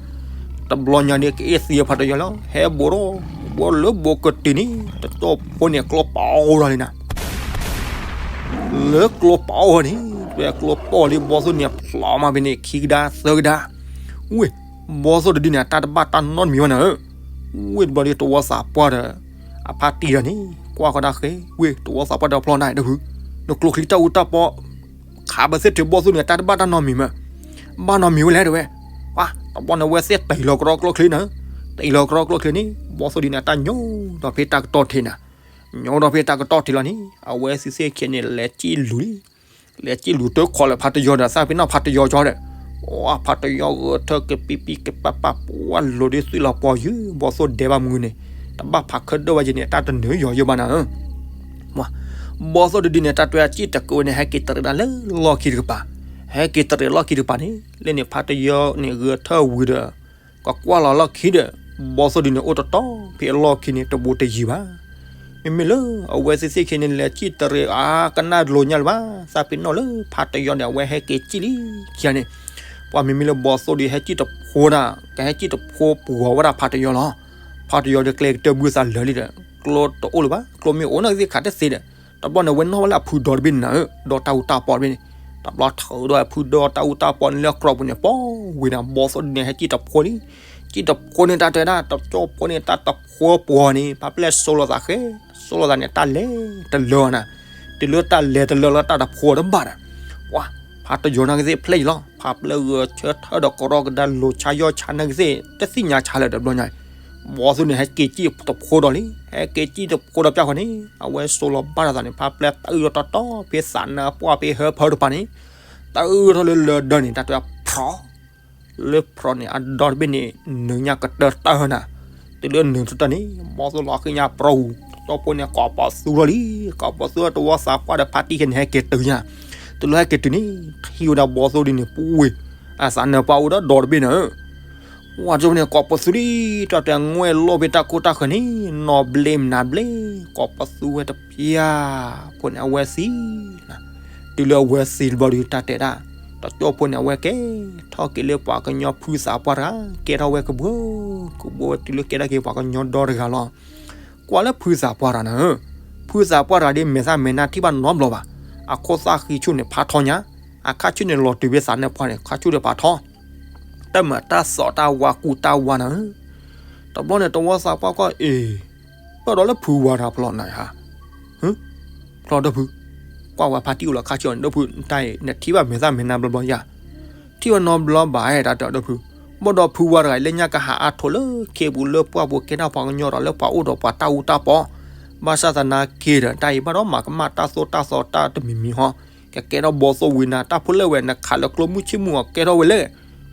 တဘျီညါန့ၣ် ကအ့ၣ်သံဖါတယီလီၤ ဟဲဘိးထီၣ်ဘိလၢဘိကတံၤန့ၣ် တကၠိဖိန့ၣ် ကျိပီးထီၣ်လံနၤ လၢကျိပီးန့ၣ် ဝဲကျိပီးလံ ဘီသိၣ်န့ၣ်ဖျိးမးဖဲန့ၣ် ခံကဒါသၢကဒါ, ဝ့ၢ် ဘီသိၣ်တဒုန့ၣ် အတၢ်တဘၣ်တၢ်နီတမံၤဝဲနၤဧၢ, ဝ့ၢ်တဘျီဒီးတဝီသးပှၢ်ဒီး အဖါတံၢ်ဒီးန့ၣ် ကွၢ်ဃီဒၣ်ဃဲ ဝ့ၢ်တဝီသးပှၢ်ဒီးဖျီနၤတဖု, နကျိချံတၢ်အူတၢ်ပီး ခးပသ့ၣ်ထုးဘီသိၣ်န့ၣ် တၢ်တဘၣ်တၢ်နီတမံၤမး, ဘၣ်နီတမံၤဝဲလဲၣ်တဲဝဲ, ပှၤ တဘျီန့ၣ်ဝဲသ့ၣ်တ့ၢ်လီၤကရီကျိချံနၤဧၢ တ့ၢ်လီၤကရီကျိချ့န့ၣ် ဘီသိၣ်ဒုန့ၣ် အတၢ်ညိဒီးဖဲတၢ်ကတီၢ်ထံးနၤ, ညိဒီးဖဲတၢ်ကတီၢ်ထံးလီၤန့ၣ် အဝဲသ့ၣ်သ့ၣ်ခံန့ၣ် လဲၤစံၣ်လူၤလံ, လဲၤစံၣ်လူၤတခီလၢဖးတယီၤဒီး သးပ့ၤနီၣ်ဖးတယီၤကီဒီး အိ ဖးတယီၤဂဲၤထၢၣ်ကပံပံကပာ်ပာ် ပှၤလိၤဒ်သွံၣ်လီၤပှီၤယုၢ် ဘီသိၣ်ဒဲးဘၣ်မုၢ်န့ၣ် တဘၣ်ဖးခဲဒိၣ်ဝဲယဲန့ၣ် တၢ်တနုာ်ယီၤယိာ်ဘၣ်နၤဧၢ ဘီသိၣ်တဒုန့ၣ် တၢ်တွဲအစံၣ်တကဝဲန့ၣ် ဟဲက့ၤတရံးဒၣ်လၢလီၢ်ခံတကပၤ, ဟဲက့ၤတရံးလီၢ်ခံတကပၤန့ၣ် လၢန့ၣ်ဖးတယီၤန့ၣ်ဂဲၤထၢၣ်ဝံၤဒီး ကကွၢ်လီၤလီၢ်ခံဒီး ဘီသိၣ်ဒုန့ၣ် အိၣ်တတီၤဖဲအလီၢ်ခံန့ၣ် တဘူးတယံၤဘၣ်. မ့မ့ၢ်လၢအဝဲသ့ၣ်သ့ၣ်ခံန့ၣ် လဲၤစံၣ်တရံးအါကနၣ်လိၤညါလၢၤဘၣ်, သးပ့ၤနီၣ်လၢဖးတယီၤန့ၣ် အဝဲဟဲက့ၤစံၣ်လံခံဂၤန့ၣ် ပှၤမ့မ့ၢ်လၢဘီသိၣ်ဒုဟဲစံၣ်တဖိဒၣ် ကဟဲစံၣ်တဖိပှီၤဝဲဒၣ်ဖးတယီၤလီၤ. ဖးတယီၤဒီးကျဲကတၢၢ်ဘုသးလၢာ်လံဒီး ကျိတအိၣ်လၢၤဘၣ်, ကျိမ့ၢ်အိၣ်န့ၣ်သ့ၣ်ခးတသ့ဒီး တဘျီန့ၣ် ဝဲနီၣ်ဝဲလၢအဖုဒီတဘ့ၣ်န့ၣ်နၤဧၢ, ဒီတၢ်အူတၢ်ပီတဘ့ၣ်န့ၣ်, တဘျီထုးဒီးအဖုဒီတၢ်အူတၢ်ပီန့ၣ်လၢအကြီပူၤန့ၣ် ပီဝံၤဒီး ဘီသိၣ်ဒုန့ၣ် ဟဲစံၣ်တဖိလံ. စံၣ်တဖိန့ၣ် တၢ်တဲဒၣ် တကၠိဖိန့ၣ် တၢ်တဖိပှီၤန့ၣ် ဖးပျဲၢ်စိလီၤသးဃဲ, စိလီၤသးန့ၣ် တၢ်လဲၤတလၢနၤ, တုၤလၢတၢ်လဲၤတလၢလၢတၢ်တဖိတဘၣ်ဒီး ပှၤ ဖးတယီၤန့ၣ်ကသ့ၣ်ဖျဲၣ်အံၤလီၤ. ဖးပျဲၢ်ဂဲၤဆၢထၢၣ်ဒီးကရီကဒါလိၤဆါယီၢ်ဆါန့ၣ်ကသ့ၣ် တသ့ၣ်ညါဆါလၢၤတဘျီညါအံၤ, ဘီသိၣ်န့ၣ် ဟဲက့ၤစံၣ်တဖိဒီးလံ, ဟဲက့ၤစံၣ်တဖိဒီးပၠၣ်ဃီန့ၣ် အဝဲစိလီၤဘၣ်ဒီးသးန့ၣ် ဖးပျဲၢ်တၢ်အုၣ်ဒီးတီတီဖဲသးနၢပှၢ်ဖဲဟၢဖၢတပၤန့ၣ်, တၢ်အုၣ်ထီၣ်လၢလၢဒၢန့ၣ် တၢ်တဲဖျီ လၢဖျီန့ၣ် အဒီတဘ့ၣ်န့ၣ် နုာ်ညါကတၢၢ်တၢၢ်နၤ, တုၤလၢနုာ်တၢၢ်န့ၣ် ဘီသိၣ်လီၤဃံညါပြီ, တကၠိဖိန့ၣ် ကိးပသူထီၣ်လံ, ကိးပသူတဝီသးပှၢ်ဒီးဖါတံၢ်ခဲန့ၣ် ဟဲက့ၤတုၤညါ, တုၤလၢဟဲက့ၤတုၤန့ၣ် ထံၣ်ဝဲဒၣ်ဘီသိၣ်ဒုန့ၣ် ပူၤဝ့ၤ, အသးနၢပှၢ်အိၣ်ဒီးဒီတဘ့ၣ်နၤဧၢ ဝဲတကၠိဖိန့ၣ် ကိးပသူလံ, တၢ်တဲငွဲၢ်လိၣ်ဖဲတၢ်ခိၣ်တၢ်ဃၢၤန့ၣ် နီၢ်ဘျ့မနၤဘျ့, ကိးပသူဝဲတပျၢ်, ဖိန့ၣ် အဝဲသံနၤ, တုၤလၢအဝဲသံတဘျီဒု တၢ်တဲဒၣ်, တကၠိဖိန့ၣ် အဝဲကဲထီၣ်က့ၤလၢပှၤကညီဖုသးပှၢ်တဂၤ, ကဲထီၣ်ဝဲကဘှၢ, ကဘှၢဝဲတုၤလၢကဲထီၣ်က့ၤပှၤကညီဒီတဂၤလီၤ. ကွၢ်လၢဖုသးပှၢ်တဂၤနၤဧၢ, ဖုသးပှၢ်တဂၤဒ်မဲာ်သၣ်မဲာ်နါထံၣ်ဘၣ်နီတဘျီဘၣ်, အခိၣ်သၣ်ဃံဆူၣ်န့ၣ်ဖးထီညါ, အခါဆူၣ်န့ၣ် လီၤတုၤဖဲသးနၢပှၢ်န့ၣ် ခါဆူၣ်ဒီးဖးထီ, တၢ်မၤတၢ်သီၣ်တၢ်ဝါကူတၢ်ဝါနၤဧၢ, တဘျီန့ၣ် တဝီသးပှၢ်ကွၢ်အ့ၣ်, ပၢၢ်ဒီးလၢဖုဝါတဂၤဖျီနၤဧါ, ဖျီဒီဖု, ကွၢ်ဝဲဖါတံၢ်အိၣ်လီၤခါဆူၣ်န့ၣ် ဒီဖုတၢ်အံၤ နထံၣ်ဘၣ်မဲာ်သၣ်မဲာ်နါဘျီဘျီယၤ, ထံၣ်ဝဲနီတဘျီဘၣ်အဲၣ်တၢ်တဲဒီဖု, ဘၣ်ဒီးဖုဝါတဂၤလၢညါကဟးအါထိးလၢခ့ပူၤလၢပှၢ်ပူၤကဲထီၣ်ပှၤကညီဒီးလၢပှၤအိၣ်ဒီးပှၤတၢ်အူတၢ်ပီ, ဘၣ်ဆၣ်သနာ်က့ဒီး တၢ်အံၤဘၣ်ဒီးမၤကမၣ်တၢ်သိၣ်တၢ်သီတၢ်တမံၤမံၤဟီ, ကကဲထီၣ်ဘီသိၣ်ဝံၤနၤ တၢ်ဖိလဲၣ်ဝဲ နခးလၢကျိမုၢ်ဆ့ၣ်မုၢ်အီၤကဲထီၣ်ဝဲလဲၣ်,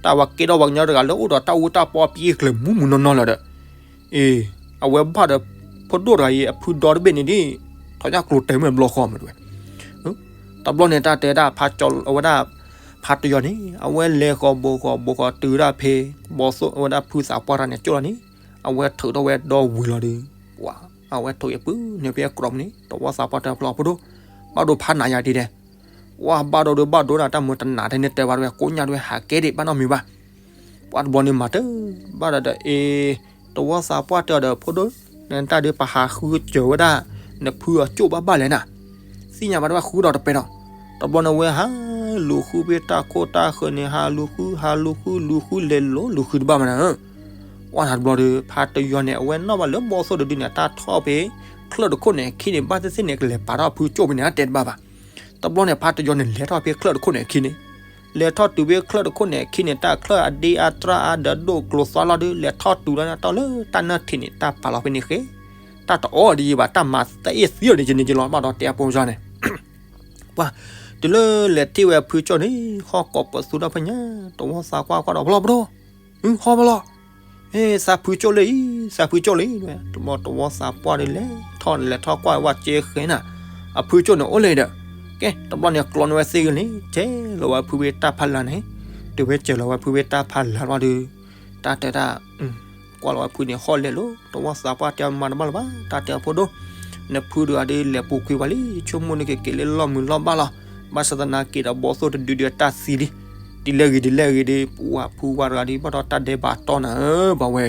တၢ်ဝဲကဲထီၣ်ပှၤကညီတဂၤလၢအိၣ်ဒီးတၢ်အူတၢ်ပီပျံၤကျၢၤမူးမူးနီၢ်နီၢ်လၢၤဒီး အ့ၣ်, အဝဲဘၣ်ဒီး ဖိဒိၣ်တဂၤအံၤ အဖုဒီတဘ့ၣ်န့ၣ်ဒ် ထီၣ်ညါကျိၤတဲာ်မ့ၢ်ဘျီဃီမ့ၢ်တဝဲ, တဘျီန့ၣ် တၢ်တဲဒၣ်ဖးကၠီအဝဲဒၣ် ဖးတယီၤန့ၣ် အဝဲလဲၤဃီၤဘိးဃီၤဘိးဃီၤတုၤဒၣ်ဖဲ ဘီသိၣ်အဝဲဒၣ်ဖုသးပှၢ်တဂၤန့ၣ်ကၠိၣ်လီၤန့ၣ်, အဝဲထုးထီၣ်ဝဲဒီဝံၤလီၤဒီး ပှၤ အဝဲထုးအပုၢ်န့ၣ်ဖဲအကြီမ့ၢ်န့ၣ် တဝီသးပှၢ်တဲဖျီဖိဒိၣ်, ဘၣ်ဒိဖးနးယၤဒ်လဲၣ်, ပှၤဘၣ်ဒိဒီးဘၣ်ဒိနၤ တၢ်မုာ်တနးထဲန့ၣ်တဲဘၣ်တဝဲ ကိးညါတဝဲဟးကဲဒံးဘၣ်နီတမံၤဘၣ် ပှၤတဘျီန့ၣ်မၤတၢ် ဘၣ်ဒီးဒီးအ့ၣ်, တဝီသးပှၢ်တဲအီၤဒီးဖိဒိၣ်, နတၢ်ဒုးပဟးဃုစၢၤဝဲဒၣ် နဖုအကၠိၣ်ဘၣ်ဘၣ်လဲၣ်နၤ, သ့ၣ်ညါဘၣ်တဝဲဃုဒီးတပဲဒီး, တဘျီန့ၣ်ဝဲဟးလူၤဃုဖဲတၢ်ခိၣ်တၢ်ဃၢၤန့ၣ် ဟးလူၤဃု ဟးလူၤဃု လူၤဃုလဲၤလိၤလူၤဃုတဘၣ်မးနၤဧၢ, ပှၤတဘျီဒီး ဖးတယီၤန့ၣ် အဝဲနီၣ်ဘၣ်လၢဘီသိၣ်တဒုန့ၣ် အတၢ်ထီၣ်ဖဲ ချၢၣ်တခိၣ်န့ၣ်အခံန့ၣ် ဘၣ်သ့ၣ်သ့ၣ်န့ၣ် ကလဲၤပာ်ထီၣ်ဖုကၠိၣ်ဖဲန့ၣ် အတဲတဘၣ်ဘၣ် တဘျီန့ၣ် ဖးတယီၤန့ၣ် လဲၤထီၣ်ဖဲချၢၣ်တခိၣ်န့ၣ်အခံန့ၣ်, လဲၤထီၣ်တုၤဖဲချၢၣ်တခိၣ်န့ၣ်အခံန့ၣ် တၢ်ချၢၣ်အဒ့အတြၢ်အါဒီးဒိၣ်ကျိၤသွါလီၤဒုး လဲၤထီၣ်တုၤလီၤန့ၣ် တီၢ်လၢတၢ်နၢထံးန့ၣ် တၢ်ပာ်လီၤဖဲန့ၣ်ဃဲ, တၢ်တအီၣ်ဒ်ယံၤဘၣ် တၢ်မၤသးအ့ၣ်သံအီၤဒ်ယံၤန့ၣ်ယံၤလီၤ ဘၣ်ဒီးတဲအဖိကၠီန့ၣ် ပှၤ, တုၤလၢလဲၤထံၣ်ဝဲဖုကၠိၣ်န့ၣ် ဟီၣ်ကိးပသူဒီဖဲညါ, တဝီသးကွၢ်ကွၢ်ဒီးဖျီဖျီ, ဟီၣ်ဖျီလီၤ, ဟ့ၣ်သးဖုကၠိၣ်လၢအံၤ, သးဖုကၠိၣ်လၢအံၤ, တဘျီတဝီသးပှၢ်ဒီးလဲၤထီၣ်လဲၤထီၣ်ကွၢ်ဝဲကဲဃဲနၤ, အဖုကၠိၣ်န့ၣ်အိၣ်လဲၣ်ဒီး, ကဲ တဘျီန့ၣ်ကျီန့ၢ်ဝဲသ့ၣ်ဂ့ၤန့ၣ် ကဲလီၤဝဲဖုဝဲတၢ်ဖးလၢ်န့ၣ်, တုၤဝဲကဲလီၤဝဲဖုဝဲတၢ်ဖးလၢ်လီၤဒီး, တၢ်တဲဒၣ် ကွၢ်လီၤဝဲဖုန့ၣ်ဟီၣ်လဲၣ်လိၤ တဝီသးပှၢ်တဲမၤတဘၣ်လၢၤဘၣ် တၢ်တဲအဖိဒိၣ်, နဖုတဂၤဒ်လဲၤပူၤကွံာ်ဝဲလံ ဆိကမိၣ်န့ၣ်ကက့ၤလၢလီၢ်မုာ်လီၢ်ဘၣ်လီၤ, ဘၣ်ဆၣ်သနာ်က့ဒီးဘီသိၣ်တဒုဒုးတၢ်သံလံ, ဒ်လဲၣ်ဂ့ၤဒ်လဲၣ်ဂ့ၤဒီး ပှၤဖုဝါတဂၤဒ်ဘၣ်ဒီးတၢ်ဒဲးဘးတီၢ်နၤဧၢ ပှၤဝဲ,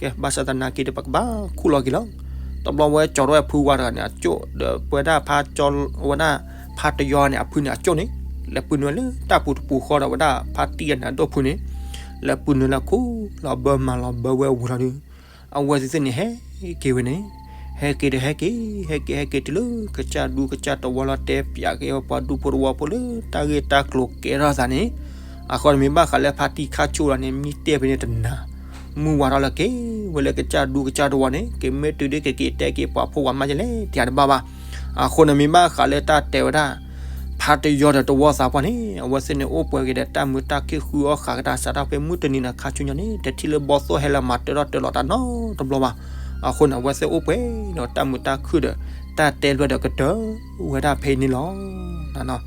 ကဲ ဘၣ်ဆၣ်သနာ်က့ဒီးပကဘၣ်ခူၣ်လီၤက့ၤလီၤ, တဘျီဝဲကၠီၤထီၣ်ဝဲဖုဝါတဂၤန့ၣ်အကၠိၣ် ဒီးပဝဲဒၣ်ဖးကၠီၤဝဲဒၣ် ဖးတယီၤန့ၣ် အဖုန့ၣ်အကၠိၣ်န့ၣ်, လဲၤပုၢ်နုာ်လၢတၢ်ပူၤတပူၤဃီဒီးဝဲဒၣ်ဖးတံၢ်အန့ၣ်အဒိၣ်ဖုန့ၣ်, လဲၤပုၢ်နုာ်လၢခူၣ်လီၤဘၢမၤလီၤဘၢဝဲဝံၤလီၤဒီး အဝဲသ့ၣ်သ့ၣ်န့ၣ် ဟဲက့ၤဝဲန့ၣ်, ဟဲက့ၤဒီးဟဲက့ၤ ဟဲက့ၤတုၤလၢကစၢ်ဒူကစၢ်တဝီလီၤ တဲပၠးက့ၤဝဲပှၤဒူဖိတဝီဖိလၢတၢ်ဂ့ၢ်တၢ်ကျိၤကဲထီၣ်သးန့ၣ်, အဃိန့ၣ်မ့ၢ်ဘၣ်ဃးလၢဖါတံၢ်ခါဆိၣ်လီၤန့ၣ် မံတဲဖဲန့ၣ်တနၤ, မုၢ်ဝါထီၣ်လၢက့ၤဝဲလၢကစၢ်ဒူကစၢ်တဝီန့ၣ် က့ၤမ့ၢ်တုၤဒ်က့ၤက့ၤတဲက့ၤပှၤဖိပှၤမါယဲလဲၣ် တယၤတဘၣ်ဘၣ်. အဃိန့ၣ်မ့ၢ်ဘၣ်ဃးလၢတၢ်တဲဝဲဒၣ် ဖးတယီၤဒီးတဝီသးပှၢ်န့ၣ် အဝဲသ့ၣ်န့ၣ်အိၣ်ပှဲၤက့ၤဒီးတၢ်မုာ်တၢ်ခုၣ်ဃုအီၣ်ဃာ်ကဒါစးထီၣ်ဖဲမုၢ်တနံၤန့ၣ်ခါဆူညါန့ၣ် တထံၣ်လၢဘီသိၣ်ဟဲလၢမၤတၢထီၣ်တၢလီၤတၢ်နီတဘျီဘၣ်. အဃိန့ၣ် အဝဲသ့ၣ်အိၣ်ပှဲၤဒီးတၢ်မုာ်တၢ်ခုၣ်ဒီး တၢ်တဲလွဲဒီးကတၢၢ်ဝဲဒၣ်ဖဲအံၤန့ၣ်လီၤ.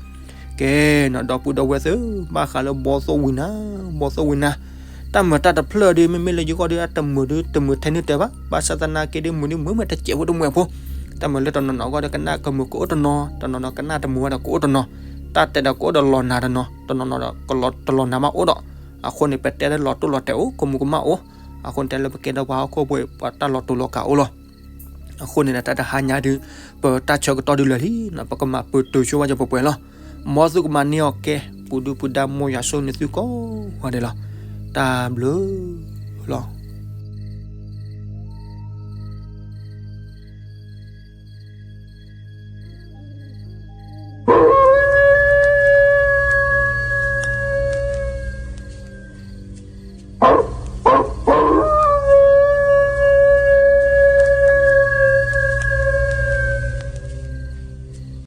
ကဲနီၤ ဒီပုၢ်ဒီဝဲၢ်သ့ၣ် ဘၣ်ဃးလၢဘီသိၣ်ဝံၤနၤ ဘီသိၣ်ဝံၤနၤ တၢ်မုာ်တၢ်တဖျၢၣ်ဒီး မ့မ့ၢ်လၢယဂီၢ်ဒီး အတမုာ်ဒီးတမုာ်ထဲန့ၣ်တဲဘၣ်. ဘၣ်ဆၣ်သနာ်က့ဒီး မုာ်ဒီးမုာ်မ့ၢ်တစဲးဖိတမုာ်အဖိ တၢ်မုာ်လၢတနီၤနီၤအဂီၢ်ဒီး ကနၣ်ကမုာ်ကအိၣ်တနီၤ တနီၤနီၤကနၣ်တမုာ်ဝဲဒီးကအိၣ်တနီၤ တၢ်တဲဒီးကအိၣ်ဒီးလီၤနၤတနီၤ တနီၤနီၤဒီးကလီၤတလီၤနၤမးအိၣ်ဒီး အဃိန့ၣ် ပတဲလၢလီၤတိၢ်လီၤတဲာ်အိၣ် ကမူၤကမၣ်အိၣ် အဃိန့ၣ် တဲလၢပကဲဒီးပှၤဟီၣ်ခိၣ်ဖိ ပှၤတၢ်လီၤတူာ်လီၤကာ်အိၣ်လီၤ. အဃိန့ၣ်ဒီး တၢ်တဟါညါဒုး ပတၢ်ဆၢကတီၢ်ဒုးလၢာ်လံနီၤ ပကမၤပတုာ်ဆိဝဲကပှဲၤပှဲၤလီၤ. မ်သုကမၤန့ၢ်အီၤကဲ ပူၤဒုၣ်ပူၤဒါ မ်ယွၤဆိၣ်ဂ့ၤန့ၢ်သုကိးဂၤဒဲးလီၤ. တၢ်ဘျုးလီၤ.